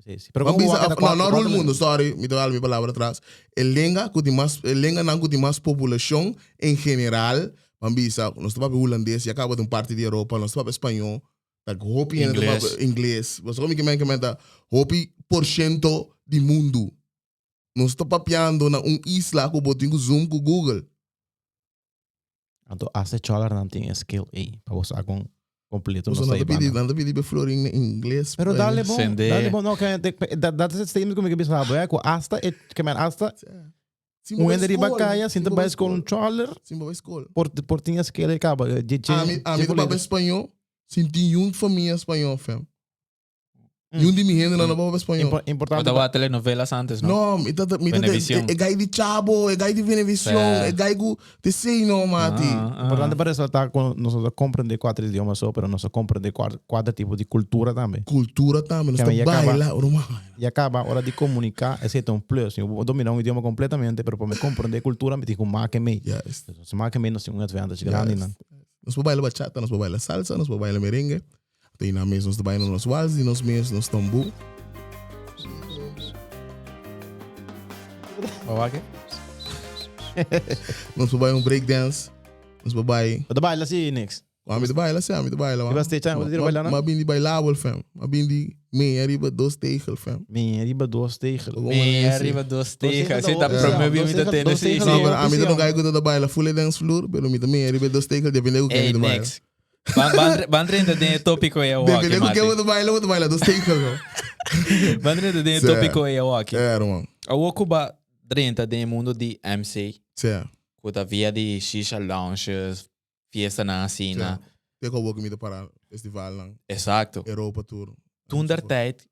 Sí, sí. Pero Ban como bisa, wak no, cuatro, no rule cuatro mundo, sorry, mi ta haal mi palabra atrás. E lenga ku tin mas, e lenganan ku tin mas poblacion en general, ban bisa, nos ta papia hulandes, ya kaba den parti di Europa, nos ta papia spañó, ta hopi hende ta Ingles. papia ingles. Pasobra mi ke men ke men ta hopi por ciento di mundu. Nos ta papiando na un isla ku bo tin ku zoom ku Google. Anto hasta e cholernan tin e skill ei pa bo sa kon completo Nos nos nan ta ta pidi, hibando. nan ta pidi be florin na ingles. Pero pues. dale bon, Sende. dale bon. No, que dat, dat is het statement ku mi ke bisa bo, eh, ku hasta e, ke men hasta Sin bo Un bai hende riba skol, kaya, sin sin ta bo bai bai skol un skol. choler, Sin bo bai skol. por, por tin eskela e kaba. Dje, dje, Ami, dje ami ta volledig. papia spañó, sin tin yun famia spañó, fam. Yun di mi hendenan no papia spañó. Importante. Bo ta wak telenovelas antes, no? No, mi ta, mi ta, Venevisión. e, e gai di Chavo, e gai di Venevisión, Sí. e gai ku te sei no, mati. Ah, ah. Importante pa resaltar ku nos no ta comprende kuater idioma so, pero nos ta comprende kuater, kuater tipo di kultura tambe. Kultura tambe, nos Keme ta ya kaba. baila, ruman. Ya kaba, ora di komuniká, esei ta un plus. Mi por dominá un idioma kompletamente, pero pa mi komprendé kultura mi tin ku make mei. Juist. Si make mei nos tin un advantage grandi nan. Nos por baila bachata, nos por baila salsa, nos por baila merengue. Te na mes nos ta baila nos wals di nos mes, nos tambú. Ba wak? Nos por baila un breakdance. Nos por bai. Bo ta baila si, Nix? Ami ta baila, si, ami ta baila. Riba stage, ah? Bo ta tira baila, no? Ma bin di bailabel, fam. Ma bin di me arriba dos tegel, fam. Me arriba dos tegel. Me arriba dos tegel. Dos Si ta tegel, prome dos bi mi ta tegel, tende dos si. tegel. No, Sí, pero ami ta sí, no gai ku ta baila full dance floor, pero mi ta me arriba dos tegel, depende ku ken Ey, mi ta baila. next. Ban, ban, ban drenta den e tópico e awaki, Depende ku mate. ken bo ta baila, bo ta baila dos tegel, no. Ban drenta den e Sí. tópico e awaki. É, irmão. Awo ku ba drenta den e mundo di MC, Sí. ku ta via di shisha lounges, fiestanan asina. Te ku awor ku mi ta para festivalnan, Exacto. Europa tur. Toen der tijd,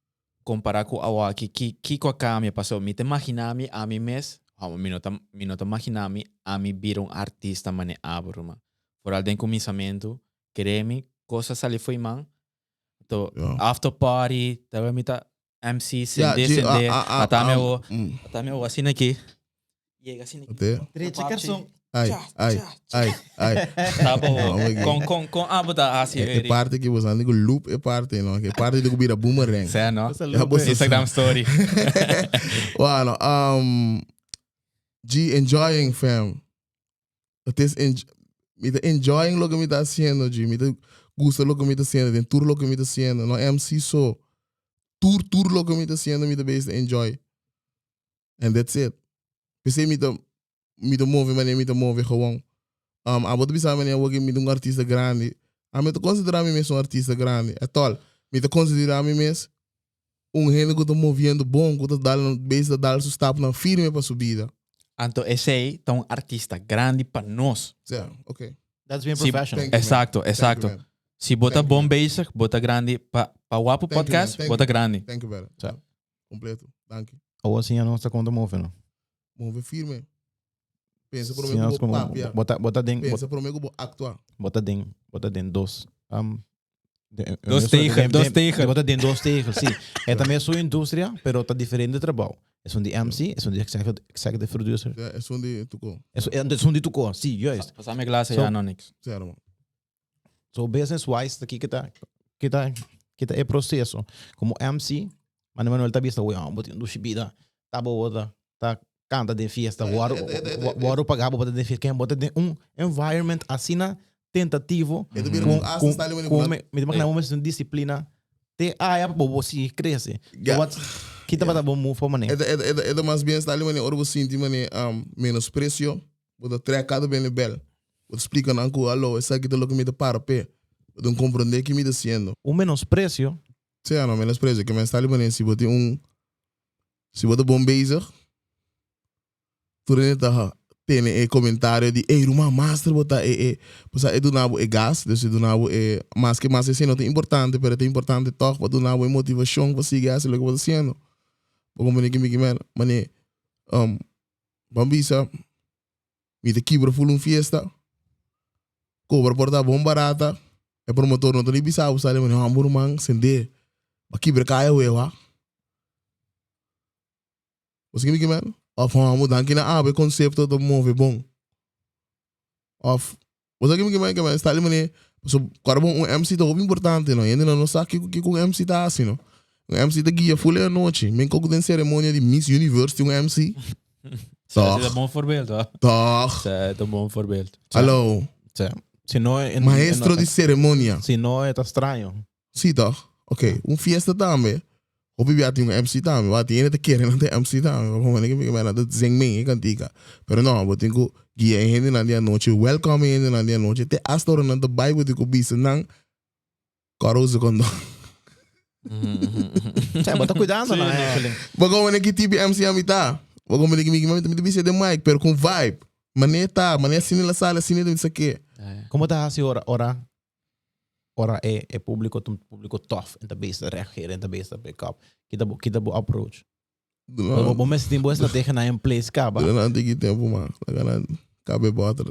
compara ku awaki, ki, kiko a cambia? Paso mi ta imagina mi ami mes, oh, mi no ta, mi no ta imagina mi ami bira un artista mane abo, ruman. Vooral den kuminsamentu, kere mi, kos a sali fo'i man. To Ja. after party, tabata mi ta MC, Ja, sende, G, sende, ah, ah, ata mi ah, awo, ata mi awo asina aki. Yega asina aki. Ate. Drecha karson. Ai, ai, ai, ai. Tabo, Oh my God. kon, kon, kon abo ta hasi E eri. parte que você anda com loop e parte, no? Que parte de kubira boomerang. Sea, no? Ja, você Instagram story. Bueno, G, enjoying, fam. Het is enj mi ta enjoying loke mi ta haciendo, G. Mi ta gusta loke mi ta haciendo, den tur loke mi ta haciendo. No MC so. Tur, tur loke mi ta haciendo, mi ta bezig enjoy. And that's it. P'esei mi ta, mi ta move manera mi ta move gewoon. Um, abo ta bisa manera awor mi ta un artista grandi. Ami ta considera mi mes un artista grandi. At all. Mi ta considera mi mes un hende ku ta moviendo bon, ku ta dal, bezig ta dal su stapnan firme pa su bida. Anto esei ta un artista grandi pa nos. Sea, ok. That's being Si- professional. Thank you, man. Exacto, Thank you, exacto. man. Si bo ta Thank you, bon man. bezig, bo ta grandi pa pa Wapu Thank you, man. Podcast, Thank bo ta you. grandi. Thank you, brother. Sea. Completo. Danki. Awor siña nos ta kon ta move, no? Move firme. Pensa prome Siña ku nos bo kon papia. bo ta bo ta den bo Pensa prome ku bo aktua. bo ta den bo ta den dos um, Dos tegel, dos tegel. Bo ta den dos tegel, sí. E tambe su industria, pero ta diferente trabou. Esun di MC, esun di executive, executive producer. Ja, esun di tuko. Esun, esun di tuko, sí, juist. Pasame glase So- ya, no, Nix. Sí, hermano. So business wise, ta kita kita kita e proceso. Como MC, Mano Manuel ta bisa, "Uy, bo tin dushi bida. Ta bo ta ta canta den fiesta, wòrdu wòrdu pagá bo pa ta den fiesta. Ken bo ta den un environment asina tentativo E ta bira ku ku hasta ku sta li ku manera mi mi ta imaginá bo mester un disiplina te aya pa bo sigui krese. Ja. What ki tabata bo move pa manera? E ta e ta e ta e ta mas bien sta li manera ora bo sinti manera um menosprecio, bo ta trek kada bene bel. Bo ta splika nan ku alo esaki ta loke mi ta para p'e. Bo ta komprondé ki mi ta hasiendo. Un menosprecio Sea no menosprecio ke men sta li manera si bo tin un si bo ta bon bezig tur hende ta tene e comentario di ey ruman master bo ta e e pasobra e duna bo e gas dus e duna bo e maske mas esei no ta importante pero e ta importante tog pa duna bo e motivacion pa sigui hasi loke bo ta haciendo bo comprende ki mi kimen mane ban bisa mi ta kibra ful un fiesta cobra por ta bon barata e promotor no ta ni bisa bo sali mane homber ruman sende bo a kibra kaya wewa. Bo sigui mi ki men? Of homo danki na abo e concepto ta move bon. Of bo sa ki mi ki men? Ki men sta li mane paso kor bon un MC ta hopi importante no. Hende no sa kiko kiko un MC ta hasi no. Un MC ta guia ful e anochi. Men koko den ceremonia di Miss Universe tin un MC. Toch. Toch. Esei ta bon voorbeeld hoor. Toch. Esei ta un bon voorbeeld. Hallo. Si. Si no, en- Maestro en- di ceremonia. Si no, e ta straño. Sí toch? Oké, un fiesta tambe. Hopi bia tin un MC tambe. Wa tin hende ta kere nan ta MC tambe. Bo mane ke nan ta zing mee e kantika. Pero no, bo tin ku guia e hendenan di anochi, welcome e hendenan di anochi. Te hasta ora nan ta bai bo tin ku bisa nan kòrda usa kondon. Sè, bo ta kuidando nan actually. Bo komo mane ki tipo MC ami ta. Bo comprende ki mi mi ta bisa den mic pero con vibe. Mane ta, mane asina la sala asina ta bisa ke. Como ta haci ora ora ora e e publico ta un publico tof en ta bezig ta reagera en ta bezig ta pick up? Kita bo kita bo approach? Bo bo mester tin bo estrategia na in place caba. Duna nan tiki tempo man, laga nan cabe boter.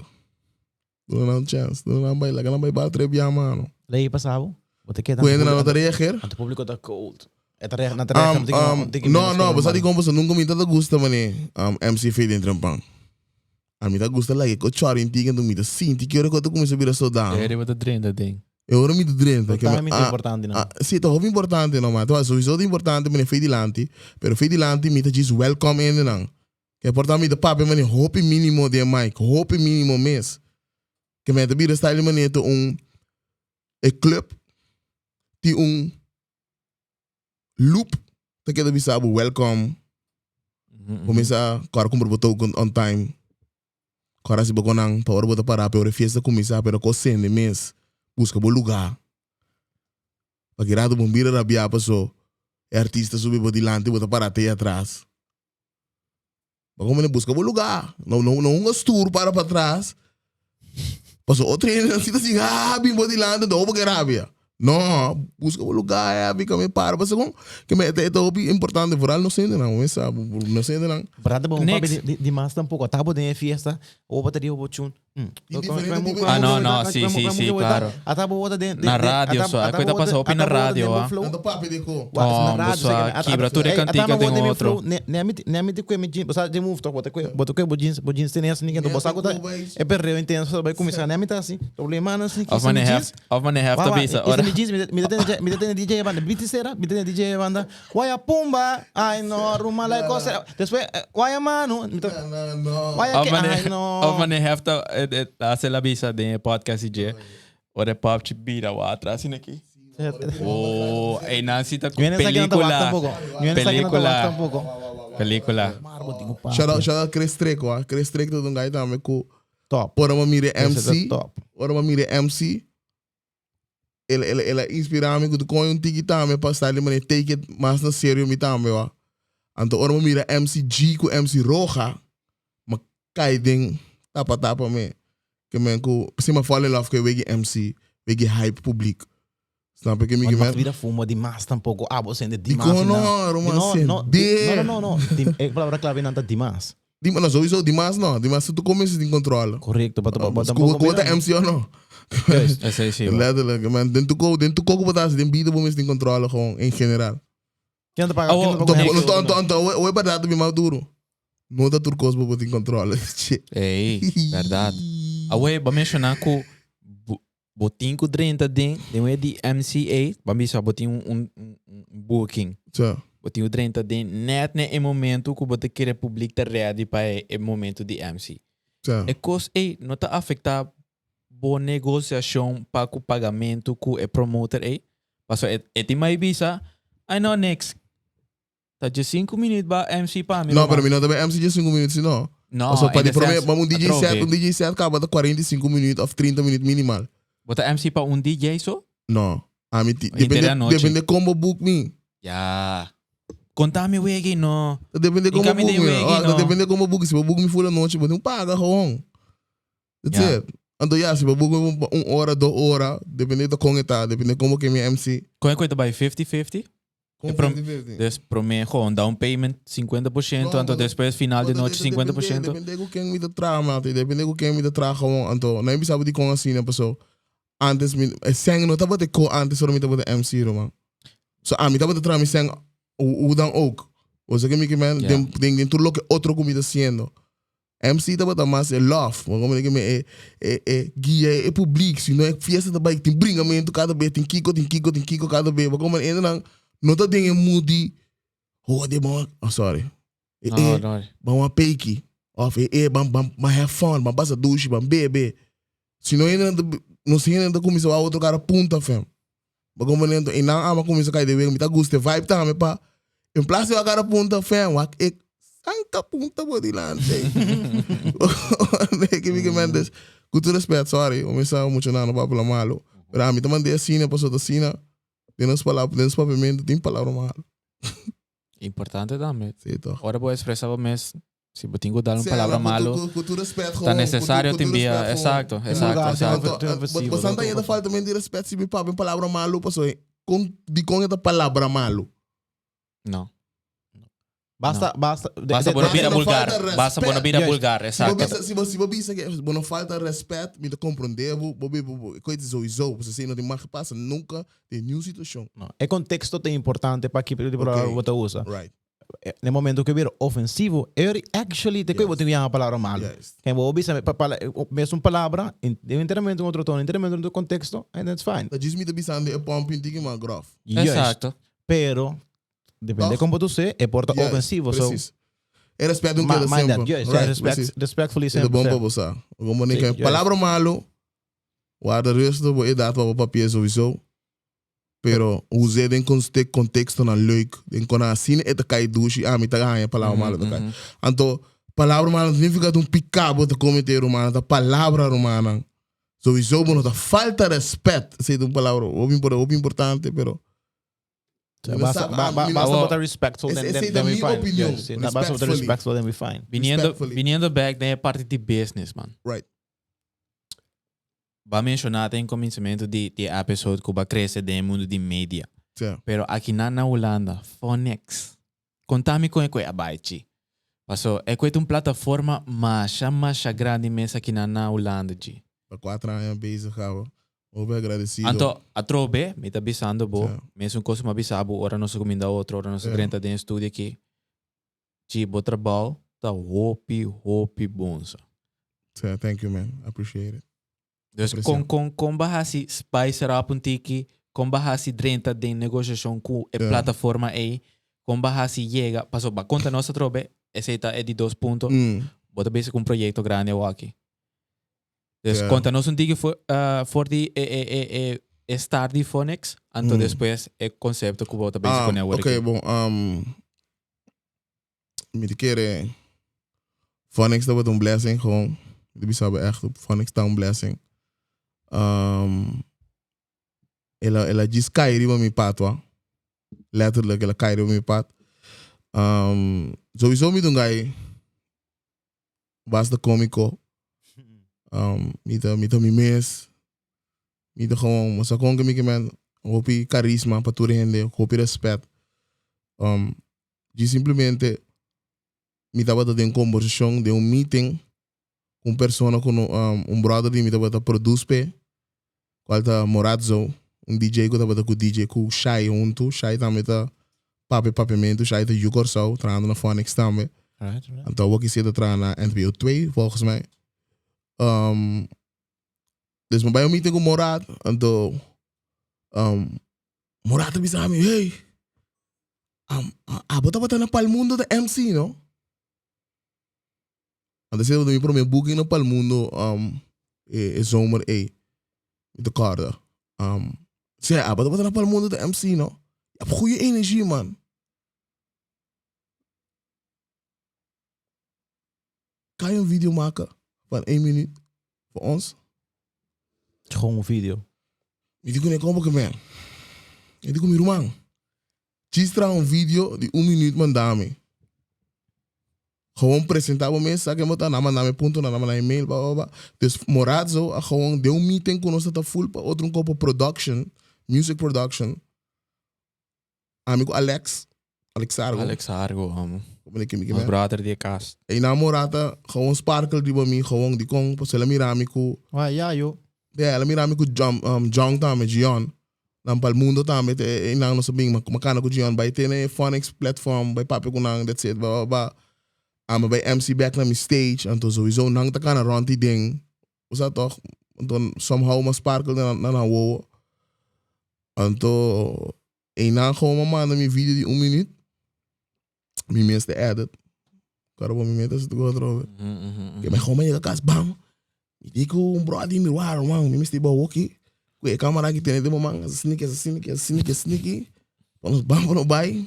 Duna nan chance, duna nan bai, laga nan bai bal tres bia mano. Lei pasa bo? Bo ta keda Ku hende nan no ta reageer? Anto publico ta cold. E ta reageer, nan ta reageer tiki um, tiki No, no, bo sa di kon pasobra nunca mi ta ta gusta mane um, MC Fade den trempan. A mi ta gusta laga e kochori in tiki anto mi ta sinti ki ora ku ta kuminsa bira soda. E ora ta drenta den. E ora mi ta drenta. Ke mi, ah, importante no. Ah, si, ta hopi importante no, ma. Sowieso ta importante mane Fade dilanti, pero Fade dilanti mi ta djis welcome hende nan. Ke por ta mi ta papia mane hopi minimo den mic, hopi minimo mes. Ke mi ta bira style mane ta un e club tin un loop ta keda bisa bo welcome. Kuminsa kòrda kumpra bo token on time. Kòrda si bo konan pa ora bo ta pará pa ora e fiesta kuminsá pero kos sende mes buska bo lugá. Pa ki rato bo bira rabiá paso e artista subi bo dilanti bo ta pará te atras. Bo como busca bo lugar. No, no, no un stoer para para atrás. Paso otro hende así así, ah, bim bo dilante, do bo que rabia. No, busca bo lugar, eh, bika me para. Paso con, que me, esto es importante, vooral no sende nan, me sa, no sende nan. Brada bo Next. papi di, di, di mas tampoco. Tabo den e fiesta, o bateria o chun. Ah, no, no, sí, sí, sí, claro. Na radio so, a cuenta pasa hopi na radio, ah. Anto papi di ko. Oh, bo sa kibra tur e cantica den otro. Ne mi ti kue mi jeans, bo sa di move toch, bo ta kue, bo ta kue bo jeans, bo jeans tene así, bo sa ku ta e perreo intenso bai kuminsá, ne mi ta así, problema nan así, Of mane hef, of mane hef ta bisa, ora. Mi jeans, mi ta tene, mi ta tene DJ banda, biti sera, mi ta tene DJ banda, Waya pumba, ay no, ruma la cosa. Después, waya mano. No, no. Waya que, ay no. Of mane hefta, hace la bisa den e podcast y Ora e papchi bira wa atras in aki. Oh, ey Nancy ta cu pelicula. Pelicula. Pelicula. Shout out, shout out Chris Trick, wa. Chris Trick ta un guy tambe cu Top. Ora mi mira MC. Top. Ora mi mira MC. El, el, el a inspira mi ku kon un tiki tambe pa sta di manera take it mas na serio mi tambe wa. Anto ora mi mira MC G ku MC Roja, ma kai den tapa tapa me. Ke men ku si ma fall in love ku e wegi MC, wegi hype publiek. Snap je ke mi ke men? Vida fuma di mas tampoco. Ah, bo sende Di dimas. kon no, Roman No, no, sende. no, no, no. Di, e palabra clave nan ta dimas. Di, no, sowieso dimas no. Dimas tu comienza sin control. Correcto, pa pa Ku ku ta MC o no? Juist. Esei sí. Letterlijk, man. Den tu ko, den tu koko botas, den bida bo mis tin controle gewoon in general. Ken ta paga? Oh, Ken ta Anto, paga? Next. anto, anto, anto, we, we verdad mi mas duro. No ta tur kos bo bo tin controle. Che. Ey, verdad. Awe, ba menciona ku bo tin ku drenta den den we di MCA, ba bisa bo tin un, un, un, un booking. Tja. Bo tin ku drenta den net na e momento ku bo ta kere publiek ta ready pa e, e momento di MC. Tja. E kos ey no ta afecta bo negociacion pa ku pagamento ku e promoter ey? Paso e, e tin mai bisa, ay no next, Ta dje sinku minuut ba MC pa mi No, pero mi no ta bay MC dje sinku minuut si no. No, Paso pa in di the prome, sense, pa un DJ atrobe. set, un DJ set kaba ta 45 minuut of 30 minuut minimal. Bo ta MC pa un DJ so? No. Ami ti, Henter depende, anochi. depende kon bo book mi. Ya. Konta mi wegi no. Ta depende kon bo Inka mi book den mi. wegi, Ah, ta no. depende kon bo book. Si bo book mi full anochi, bo tin paga gewoon. That's Ja. it. Anto ya, si bo book mi pa un ora, dos ora, depende ta kon e ta, depende kon bo ke mi MC. Kon e koe ta bai 50-50? Kon E prom- 50-50. Dus promé gewoon down payment 50%, No, anto maar- despues final di Want nochi dat- dat depende- 50%. Depende ku ken mi ta traha, mate. Depende ku ken mi ta traha gewoon. Anto, na mi sabi di kon asina, paso. Antes mi, e seng no tabata ko antes ora mi tabata MC, roman. So, a mi tabata traha mi seng hoe, hoe dan ook. Osea ke mi ke men, Ja. den, den, den tur loke otro ku mi ta haciendo. MC tabata mas e love, maar como que me e, e, e guia e publiek, si no e fiesta ta bai, tin bringamento cada vez, tin kiko, tin kiko, tin kiko cada vez, maar como ende dan, no ta den e mood di, oh, de bon, oh, sorry. E, No, e, no. ban wan peiki, of e, e, ban, ban, ban have fun, ban pasa douche, ban bebe. Si no ende dan, nos hende ta cuminsa wou otro cara punta, fam. Maar como lento, e nan ama cuminsa cai de wega, mi ta gusta e vibe tambe pa, in plaats di wak cara punta, fam, wak ik sanka punta bo dilante. Nee, que mi que men, dus, cu tur respet, sorry, o mi sa mucho nano pa habla malo. Pero ami ta mande asina, paso ta asina, den nos palabra, den nos papiamento tin palabra malo. Importante tambe. Sí, toch. Ora bo expresa bo mes. Si bo tin ku dal un Sea, palabra ku, malo, ku, ku tur respet ta gewoon. necesario Ku tur tin bia. respet gewoon. Exacto, In exacto, lugar exacto. te Anto, ofensivo, bo no ta te falta men di respet si mi papia un palabra malo paso kon di kon e ta palabra malo. No. Basta, basta. Basta bo no bira no vulgar. falta Basta bo no bira respet. vulgar, Si bo exacto. bisa, si bo, si bo bisa ke bo no falta respet, mi ta comprende bo, bo, bo, bo, koe sowieso, paso si no tin mag pasa nunca den niun situacion. No, e contexto ta importante pa ki tipo di palabra Ok. bo ta usa. Right. Na e momento ku e bira ofensivo, e ora actually te koe bo tin ku yama palabra malu. Juist. Ken bo bisa pa pala mesun palabra, in enteramente un otro tono, enteramente un otro contexto, and that's fine. Ta djis mi ta bisando e pompi un tiki mas grof. Juist. Exacto. Pero, depende Toch? kon bo ta us'é, e por ta Juist, ofensivo. So, Precies. E respet un ma- keda mind that. semper. Juist, Right, respect, precies. respectfully E ta semper. bon pa bo sa. Como Sí, ni juist. palabra malo, warda rustig, bo edad pa bo papia sowieso. Pero us'é den contextonan leuk. Den kon asina e ta kai dushi, ah, mi ta haña palabra malo ta kai. Anto, palabra malo no significa ta un piká bo ta kometé, rumannan, ta palabra, rumannan. Sowieso bo no ta falta respet. Esei ta un palabra hopi hopi importante, pero Mi no Basta, sa- ba, ba, mi no basta sa- bo ta respectful, Ese- then, ese then, ta then we mi fine. opinion. Yes, basta bo ta Respectfully. respectful, then we fine. Viniendo, Respectfully. viniendo back den e parti di business, man. Right. Ba menciona den comensamento di di episode cu ba crece den e mundo di media. Sí. Pero aki nan na Hulanda, Phoenix. Contami con e cu e a bay, chi. Paso, e cu e ta un plataforma masha, masha grandi mes aki nan na Hulanda, chi. Pa cuatro aña bezig caba. Hopi agradecido. Anto, atrobe, mi ta bisando bo, Sí. mesun cos cu mi a bisa bo ora nos a cuminda otro, ora nos a Sí. drenta den e studio aki. Chi, bo trabao ta hopi, hopi bon sa. Sí, thank you man, appreciate it. Dus Aprecia. kon, kon, kon bo hasi spice it up un tiki, kon bo hasi drenta den negociacion cu e Ja. plataforma ey, kon bo hasi yega, paso ba conta nos atrobe, esey ta e di dos punto, bo ta bezig cu un proyecto grandi awaki. Dus Ja. conta nos un tiki for, eh, for di e, e, e, e, e start di Phonics, anto despues e concepto cu bo ta bezig Ah, cu ne awor ok, aki. bon, mi ta kere Phonics tabata un blessing gewoon. Mi ta bisa bo echt, Phonics ta un blessing. El a, el a djis kai riba mi pad wa. Letterlijk, el a kai riba mi pad. Sowieso mi ta un guy basta cómico. Mi ta, mi ta mi mes. Mi ta gewoon, mi sa kon ke mi ke men hopi carisma pa tur hende, hopi respet. Djis simplemente mi tabata den conversacion, den un meeting cu un persona cu no, un brother di mi tabata produce p'e, cual ta Morazzo, un DJ cu tabata cu DJ cu Shai hunto. Shai tambe ta papia papiamento, Shai ta yu Corsou, trahando na Phonics tambe. Anto awor ki ta traha na NPO 2, volgens mij. Dus mi bai un meeting cu Morat, anto Morat a bisa mi, hey, abo tabata na Palmundo ta MC, no? Anto esei tabata mi prome booking na Palmundo e, e zomer ei. Mi ta kòrda. Si, abo tabata na Palmundo ta MC, no? Je hebt goede energie, man. Kan je een video maken van 1 minuut voor ons? Gewoon un video. Mi di ku ne komo ke men. Mi di ku mi ruman. Djis traha un video di un minuut manda mi. Gewoon presenta bo mes, sa ke bo ta, nan manda mi punto, nan a manda mi mail, ba ba ba. Dus Morazzo a gewoon den un meeting ku nos ta ta full pa otro un kopo production, music production. Ami ku Alex, Alex Argo. Alex Argo, amo. Como de kimi Nos brother di e kas. E namorada gewoon sparkle riba mi, gewoon di kon, pasobra el a mira mi ku. Ah, ya, yo. Ja, el a mira mi ku John, John tambe, Gion. Nan pa'l mundo tambe, te e nan nos a bin, ma kana ku Gion bai tene e Phonics platform, bai papia ku nan, that's it, ba ba ba. Ami bai MC back na mi stage, anto sowieso nan ta kana rond die ding. Bo sa toch? Anto somehow m'a sparkle na nan wowo. Anto einan gewoon m'a manda mi video di un minuut. Mi mes ta edit. Kòrda bo mi mes ta zit ku otro. Ke mi gewoon yega kas bam. Mi di ku un bròder di mi wou man mi mester bou woki. Ku e kamera ki tene den bo man sneaky sneaky sneaky sneaky. Pa nos bam pa no bai.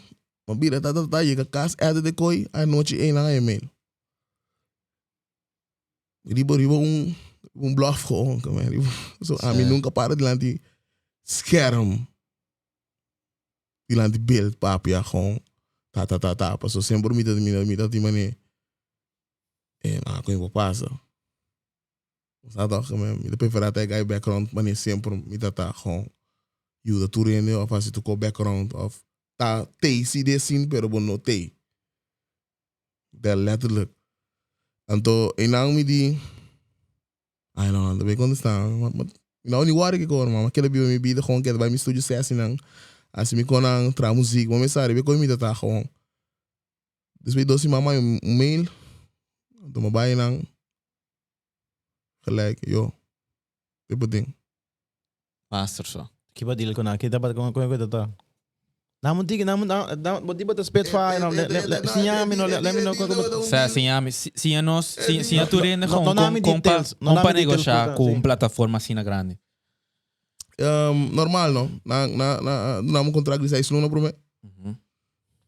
Mi bira ta ta ta yega kas edit e koi anochi einan a e mail. Riba riba un un bluff gewoon ke men riba. So ami nunka para dilanti scherm. Dilanti beeld papia gewoon ta ta ta ta. Paso semper mi ta mi ta mi ta tin manera. En a kon bo pasa. Sa toch, mi ta prefera ta e guy background wanneer semper mi ta ta gewoon yuda tur hende of hasi tur ko background of ta tey si den scene pero bo no tey. Dat letterlijk. Anto einan mi di, ay no, anto bay contesta, ma ma no ni worry kiko man, ma keda biba mi bida gewoon keda bay mi studio sessinan, hasi mi konan, traha muziek, bo mester riba e koe mi ta ta gewoon. Despues dos siman manda un mail, anto mi a bay nan gelijk, yo, tipo ding. Master so. Ki ba deal ku nan? Ki tabata kon kon ku ta? Nan mun tiki nan mun nan bo di bo ta spitfire no le le siña mi no let me know kon ku Sa siña mi siña nos siña tur hende No kon no kon mi kon pa details no kon pa dame details negosha ku ku ta un si. plataforma asina grandi. Normal no nan nan nan un contract di seis luna prome.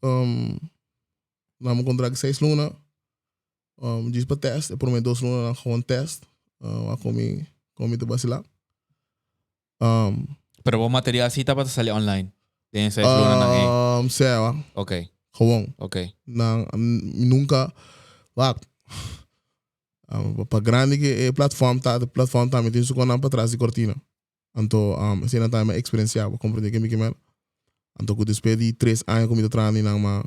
Nan un contract di seis luna. Djis pa test, e prome dos lunanan gewoon test. A komi, komi ta basila. Pero bo material si tabata sali online den e seis lunanan ei? Sea, Ok. Gewoon. Ok. Nan, mi nunca, wak, pa grandi ke e platform ta, e platform tambe tin su konan patras di kortina. Anto esei nan tambe mi a eksperensiá, bo komprendé ke mi ke mèr? Anto ku despues di tres aña ku mi ta traha di nan m'a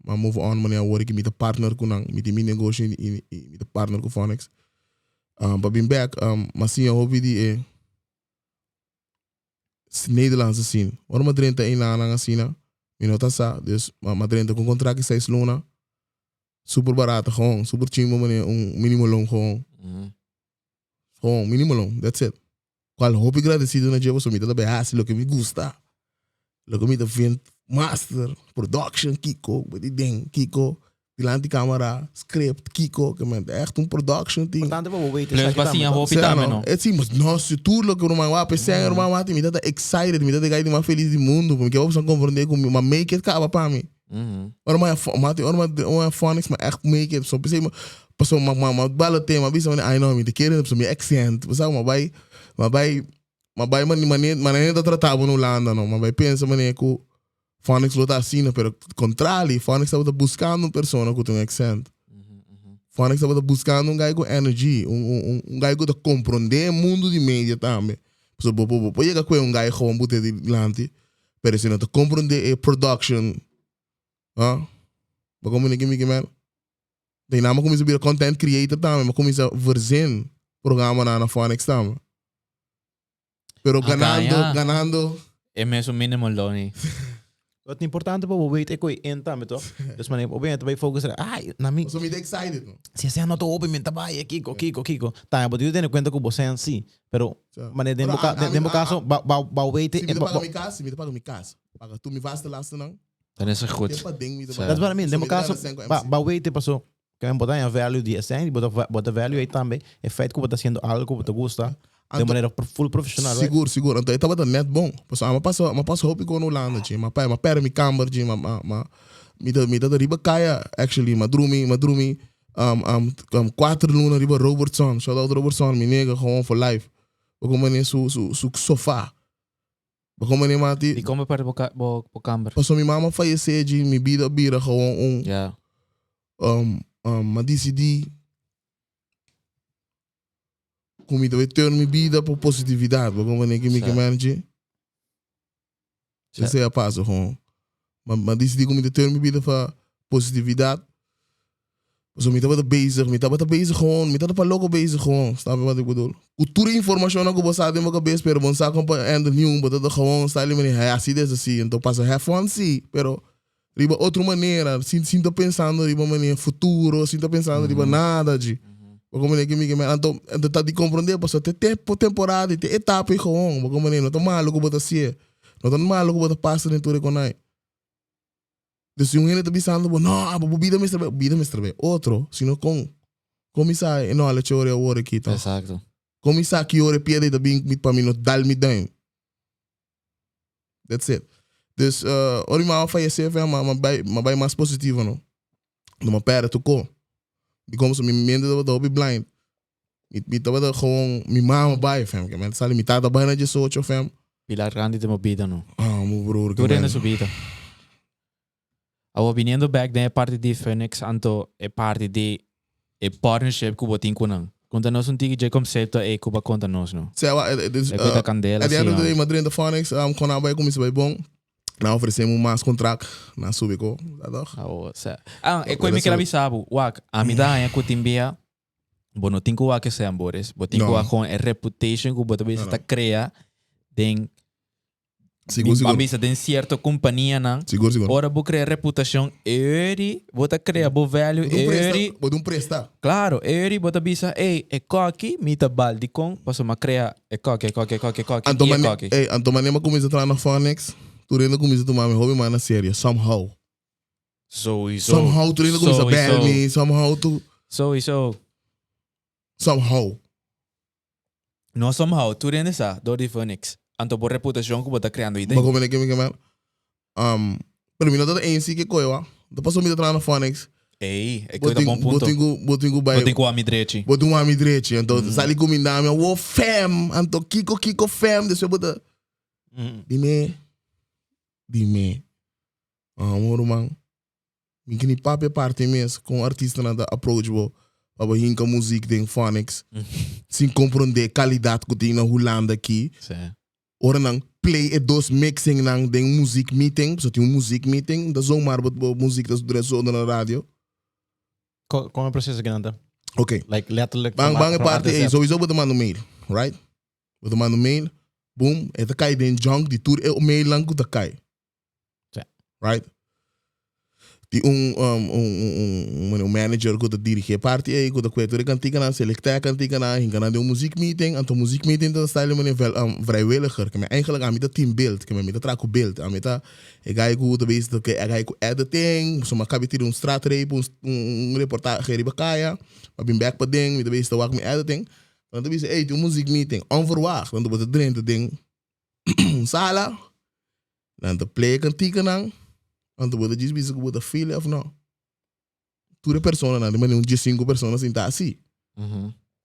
m'a move on manera awor ki mi ta partner ku nan, mi tin mi negoshi i mi ta partner ku Phonics. Pa bin bèk m'a siña hopi di e Nederlandse scene. Ora m'a drenta einan asina mi no ta sa, dus m'a drenta ku un kontrakt di seis luna super barato gewoon, super chimbo manera un minimo loon gewoon. Gewoon minimo loon, that's it. Cual hopi gradecido na dje pasobra mi ta tabata haci loke mi gusta, loke mi ta vind master, production kiko, di den kiko, dilanti camera, script kiko, ke men echt un production team. Importante pa bo weten Plus esaki pa tambe siña toch? hopi Sea tambe no, no. e si, mas no, si tur loke ruman wak p'esei ruman wak mi ta ta excited, mi ta ta e guy di mas felis di mundo, mi ke pa comprende ku mi, ma make it kaba pa mi. Ora mi a ora mi a Phonics mi a echt make it, so p'esei pasobra mi a mi a bala tema a bisa mi ai no mi ta kere pasobra mi accent bo sa mi a bai mi a bai mi a bai manera manera ta trata bo na Hulanda no mi a bai pensa manera ku Phonics lo ta asina pero kontrali Phonics tabata buskando un persona ku tin un accent Phonics tabata buskando un guy ku energy un un un guy ku ta kompronde e mundu di media tambe pasobra bo bo por yega ku un guy gewoon bute dilanti Pero si no ta comprende e production, ah, bo comprende ki mi ke men? Den nan mi cuminsa bira content creator tambe, mi cuminsa verzin programa nan na Phonics tambe. Pero Ah, ganando, gaña. ganando. E mesun minimal loan ei. Wat importante pa bo weet e koe in tambe toch? Dus manera bo bent bay focus ai na mi. So mi ta excited no. Si esei no ta hopi mi ta bay kiko kiko kiko. Ta bo tin tene cuenta cu bo sen si. Pero manera den bo den bo caso ba ba ba weet Si mi ta paga mi cas, si mi ta paga mi cas. Paga tur mi vaste lastennan. Dan is het goed. Te pa den mi ta paga. Dat what I mean. Den bo caso ba ba weet paso bo ta haña value di esei, bo ta bo ta value ei tambe e feit cu bo ta haciendo algo cu bo ta gusta de manera full profesional, right? Sigur, sigur. Anto e tabata net bon. Pasobra ami a pasa, mi a pasa hopi kon Hulanda, chi. Mi a mi a perde mi kamber, chi. Mi a, mi a, mi ta, mi ta riba kaya, actually. Mi a drumi, mi a drumi kuater luna riba Robertson. Shout out Robertson, mi nega, gewoon for life. Bo kon manera su, su, su sofa. Bo kon manera mati. Dikon bo perde bo, bo, bo kamber? Pasobra mi mama a fayesé, chi. Mi bida a bira gewoon un. Ja. Mi a disidí. Ku mi ta bai turn mi bida pa positividat. Bo comprende ki mi ke meen dje? Esei a pasa gewoon. Ma ma disidí ku mi ta turn mi bida pa positividat. Pasobra mi tabata bezig, mi tabata bezig gewoon, mi tabata pa loko bezig gewoon. Snap je wat ik bedoel? Ku tur e informashonnan ku bo sa den bo kabes, pero bo no sa kon pa handle niun, bo ta gewoon sta li manera, hey, asi des asi. Anto pasa have fun si, pero riba otro manera, sin sin ta pensando riba manera futuro, sin ta pensando riba nada dje. Bo comprende ki mi ke men? Anto, anto ta di comprende pasobra te tempo, temporada i te etapa ei gewoon, bo comprende? No ta malo ku bo ta hasié, no ta malo ku bo ta pasa den tur e konai. Dus si un hende ta bisando bo, no, abo bo bida mester bai, bida mester bai otro, sino kon, kon mi sa e knowledge ora awor aki ta? Exacto. Kon mi sa ki ora e piedra ei ta bin pa mi no dal mi duim? That's it. Dus uh, ora mi mama fallecé, fam, ma, ma bai, ma bai mas positivo, no. No ma perde tocó. Di como so mi mente tabata hopi blind. Mi, mi tabata gewoon, mi mama bai, fam. Que men sali mi tata bai na 18, fam. Pilar grandi den bo bida, no. Ah, mo broer. Tur hende su bida. Awor, biniendo back den e parti di Phoenix, anto e parti di... E partnership ku bo tin ku nan. Konta nos un tiki dje konsepto ei ku bo a konta nos no. Sea wa, e, dus, E ku ta kandela at the si end of the man. day, m'a drenta Phonics, kon nan bai kuminsá bai bon, nan ofresé mi un mas kontrakt, nan subi ko, sa toch? Awo, sa. Ah, e ku mi ker a bisa bo, wak, ami ta haña ku tin bia, bo no tin ku wak esei ambores, bo tin ku No. wak kon e reputation ku bo ta bisa No, no. ta krea den Sigur, Mi sigur. bisa den cierto companianan. Sigur, sigur. Ora bo crea reputacion, eri bo ta crea bo value, Bo ta un presta, eri. bo ta un presta. Claro, eri bo ta bisa, ey, e koki mi ta bal dicon, pasobra mi a crea e koki, e koki, e koki, e koki, Anto y e mane, koki. ey, anto mane mi a cuminsa traha na Phonics, tur hende a cuminsa tuma mi hopi mas na serio, somehow. Sowieso. Somehow tur hende a cuminsa bel Sowieso. mi, somehow tu, Sowieso. somehow. No somehow, tur hende sa, door di Phoenix. Anto bo reputacion cu bo ta creando Bo comprende ke mi ke men? Um, pero mi no ta eens ke koe wa. Ta paso mi ta traha na Phoenix. Ey, e Bo koe ta tin, bon bo punto. tin ku, bo tin ku Bo bai, tin ku ami drechi. bo tin un ami drechi. Anto sali kuminda mi, wo fam, anto kiko kiko fam, despues bo ta, dime, dime. Amo ruman. Mi ke ni papia parti mes kon artistanan ta approach bo pa bo hinka muziek den Phonics sin komprondé kalidat ku tin na Hulanda aki. Sí. Ora nan play e dos mixingnan den muziek meeting, pasobra tin un muziek meeting, no ta zomaar bo bo muziek ta zona na radio. Kon kon e proseso kinan ta? Oké. Like letterlijk Ban from ban e from A parti to ei, Z. sowieso bo ta manda un mail, right? Bo ta manda un mail, boom, e ta kai den junk di tur e mailnan ku ta kai. Sí. Right? Di un, um, un, un, un, un manager ku ta dirigí e parti ei, ku ta kue tur e kantikanan, selektá e kantikanan, hinka nan den un muziekmeeting. Anto muziekmeeting ta style di manera um, vrijwilliger. Ke men eigenlijk ami ta team beeld, ke men mi ta traha ku beeld. Ami ta e guy ku ta bezig ta e guy ku editing, so mi a kabi tira un straatreep, un, un reportahe riba kaya, mi a bin bek paden, mi ta bezig ta wak mi editing. Dan ta bisa, ey, tin un muziekmeeting, onverwacht. Dan bo ta drenta den un sala, Nan ta play e kantikanan, anto bo ta djis bisa ku bo ta feel of no. Tur e personanan, di manera un diesinku persona sinta asi.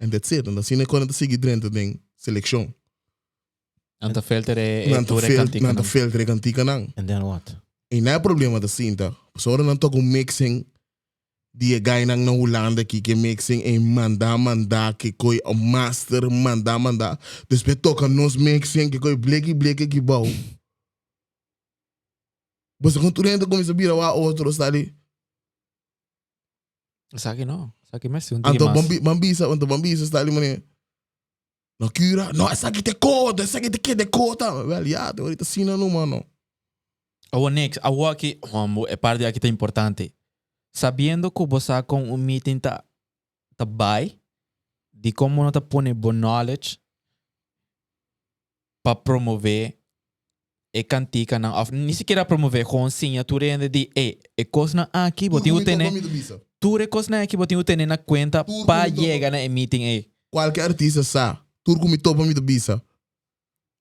And that's it. Anto asina e kos nan ta sigui drenta den selekshon. Nan ta filter e Nan ta tur e fil, nan ta kantikanan. filter e kantikanan. And then what? I na e problema ta sinta. Pasobra ora nan toka un mixing di e guynan na Hulanda aki ke mixing e manda manda ke koi a master manda manda despues toka nos mixing ke koi bleki bleki aki bou. Boso kon tur hende kuminsa bira wak otro sta di. Esaki no, esaki mester un tiki Anto mas. ban ban bisa anto ban bisa sta di manera no cura no esaki ta e kota esaki ta keda e kota wel ya te ahorita asina no mano. Awor next, awor aki, hombo, e parti aki ta importante. Sabiendo ku bo sa kon un meeting ta ta bai, dikon bo no ta pone bo knowledge pa promove e kantikanan òf ni sikiera promove, gewoon siña tur hende di ey, e kosnan aki bo tin ku tene, tur e kosnan aki bo tin ku tene na kuenta pa yega na e meeting ey. Kualke artista sa, tur ku mi topa mi ta bisa,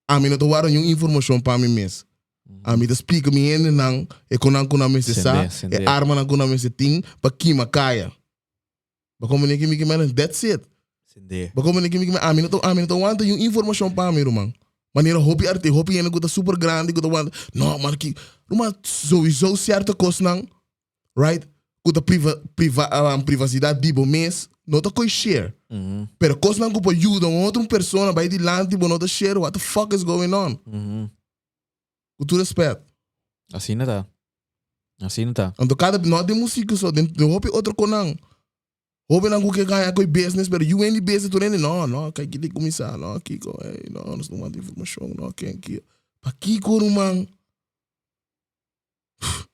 Ami no ta warda niun informashon pa mi mes. Ami ta splika mi hendenan e konan ku nan mester sa, e armanan ku nan mester tin pa kima kaya. Bo komprende ki mi ke menen? That's it. Bo komprende ki mi ke menen? Ami no ta, ami no ta wanta niun informashon pa mi, ruman. Manera hopi arti, hopi hende ku ta super grandi ku ta wanta, no, man ki, ruman, souiso sierto kosnan right? Ku ta priva, priva, um, privacidad di bo mes, no ta koi share. Pero kosnan ku por yuda un otro persona bai dilanti, bo no ta share, what the fuck is going on? Ku tur respet. Asina ta. Asina ta. Anto kada, no den musika so, den, den hopi otro konan. Hobennan ku ke gaña koi business, pero yu hende business tur hende, no, no, kay kiti kuminsá, no, kiko, ey, no, nos no wanta informashon, no, ken ki. Pakiko, ruman?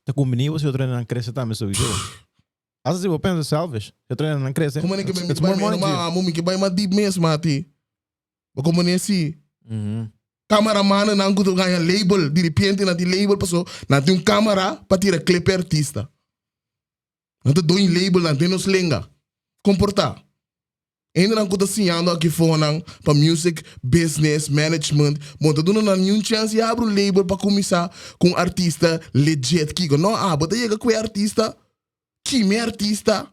Ta kumbini bo si otro hendenan krese tambe sowieso. Asta si bo pensa selfish, si otro hendenan krese, Como ke it's more money to you. Amo mi ke bai mas deep mes, mati. Bo como ne si. Cameraman nan ku ta gaña label, di repente nan tin label paso nan tin un camera pa tira clip e artista. Nan ta doño label nan den nos lenga. Comporta. Hendenan ku ta siñando aki fonan pa music business management bo no ta duna nan niun chance di abri un label pa kuminsá ku un artista legit kiko no abo ta yega ku e artista kima e artista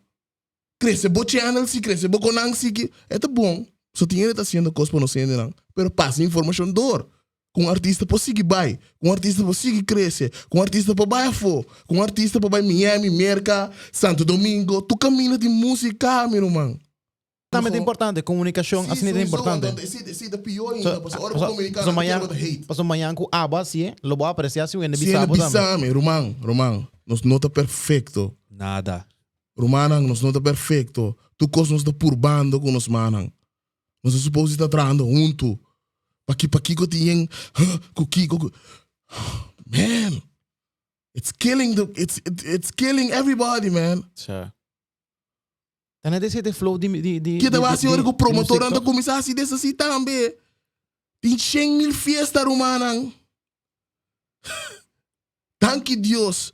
krese bo channel si krese bo konan si ki e ta bon so tin hende ta hasiendo kos pa nos hendenan pero pasa informashon dor. Ku un artista por sigui bai, ku un artista por sigui krese, ku un artista por bai afó, ku un artista por bai Miami, Merka, Santo Domingo, tur kaminda tin músika, mi ruman. Tambe ta importante, komunikashon Sí, asina ta sowieso, importante. anto esei esei ta pió So, ainda, pasobra ora bo paso, komuniká paso nan ta kere mañan, bo ta hate. paso mañan ku abo hasié, lo bo apresiá si un hende Si bisa hende bo tambe. bisa mi, ruman, ruman, nos no ta perfekto. Nada. Rumannan, nos no ta perfekto. Tur kos nos ta purbando ku nos mannan. Nos ta supos di ta trahando huntu. Paki pakiko tin yen ku kiko ku Man, it's killing the it's it's killing everybody, man. Sa. Ta net esei ta e flow di di di Kita di wasi di ora ku di promotornan ta muziek toch? kuminsá hasi des asi tambe. Tin 100.000 fiesta, rumannan. Danki Dios.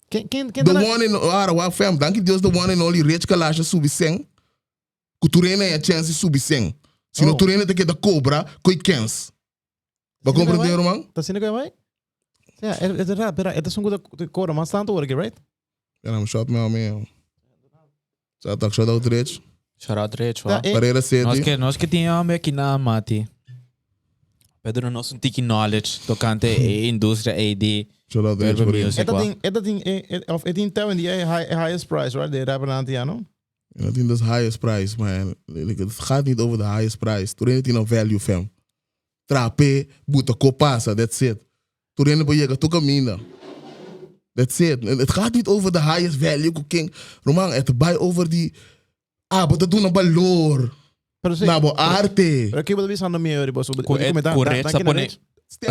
Ken ken ken The ta na one and ara wak fam, danki Dios the one and only Rich Kalash a subi 100. Ku tur hende haña chèns di subi 100. Si no Oh. tur hende ta keda kobra ku e kèns. Bo a Asina ku e komprendé, bai? ruman? Ta asina ku e bai? Sea, e e ta pero e ta esun ku ta kobra mas tantu ora aki, right? Mira, mi shot mi amigo. Sa tak shout out Rich. Shout out Rich, Ta wa. e Parera Nos City. ke, nos ke tin hombre aki na Mati. Pedro nos un tiki knowledge tocante e industria ei di Shout out Rich urban por e music, ta wa. tin e ta tin e e of e tin tèwen di e high e highest price, right? De rapper nan antiano. En dat is highest price, man. Het gaat niet over de highest price. Tur hende tin een value, fam. Trape, buta ko pasa, that's it. Tur hende por yega tur kaminda. That's it. Het gaat niet over de highest value ku ken. Ruman, het ta bai over di, ah, bo ta duna balor Pero sí, na bo pero, arte. pero kico bo ta bisando mi ori, bo so, Ku bo e, comenta, ku da, Rich danki a na pone, Rich.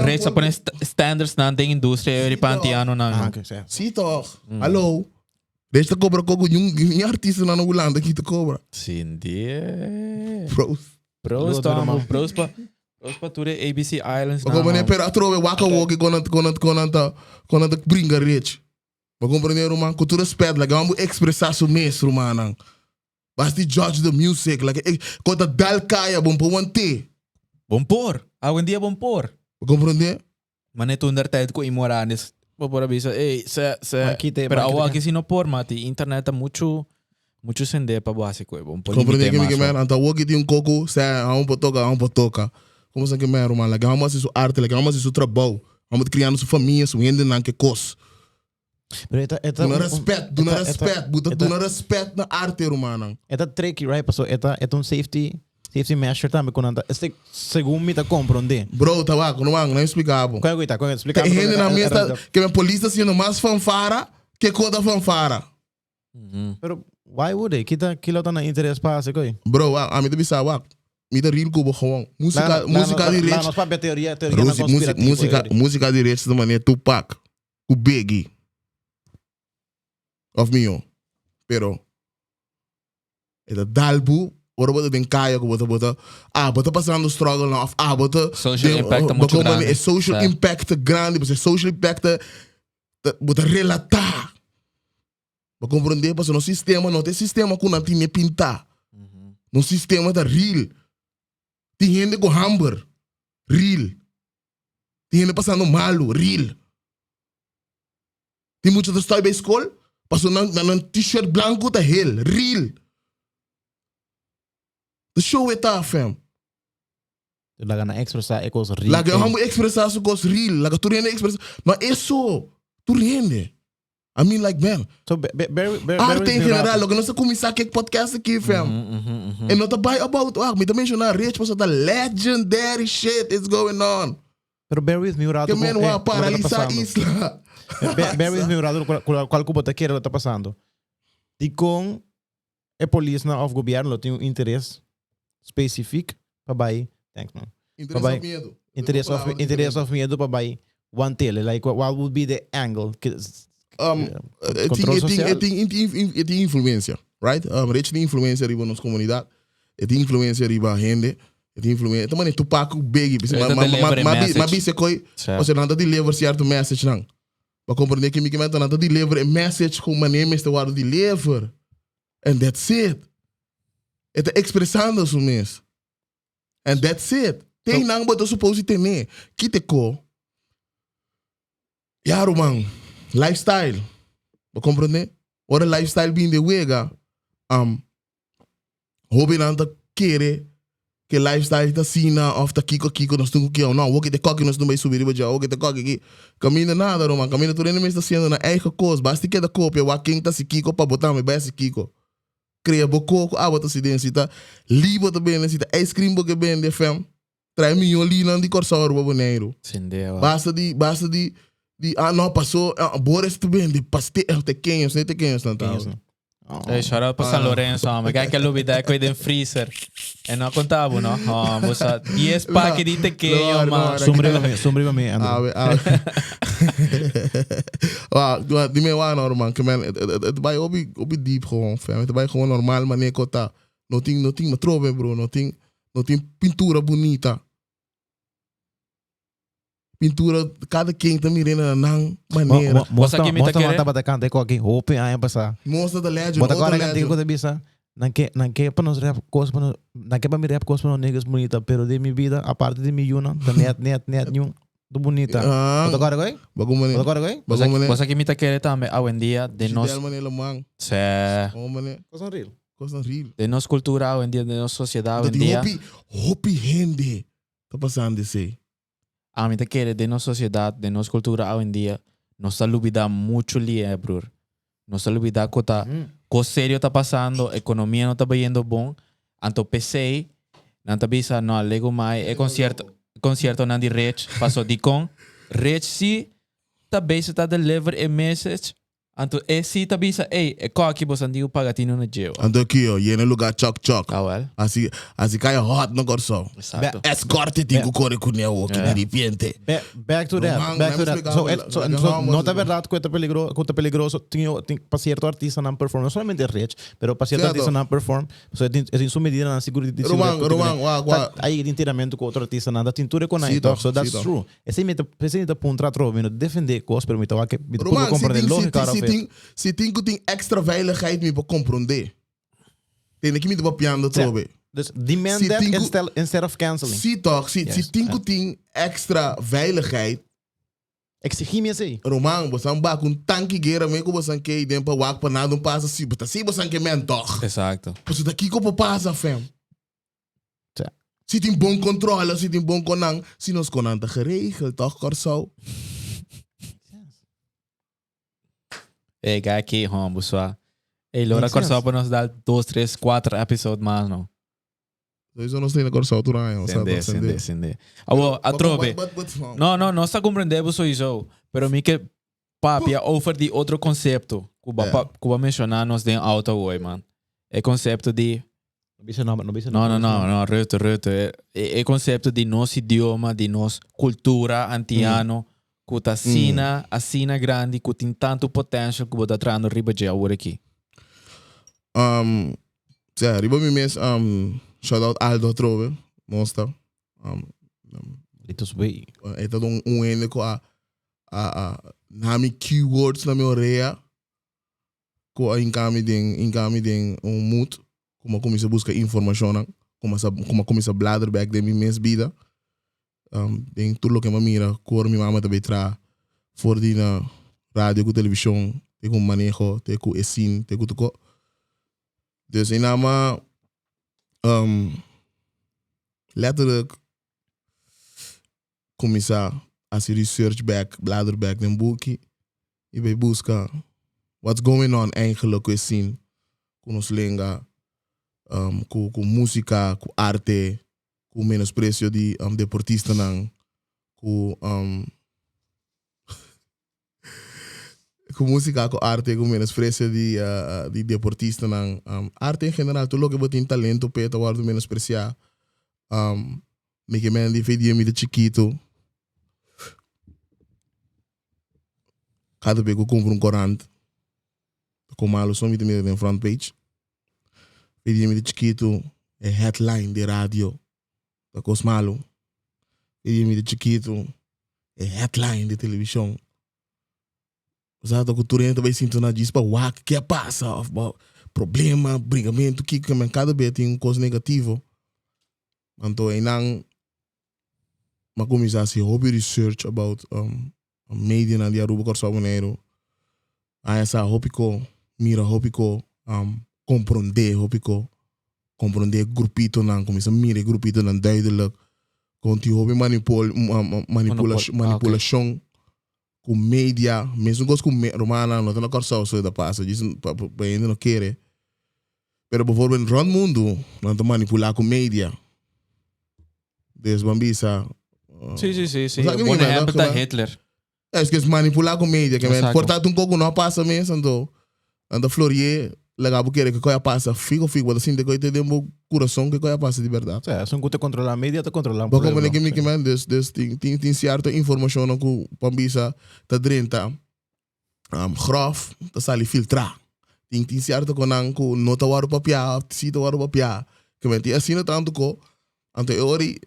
Rich a pone standards nan den industria Sí, ori pa toch. antiano nan. Ah, ok, sí. Sí, toch. Hallo. Rich ta cobra koku, niun artista nan na Hulanda ki ta cobra. Sindie. Bro. Bros Saludos, ta, hermano. bros pa, bros pa tur e ABC Islands Bo nan. comprende? Pero atrobe wak awoki kon nan kon nan kon nan ta kon nan ta bringa Rich. Bo comprende ruman? Ku tur respet like bo expresa su mes rumannan. Bas di judge the music like e kon ta dal kaya bon por want'é. Bon por. Awendia bon por. Bo comprende? Mane tur der tijd ku Imoranes bo por a bisa, ey, se, se. Ban kite, Pero ban awo kite. aki si no por, mati. Internet ta muchu, muchu sende pa bo hasi ku e. Bo por Comprende limite ke mi ke mas. men? Anto awo ki tin un koko, se hamo por toka, hamo por toka. Komo sa ke men, ruman? Like hamo hasi su arte, like hamo hasi su trabou. Hamo ta kriando su famia, su hendenan ke kos. Pero e ta, e ta Duna un- un- respet, duna e ta- e ta- respet. Bo ta e ta- duna respet na arte, rumannan. E ta tricky, right? Paso e ta, e ta un safety, safety measure tambe ku nan ta, este, segun mi ta komprondé. Bro, ta wak, ruman, no explica bo. Kua ku ta, kua explica Ta mi hende na e- e- mes ta, e- ke men polis ta haciendo mas fanfara ke ko ta fanfara. Pero why would they? Kita, kilo ta na interes pa hasi koi? Bro, wak, ami ta bisa wak, mi ta real ku bo gewoon. Música, La- la- música la- di la- Rich. Nos papia teoria, teoria na Rosie, música, conspirativo, música, Yuri. música di Rich ta manera Tupac ku Biggie. Of mihó. Pero e ta dal bu ora bo ta den kaya ku bo ta bo ta ah bo ta pasando struggle nan of ah bo ta Social den impact ta bo mucho kompany grandi. e social Sa. impact ta grandi pasobra e social impact ta ta bo ta relatá. Bo komprondé pasobra nos sistema no ta e sistema ku nan tine pintá. Nos sistema ta real. Tin hende ku hamber, real. Tin hende pasando malu, real. Tin mucha ta stoi bij skol, paso nan nan nan t-shirt blanco ta heel, real. De show e ta, fam. Laga nan expresa e kos real. Laga hom expresa su kos real. Laga tur hende expresa. Ma eso, tur hende. I mean like man. So, be, be, bear, bear, Arte bear en with me general, rato. loke nos a kuminsá ku e podcast aki, fam. Mhm, E no ta bai about, ah, mi ta menshoná Rich pasobra ta legendary shit is going on. Pero bear with me un rato Ke con men eh, wou lo que ta paralisá pasando. isla. Bear, bear with me un rato cual, cual, cual cu bo ta kere lo ta pasando. Dikon e polisnan of gobierno lo tin un interes specifiek pa bai, thanks man. Interes Pa bai- of miedo. Interes of, Palabra interes diferente. of miedo pa bai wantele. Like what, what would be the angle? Ke- E tin, Control e tin, e social. tin, e tin, e tin influencia, right? Rich tin influencia riba nos comunidad. E tin influencia riba hende. E tin influencia. Ta mane Tupac ku Biggie. E ta Ma, ma, ma, deliver e ma, ma, message. ma bisa koi. Sa. Osea nan ta deliver cierto message nan. Pa comprende ki mi ke meta nan ta deliver e message ku mane mester wòrdu deliver. And that's it. E ta expresando su mes. And that's it. Ten nan bo ta supose tene. Kite ko. Ya ruman, lifestyle. Bo comprende? Ora lifestyle bin de wega, um, hobennan ta kere. Ke lifestyle ta asina of ta kiko kiko nos tin ku kia. No, woki te koki nos tin bai subi riba dje, woki te koki ki. Kaminda nada ruman, kaminda tur hende mes ta hasiendo nan eigen kos. Basta keda kopia wak ken ta hasi kiko pa bo tambe bai hasi kiko. Krea bo koko, abo ta hasi den. Si ta li bo ta bende, si ta ice cream bo ke bende, fam. Trae miño linan di Kòrsou aruba Boneiru. Sende wa. Basta di, basta di, di ah no paso ah, Boris ta bende pastel tekeños, nee tekeños nan ta. Tekeños nan. Oh. Hey, shout out pa San Lorenzo, hombre. Kijk, que lubida ko den freezer. En no contabo, no? Oh, bosa 10 pack di tequeño, No, man. no, Sumri pa mi, sumri pa mi, Andrew. Awe, awe. Wa, wa, dime wa no, man. Que man, het, het, het bij obi, obi diep gewoon, fam. Het bij gewoon normaal, manier kota. No tin, no tin matrobe, bro. No tin, no tin pintura bunita. Pintura, cada quien ta mira na nan manera. Mostra Mostra ki mi ta mostra kere? tabata kanta e koki hopi aña pasá. Mostra the legend, Bota otro kora kantiga legend. ku ta bisa, nan ke nan ke pa nos rap kos pa nos nan ke pa mi rap kos pa nos niggas bunita, pero den mi vida aparte di mi yunan ta net net net niun ta bunita. Ah, Bota kora koe? bago mane, Bota kora koe? bago mane. Cosa que mi ta kere tambe awendia den nos Gidel mane laman. Se, Oh mane, Kosnan real. kosnan real. den nos cultura awendia, den nos sociedad Dat die awendia. hopi, hopi hende ta pasando esei. Ami ta kere den nos sociedad, den nos cultura awendia, nos ta lubida mucho lie, broer. Nos ta lubida cu ta cos serio ta pasando, economia no ta bayendo bon. Anto p'esey nan ta bisa, no, lego mai e concierto, conciertonan di Rich, paso dicon Rich si ta bezig ta deliver e message Anto e si ta bisa, Ey, e koki boso andigu paga tinu na djeu. Anto kio, yena lugar chok chok. Awel. Asi, asi kaya hot na Kòrsou. Exacto. Escorte tin ku kore kuné awo, ki diripiente. Back, back to that, Ruman, back to laat me that. So, explicar, et, so, laat me so, gaan, no ta man. verdad ku ta peligro, ku ta peligroso tin, tin pa cierto artistanan perform, no solamente Rich, pero pa cierto Cierto. artistanan perform, so tin, tin su medidanan siguri di Ruman, seguridad ku tin Ruman, kuné. wak, wak. Ta, ay tin tiramentu ku otro artistanan, ta tin tur e konai Sí, toch, toch, so sí, that's toch. true. Esei mi ta, esei mi ta puntra atrobe, mi no ta defendé kos, pero mi ta wak, mi ta purba Ruman, si komprendé tin, si lógika tin, si of het. tin, si tin ku tin extra veiligheid mi por komprondé. Tende ki mi ta papiando Sea, atrobe. dus demand Si that tin ku, instead, instead of canceling. si toch, si, si Yes, tin ja. ku tin extra veiligheid, Exigí mi esei. Ruman, bosan bak un tanki guera me ku bosan ke den pa wak pa nada un pasa, si, bo ta si bosan ke men toch. Exacto. Pasobra ta kiko por pasa, fam? Tja. Si tin bon controle, si tin bon konan, si nos konan ta geregeld, toch, Kòrsou? Ey, guy aki, hon, busua. Ey, Lora Makes Kòrsou sense. pa nos dal dos, tres, kuater episode mas, no? Sowieso nos tin na Kòrsou tur aña, o sea, Sende, toch, sende, sende. sende. Awo, atrobe. But, but, but, No, no, nos ta comprende bo sowieso. Pero mi ke papia over di otro concepto ku ba, Ja. pa, ku ba menciona nos den auto hoy, man. E concepto di No bisa nomber, no bisa No, nomber. no, no, no, Rutte, Rutte. E, e concepto di nos idioma, di nos cultura antiano, ku ta asina, asina grandi, ku tin tanto potential ku bo ta trahando riba dje awor aki. Um, sea, riba mi mes, um, shout out Aldo atrobe, mosta. Um, um, Litos way. e ta un, un hende ku a, a, a, na mi keywords na mi orea, ku a hinka mi den hinka mi den un mood ku mi a kuminsá buska informashonnan ku mi a ku mi a kuminsá blader bèk den mi mes bida den tur loke mi a mira ku ora mi mama ta bai traha for di na radio ku televishon te ku maneho te ku e sin te ku tur kos dus e nama letterlijk kuminsá hasi research bèk, blader bèk den buki i bai buska what's going on eigenlijk ku e scene, ku nos lenga, ku ku músika, ku arte, ku menospresio di deportistanan, ku ku músika, ku arte, ku menospresio di di deportistanan, arte en general, tur loke bo tin talento p'e ta wòrdu menospresiá. Mi ke men di fe dia mi ta chikitu. Kada bes ku kumpra un korant, ta kon malu so mi ta mira den front page. Fe dia mi ta chikitu, e headline di radio ta kos malu. Fe dia mi ta chikitu, e headline di televishon. Sa ta ku tur hende ta bai sinti na djis pa wak ke a pasa of bo problema, bringamentu, kiko ke men kada bes tin un kos negativo. Anto einan m'a kuminsá hasi hopi research about medianan di Aruba, Kòrsou, Boneiru. Haña sa hopi ko, mira hopi ko, komprondé hopi ko. Komprondé e grupitonan, kuminsá mira e grupitonan duidelijk. Kon tin hopi manipul, manipulashon ku media, mesun kos ku rumannan no ta na Kòrsou so e ta pasa, djis pa pa hende no kere. Pero bijvoorbeeld rònt mundu nan ta manipulá ku media. Dus ban bisa. Sí, sí, sí, sí. Bon ehèmpel ta Hitler. Es que es manipulá ku media, ke men por ta un koko no a pasa mes, anto nan ta florié laga bo kere ke koi a pasa fijo fijo, bo ta sinti koi ta den bo kurason ke koi a pasa di bèrdat. Sea, esun ku ta kontrolá media ta kontrolá un Bo komprende ke mi ke men? Dus dus tin tin tin sierto informashonnan ku pan bisa ta drenta gròf ta sali filtrá. Tin tin sierto konan ku no ta wòrdu papiá òf si ta wòrdu papiá. Ke men tin asina tantu ko, anto e ora ei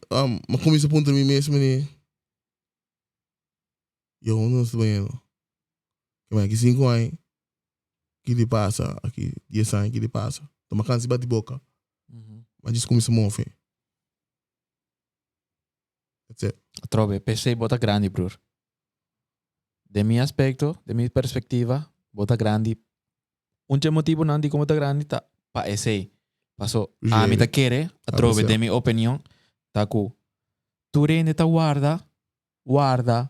mi a kuminsá puntra mi mes mene. Yo unda nos ta bayendo? Ke men aki sinku aña ki di pasa, aki dies aña ki di pasa. Ta ma kansa di bati boka. Ma djis kuminsa move. That's it. Atrobe, p'esei bo ta grandi, broer. Den mi aspekto, den mi perspektiva, bo ta grandi. Un dje motibunan dikon bo ta grandi ta pa esei. Paso, ami ta kere, atrobe den mi opinion, ta ku tur hende ta warda warda,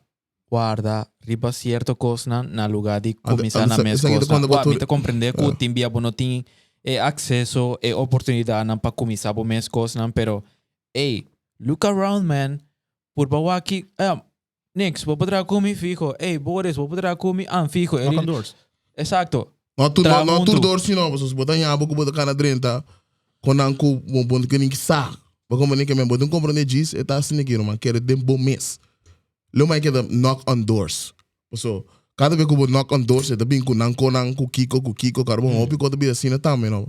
warda riba cierto cosnan na lugar di cuminsa na mes cosnan. Wak, mi ta comprende cu tin bia bo no tin e acceso, e oportunidadnan pa cuminsa bo mes cosnan, pero ey, look around man, purba wak ki, Nix, bo por traha cu mi? Fijo. Ey, Boris, bo por traha cu mi? An, fijo. Knock on doors. Exacto. No tur, no, no tur door sino, pasobra si bo ta ña bo ku bo ta kana drenta kon nan ku bo bo no ke ni sa. Bo komprende ke men bo tin komprende djis e ta asina ki ruman kere den bo mes. Lo mai keda knock on doors. Paso kada bes ku bo knock on doors e ta bin ku nan konan ku kiko ku kiko karo bo hopi ko ta bira asina tambe no.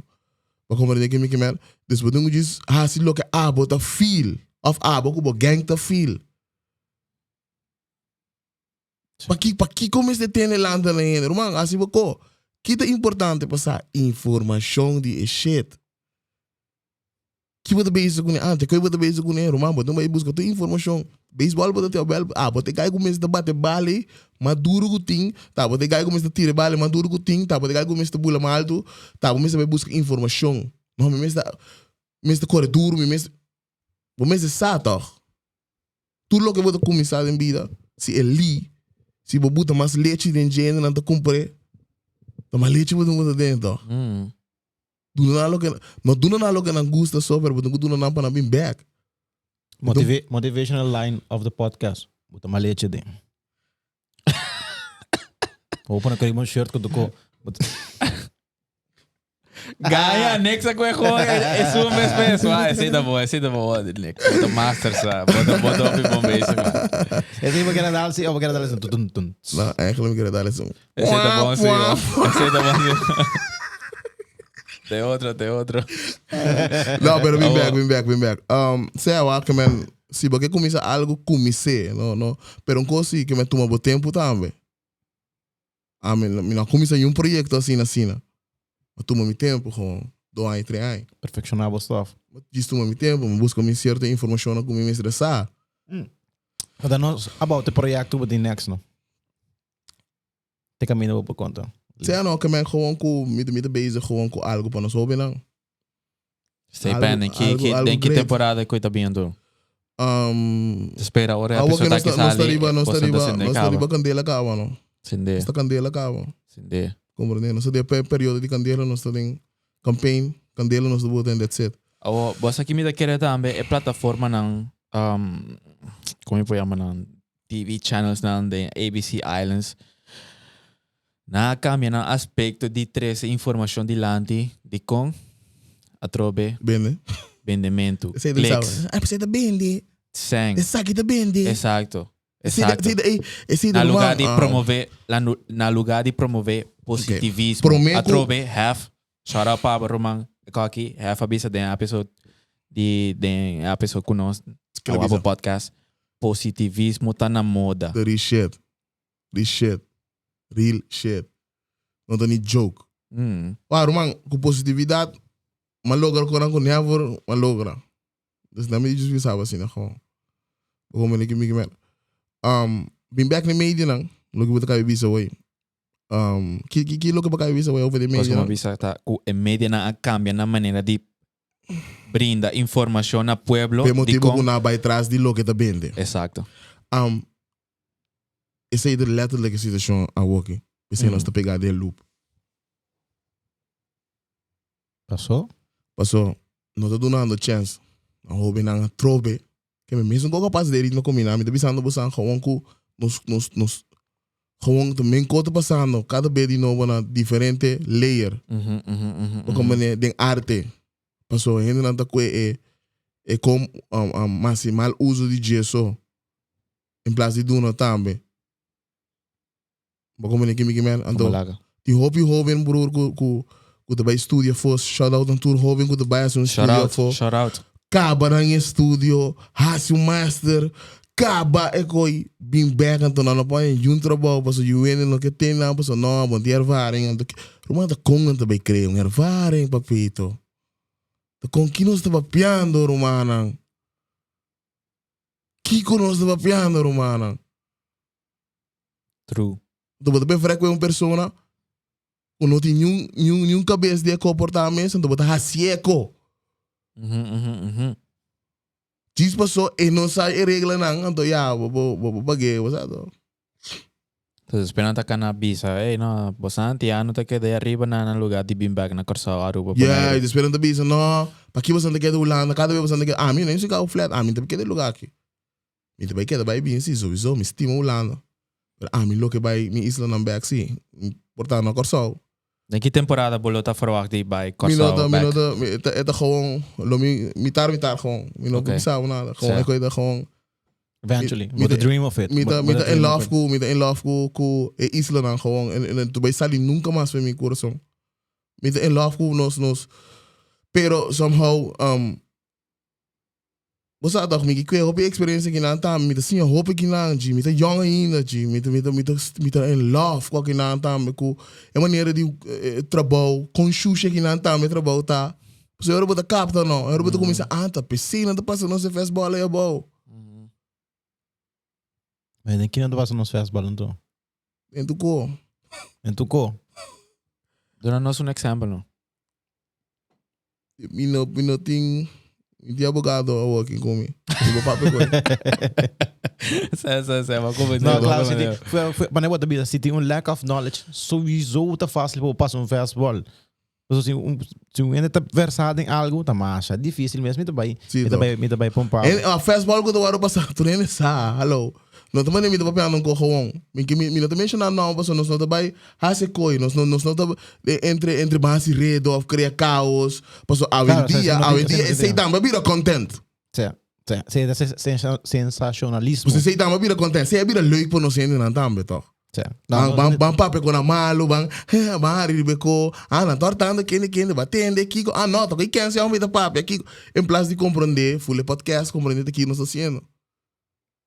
Bo komprende ke mi ke men? Dus bo tin ku djis hasi loke abo ta feel of abo ku bo gang ta feel. Paki, pakiko mester tene lanta na hende? Ruman, hasi bo ko. Ki ta importante pa sa? Informashon di e shit. Ki bo ta bezig kuné? Ah, te koi bo ta bezig kuné? Ruman, bo ta bai buska tur informashon. Beisbòl bo ta tin bèl, ah, bo ta e gai ku mester bate bal ei mas duru ku tin, ta bo ta e gai ku mester tira e bal ei mas duru ku tin, ta bo ta e gai ku mester bula mas altu, ta bo mester bai buska informashon. No, mi mester, mester kore duru, mi mester, bo mester sa tòg. Tur loke bo ta kuminsá den bida, si e li, si bo buta mas lechi den dje hende nan ta kumpr'é, ta mas lechi bo tin buta den tòg. Duna nan loke, no duna nan loke nan gusta so, pero bo tin ku duna nan pa nan bin bèk. Motiva motivational line of the podcast, buta mas lechi den. Bo pone kori bon shirt ku toko. Gaia, niks a kwe gewoon. Es un mes mes. Wa, ese ta bo, ese ta bo. Nick, bo ta master sa. Bo ta bo ta hopi bon bezig man. Ese bo kere dal si o bo kere dal si tun tun. No, eigenlijk mi kere dal si. Ese ta bon si. Ese ta bon si. Te otro, te otro. No, pero bin back, bin back, bin back. Um, sea wa ke men si bo ke kuminsa algo, kumins'é, no, no. Pero un kos si ke men tuma bo tempu tambe. Ami, mi no a kuminsá niun proyekto asina asina. Mi a tuma mi tempu, gewoon dos aña, tres aña. Perfekshoná bo stof. Mi djis tuma mi tempu, mi buska mi sierto informashonnan ku mi mester sa. Konta nos about e proyekto ku bo tin next no. Te kaminda bo por konta. Sea no, ke men gewoon ku mi ta mi ta bezig gewoon ku algu pa nos hobennan. Stay Algo- pending. Ki, algo- ki, algo den ki great. temporada ku ta biendo? Te spera ora e Awo episode ke nos aki ta, nos ta sali, riba, nos ta boso ta riba, sende nos ta kaba. riba kandela kaba no. Sende, Nos ta kandela kaba. sende. Comprende? Nos ta den pe periodo di kandela, nos ta den campaign, kandela nos ta bota en that's it. Awo, bo sa ki mi ta kere tambe e plataformanan, um, kon mi por yama nan? TV channels nan den ABC Islands. Nan a cambia nan aspecto di trece informacion dilanti di con atrobe Bende. bendemento, Esei ta clicks, bisa, ah, esei ta bende. seng. Esaki ta bende. Exacto, Esei ta, exacto. esei ta, ey, esei ta Na lugar ruman, di ah. promove, la nu- na lugar di promove positivismo, Prome ku- atrobe hef, shout out pa abo ruman, Koki, hef a bisa den episode di den episode ku nos, Kila Awabo bisa? podcast, positivismo ta na moda. The real shit. Real shit. Real shit. No ta ni joke. Mm. Wa ruman, ku positividad, m'a logra konan ku never m'a logra. Dus na mi just pensaba asina gewoon. Bo como ni mi men. Um, bin back na media nan, loke bo ta kabe bisa hoy. Um, ki ki ki loke bo kabe bisa hoy over de Kos media ku m'a nan? bisa ta ku e medianan a kambia nan manera di brinda informashon na pueblo P'e motibu dikon. ku nan a bai tras di loke ta bende. Exacto. Um, esei ta letterlijk e situashon awoki. P'esei nos ta pegá den e loop. Pasó? Pasó no ta dunando chèns na hóbennan atrobe. Ke mi mes no kapas den e ritmo ku mi nan. Mi ta bisando bosan gewoon ku nos, nos, nos gewoon ta men kos ta pasando kada bes di nobo na diferente layer. Bo komprende? Den arte. Pasobra hendenan ta kue e e kom hasi mal uso di dje so in plas di duna tambe. Bo komprende kimi ki men? Anto tin hopi hoben broer ku ku ku ta bai studia afo. Shout out na tur hoben ku ta bai hasi un studio afo. Shout out. Kaba nan e studio, hasi un master, kaba e koi bin bek anto nan no por haña niun trabou pasobra yu hende no ke tene nan pasobra no bo no tin ervaring anto Ruman ta kon nan ta bai krea un ervaring papito? Ta kon ki nos ta papiando rumannan? Kiko nos ta papiando rumannan? True. Anto bo ta bai frek ku un persona ku no tin niun niun niun kabes di e komportá mes anto bo ta hasié ko. Djis paso e no sa e reglanan anto ya bo bo bo pag'é bo sa to. Entonces despues nan ta kana bisa, ey no, boso antiano ta keda ahí ariba na nan lugar di bin bek na Kòrsou, Aruba, Yeah, Boneiru. y despues nan ta bisa, no, paki boso ta keda Hulanda, kada bes boso ta keda, ami no a sika flat, ami ta keda e lugar aki. Mi ta bai keda bai bin si, sowieso, mi stima Hulanda. Pero ami lo ke bai mi islanan bek si, por ta na Kòrsou. Den ki temporada bo lo ta verwacht di bai Mi Kòrsou no ta, mi bek? no ta, mi, e ta, e ta gewoon, lo mi, mitar mitar gewoon. Mi no Ok. por bisa bo nada. Gewoon, Sa. e koi ta gewoon, Eventually. Mi- mi But the ta- dream of it. mi ta, But- mi but ta the in dream of love it. ku, mi ta in love ku, ku e islanan gewoon. En, en, en tu bai sali nunca mas for mi kurason. Mi ta in love ku nos, nos. Pero somehow, um, Bo sa toch, mi ki kwe hopi experiencia ki nan tambe, mi ta siña hopi ki nan, G. Mi ta young ainda, G. Mi ta, mi ta, mi ta, mi ta in love ku ki nan tambe, ku e manera di trabou, kon shusha ki nan tambe trabou ta. Pasobra ora bo ta kapta no, ora bo ta kuminsá, ah, ta p'esei nan ta pasa nos e fastball ei abou. Maar den ki nan ta pasa nos fastball anto? Den tu ko. Den tu ko. Duna nos un example no. Mi no, mi no tin, mi tin abogado awor aki ku mi. Mi bo papia ku el. Sa, sa, sa, maar kom het No, claro, si tin, fue, fue, wanneer bo ta bisa, si tin un lack of knowledge, sowieso ta fácil pa bo pasa un fastball. Pasobra si un, si un hende ta versá den algo, ta masha difícil mes. Mi ta bai, Sí, mi ta toch. bai, mi ta bai pompa. En a fastball ku ta wòrdu pasá, tur hende sa, hallo. No ta manera mi ta papiando un koho gewoon. Mi ke mi, mi no ta menshoná nòmber pasobra nos no ta bai hasi koi, nos no, nos no ta entre, entre ban hasi redo òf krea kaos. Pasobra Claro, sa- awendia, sa no tin- awendia sa no tin esei idea. tambe a bira content. Sí, sí, sí, ta sensacionalismo. Pues esei tambe a bira content. Esei a bira leuk pa nos hendenan tambe, tòg? Sí. No, Ban, no, ban, ban papia ku nan malu, ban, ban hari riba e ko. Ah, nan ta hortando kende kende, ba tende kiko. Ah, no, ta ku e kense hombre ta papia kiko. En plas di komprondé, ful e podcast, komprondé ta kiko nos ta hasiendo.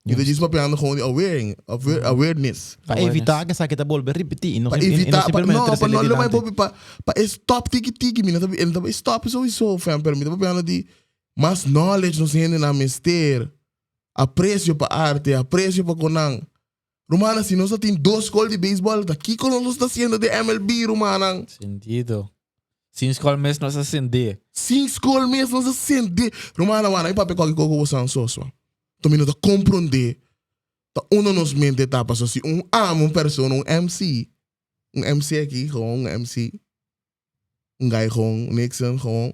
Mi ta djis papiando gewoon di awaring, aware, awareness. Pa evitá ku esaki ta bolbe ripití i no Pa sim- i- i no evitá, pa, simplemente no, pa trese no lo mai dilanti. bobi, pa, pa e stop tiki tiki, mi no ta, e no ta stop sowieso, fam, pero mi ta papiando di mas knowledge nos hendenan mester, aprecio pa arte, aprecio pa konan. Rumannan, si nos ta tin dos skol di beisbòl, ta kiko nos ta hasiendo den MLB, rumannan? Sentido. Sin skol mes nos a sendé. Sin skol mes nos a sendé. Rumannan, wak, nan papia kualke kos ku boso ansoso. Anto mi no ta komprondé ta unda nos mente ta pasobra si un ama un persona, un MC, un MC aki, gewoon un MC, un guy gewoon, Nixon, gewoon,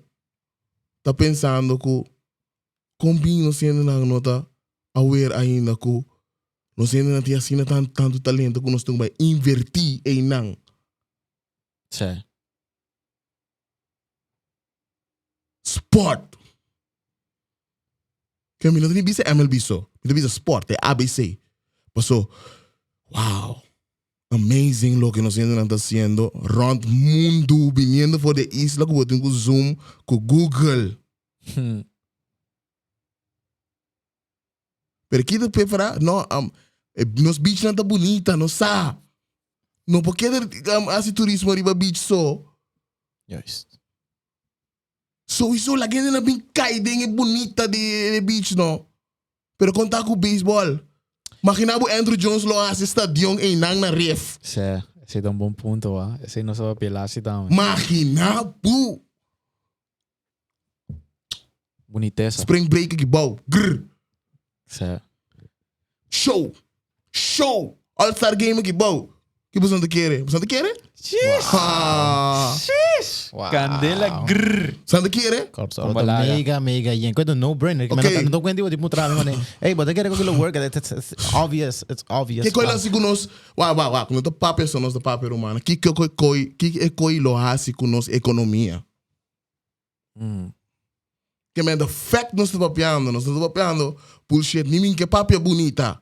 ta pensando ku kon bin nos hendenan no ta aware ainda ku nos hendenan tin asina tantu talento ku nos tin ku bai invertí einan. Sí. Sport. Ke mi no ta ni bisa MLB so. Mi ta bisa sport, e ABC. Paso, wow, amazing loke nos hendenan ta haciendo rond mundu, biniendo for di e isla ku bo tin ku Zoom, ku Google. Pero ki ta prefera? No, um, e, nos beachnan ta bunita, nos sa. No por keda um, hasi turismo riba beach so. Juist. Sowieso la gente na bin kai den e bunita di e beach no. Pero konta ku baseball. Magina bo Andruw Jones lo hasi stadion einan na Rif. Sè, esei ta un bon punto, wa. Esei nos a papia lasi tambe. Magina bo. Bunitesa. Spring break aki bou. Grr. Sa. Show. Show. All Star Game aki bou. Ki boso ta kere? Boso ta kere? Sheesh. Ha. Sheesh. Wow. Candela grrr. Boso ta kere? Korps Kom auto balaga. mega, mega yen. Kwento no brainer. Ok. No kwenti wat ik moet ramen, man. Hey, but I get a work. It's obvious. It's obvious. Ke koi lo hasi ku nos? Wak, wak, wak. No ta papia so nos ta papia rumana. Ki ke koi koi, ki e koi lo hasi ku nos ekonomia? Mm. Ke men de fact nos ta papiando, nos no ta papiando bullshit. Ni min ke papia bunita.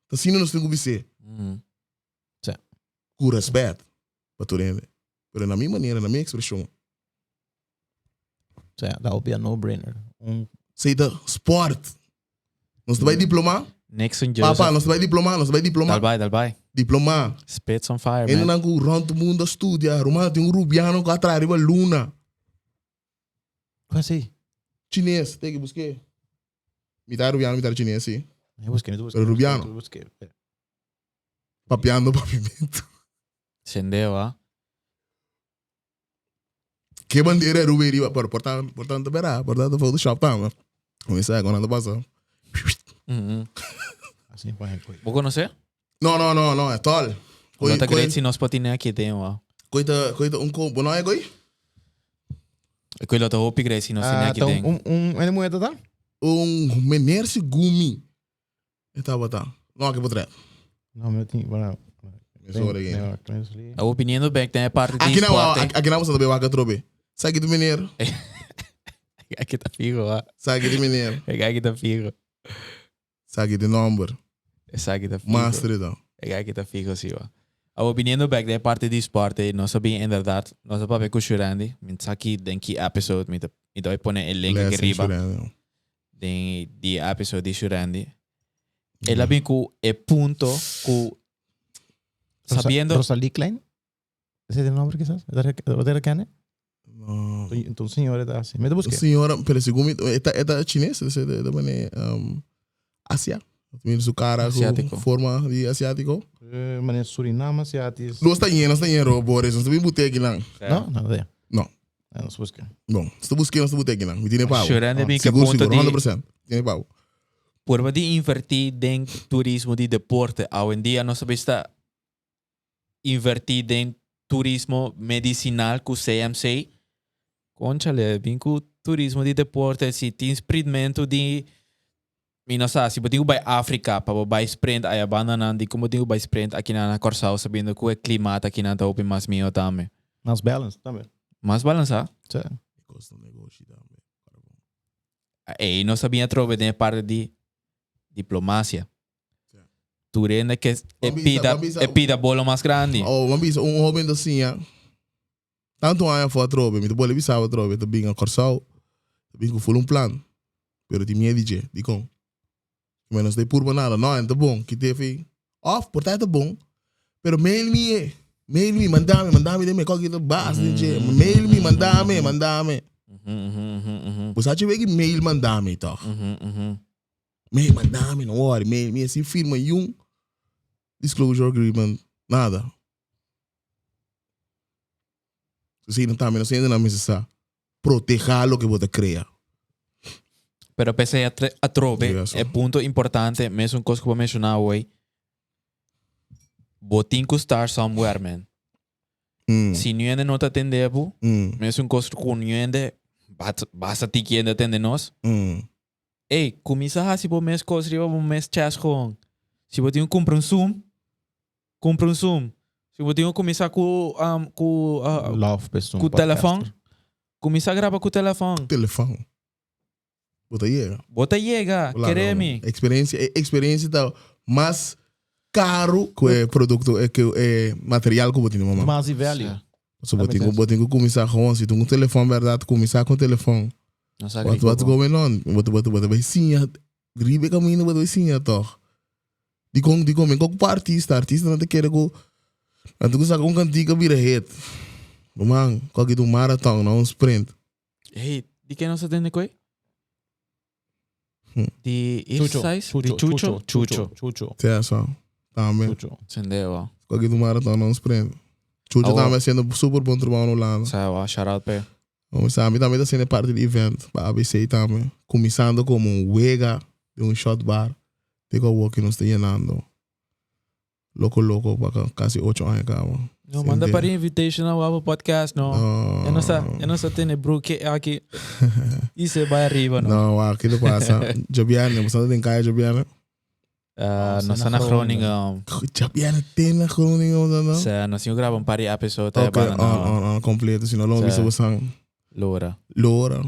Ta asina nos tin ku bis'é. Mm. Sí. Ku respet pa tur hende. Pero na mi manera, na mi ekspreshon. Sí, that would be a no-brainer. Un Sei ta sport. Nos ta bai diploma. Nixon Joseph. Papa, nos ta bai diploma, nos ta bai diploma. Dal bai, dal bai. Diploma. Spits on fire, man. Hendenan ku rond mundo a studia. Ruman, tin un rubiano ku a traha riba luna. Kon así? Chines, teki busk'é. Mitad rubiano, mitad chines, sí. Mi busk'é, mi ta busk'é. Pero rubiano. Mi ta busk'é. Papiando papiamento. Sendeo, ah. Ke bandera Aruba riba? Pero por tanto, por tanto verá, por tanto Photoshop tambe. Como sabe cuando pasa. Así, por ejemplo. Bo conoce? No, no, no, no, at all. No ta great si nos por tine aki den, wow. Koita, koita un ko, bo no e koi? Koy lo ta hopi great si nos tine Ah, aki ta den. un, un, un, un, ta? Un meneer si gumi. E tabata. No, ke potret. No, mi tin, bueno. Sorry, again. A opiniendo back den e parte di Aki na sport. aki na boso ta wak atrobe. Sa ki tu meneer? Aki ta figo, ah. Sa ki tu meneer? Aki ta figo. Sa ki tu nomber? Esaki ta figo. Master dan. Aki ta figo, si, wa. A opiniendo back den e parte di sport, nos a bin inderdaad, nos a papia ku Shurandy, mi sa ki den ki episode mi ta mi ta pone e link aki riba. Den di episode di Shurandy. El a bin ku e punto ku sabiendo Rosalie Klein? Ese es el nombre quizás? ¿Vos te herkende? No. Entonces, señora, está así. Me te busqué. Señora, pero según mi, esta, chinés, ese de mane, Asia. Mira su cara, Asiático. su forma de asiático. Eh, Suriname, asiático. No está lleno, está lleno, Boris. No está bien boutique lang. No, no, no. No. No se busca. No, se busque, no se boutique lang. Mi tiene pago. Shurandy bin ku Seguro, punto seguro, di 100%. Tiene pago. Purba di invertí den turismo di deporte. Awendia nos a bista invertí den turismo medicinal ku CMC. Conchale, bin ku turismo di deporte. Si tin sprintmento di mi no sa, si bo tin ku bai Afrika pa bo bai sprint aya bandanan di kon bo tin ku bai sprint akinan na Kòrsou sabiendo ku e klimat akinan ta hopi mas mihó tambe. Mas balance tambe. Mas balansá. Sí. Kosta negoshi tambe. Ei nos a bin atrobe den e parti di diplomacia. Tur hende ke e pida e pida bolo mas grandi. Oh, man bisa un hoben ta siña. Tantu aña for atrobe, mi ta bolbe bisa atrobe, ta bin a Kòrsou, ta bin ku ful un plan, pero tin miedu di dje, dikon? Mi no sta purba nada, no, en ta bon, kite fi, of por ta e ta bon, pero mail mi e, mail mi, manda mi, manda mi den mi kòke ta bas den dje, mail mi, manda mi, manda mi. Bo sa dje weki mail manda mi tòg? Mail manda mi, no worry, mail mi, sin firma yun disclosure agreement, nada. Asina tambe nos hendenan mester sa protehá loke bo ta krea. Pero p'esei atrobe e punto importante, mesun kos ku bo menshoná awor, bo tin ku start somewhere man. Si niun hende no ta atendé bo, mesun kos ku niun hende, basta tiki hende atende nos, ey, kuminsá hasi bo mes kos riba bo mes chest gewoon. Si bo tin ku kumpra un Zoom, Cumpra un Zoom. Si bo tin ku cuminsa ku um, ku uh, Love pa esun ku telefon, podcaster. cuminsa graba ku telefon. Telefon. Bo ta yega. Bo ta yega, Bo laga kere un mi. Experiencia, e experiencia ta mas caro ku e producto, e ku e material ku bo tin mama. Mas di value. So bo tin ku bo tin ku cuminsa gewoon si tin un telefon berdad cuminsa ku telefon. No sa What rico what's bo. going on? Bo ta bo ta bo ta bai siña riba e caminda bo ta bai siña toch. Dikon, dikon, mi kok pa artista, artista nan ta kere ku nan ta ku saka un kantika bira hit. Ruman, kok it un marathon, no un sprint. Hey, di ken nos a tende koe? Di Chucho, East Size? Di Chucho, Chucho? Chucho, Chucho, Sea so, tambe. Chucho. Sendeo. Kok it un marathon, no un sprint. Chucho Awo. tambe haciendo super bon trabajo na Hulanda. Sa, wa, shout out pe. Sa, mi tambe ta haciendo parte di event pa ABC tambe. Cuminsando como un wega di un shot bar. Te cu awor cu nos ta yenando. Loco loco pa casi ocho aña caba. No, manda pa invitation na Wapo Podcast, no. No. Ya no sa, ya no sa tene broeke aki. Y se bai arriba, no. No, wak, kiko pasa? Djabièrnè, bo sa den kaya djabièrnè? Uh, nos ta na Groningen. Djabièrnè te na Groningen, bo sa no? Sa, nos tin graba un par di episode okay, banda no. On, on, on, completo. Si no, lo bisa bo san. Lora. Lora.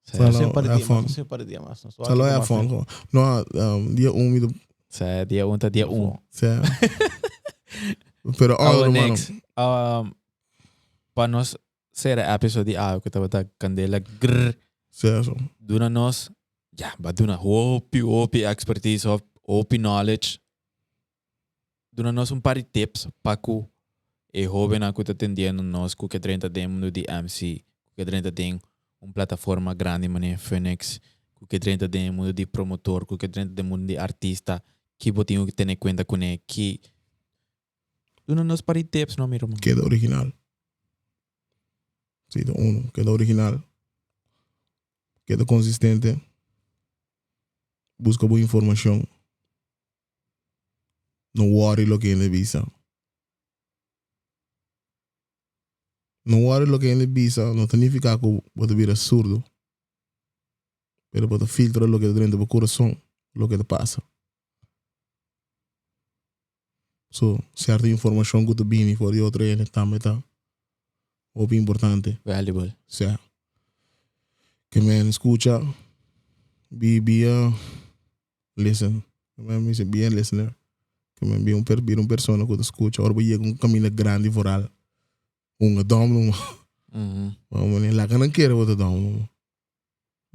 Sa, lo have fun. Sa, lo have fun. No, um, dia 1 mi Sa, dia 1 ta dia 1. Sa. Pero oh, hermano. Um, pa nos sera episode di awe ku tabata kandela grrr. Sa, so. Duna nos, ya, ba duna hopi, hopi expertise, hopi knowledge. Duna nos un par di tips pa ku e hobennan ku ta tendiendo nos ku ke drenta den mundu di MC, ku ke drenta den un plataforma grandi manera Phoenix, ku ke drenta den e mundu di promotor, ku ke drenta den mundu di artista, ki bo tin ku tene kuenta kuné, ki. Duna nos par di tips no mi ruman. Keda original. Si, ta uno. Keda original. Keda konsistente. Buska bo informashon. No worry loke hende bisa. No worry loke hende bisa no ta nifiká ku bo ta bira surdo. Pero bo ta filtra loke ta drenta bo kurason, loke ta pasa. So, sierto informashon ku ta bini for di otro hende tambe ta hopi importante. Valuable. Sea. Ke men skucha, bi bia. Listen. Mi dice bien listener. Ke men bi un per bira un persona ku ta skucha. Ora bo yega un kaminda grandi vooral. Hunga dòm numa. Ma mane laga nan kere bo ta dòm numa.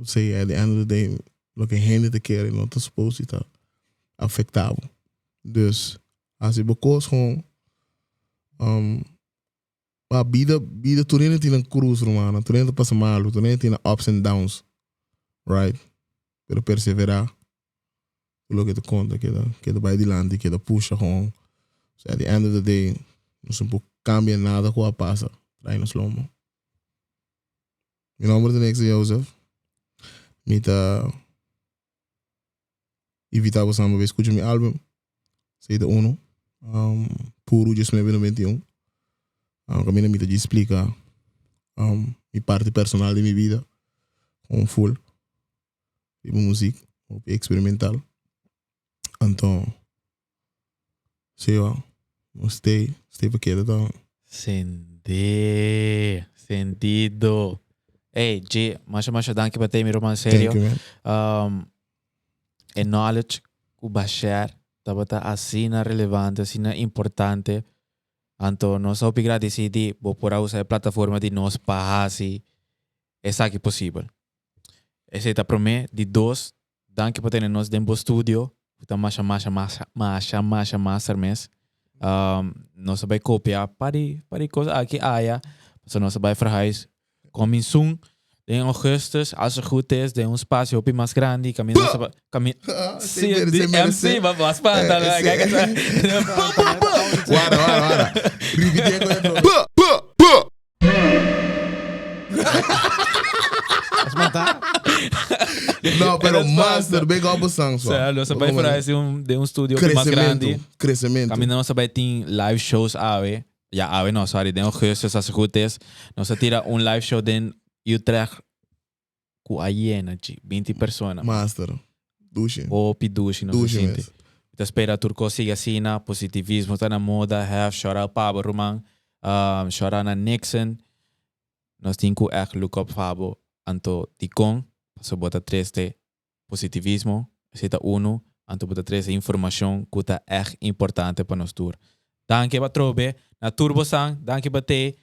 Say at the end of the day loke hende ta kere no ta supposed di ta afekta bo. Dus hasi bo kos gewoon um, pa bida bida tur hende tin nan krus rumannan. Tur hende ta pasa malu. Tur hende tin nan ups and downs. Right? Pero perseverá ku loke ta konta, keda keda bai dilanti, keda pusha gewoon. So at the end of the day, nos no por kambia nada ku a pasa trai nos lomo. Mi nomber ta Nixon Joseph. Mi ta invitá boso pa bai skucha mi album, Seita Uno, um, Puru 1991. Um, kaminda mi ta djis splika um, mi parti personal di mi bida, gewoon full. Riba muziek, hopi experimental. Anto, sí wa, nos stay, stay pa keda ta. Sende, sentido. Ey, G, masha masha danki pa te mi ruman serio. Thank you, man. Um, e knowledge ku ba share tabata asina relevante, asina importante. Anto nos hopi gradisi di bo por a usa e plataforma di nos pa hasi esaki posibel. Esei ta promé. Di dos, danki pa tene nos den bo studio, ku ta masha masha masha masha masha master mes. Um, nos a bai kopia par di par di kos aki aya, pasobra nos a bai verhuis coming soon den augustus, als het goed is, den un spasio hopi mas grandi, kaminda nos a bai kami Sí, Sí, di merece, merece. MC, ba ba spanta, Eh, kijk sí. eens. Wara, wara, wara. Repite con otro. No, pero master, big up sang so. Sa, nos a bai verhuis den un studio mas grandi. Crecimiento, crecimiento. Caminda nos a bai tin live shows awe. Ja, awe no, sorry, den augustus als het goed is. Nos a tira un live show den Utrecht ku a yena, chi, 20 persona. Master. Dushi. Hopi dushi nos a Dushi sinti. mes. Mi ta spera tur kos sigui asina, positivismo ta na moda, hef, shout out Pabo ruman, um, shout out na Nixon. Nos tin ku echt look up Fabo, anto dikon, pasobra bo ta treste positivismo, esei ta unu, anto bo ta trese informashon ku ta echt importante pa nos tur. Danki pa trobe na tur bosan, danki pa te,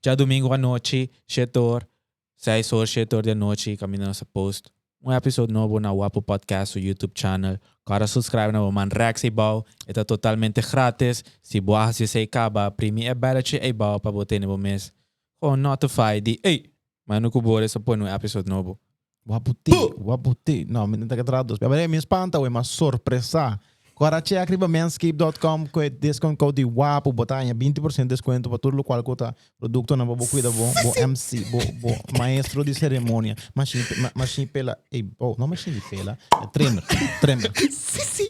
djadumingu anochi, shete or, Seis or, shete or di anochi kaminda nos a post un episode nobo na Wapo Podcast su YouTube channel. Kòrda subscribe na bo man rèks eibou, e ta totalmente gratis. Si bo a hasi esei kaba, primi e bèletje eibou pa bo tene bo mes gewoon notify di ey, mano ku Boris a pone un episode nobo. Wapo te, wapo te. No, mi no ta ke traha dos. Pero mi spanta we, ma sorpresa. Kora check riba manscaped.com ku e discount code di WAPO bo ta haña 20% descuento pa tur lokual ku ta produktonan pa bo kuida bo bo MC, bo bo maestro di ceremonia, machine ma machine pela, ey oh no machine di pela, e trimmer, trimmer. Si si.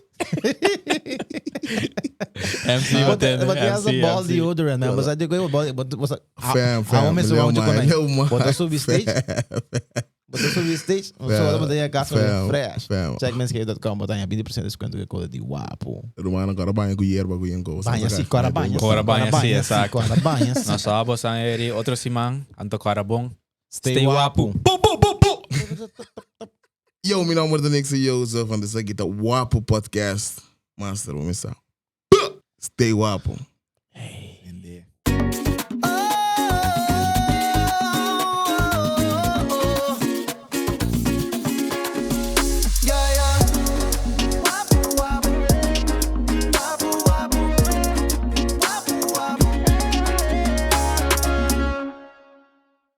MC Bo bo tende, bo tin hasta MC, ball MC. deodorant man, bo sa di ku bo bo bo sa Fam, fam, awo mester leu wou mai, ku leu mai. Bo ta subi stage, Bo ta subi stage, bo Fam, so bo ta yega casa fam, fresh. fam. Check manscaped.com, bo ta haña 20% descuento ku e code di WAPO. Rumannan kora baña ku yerba ku yen ko. Baña si, kora baña si. Kora baña si, exacto. Kora baña si. Nos abo san eri otro siman, anto kora bon. Stay Stay wapu. wapu. Bu, bu, bu, bu. Yo, mi nomber ta Nixon Joseph, en esaki ta Wapu Podcast. Master, bo misa. Stay wapu.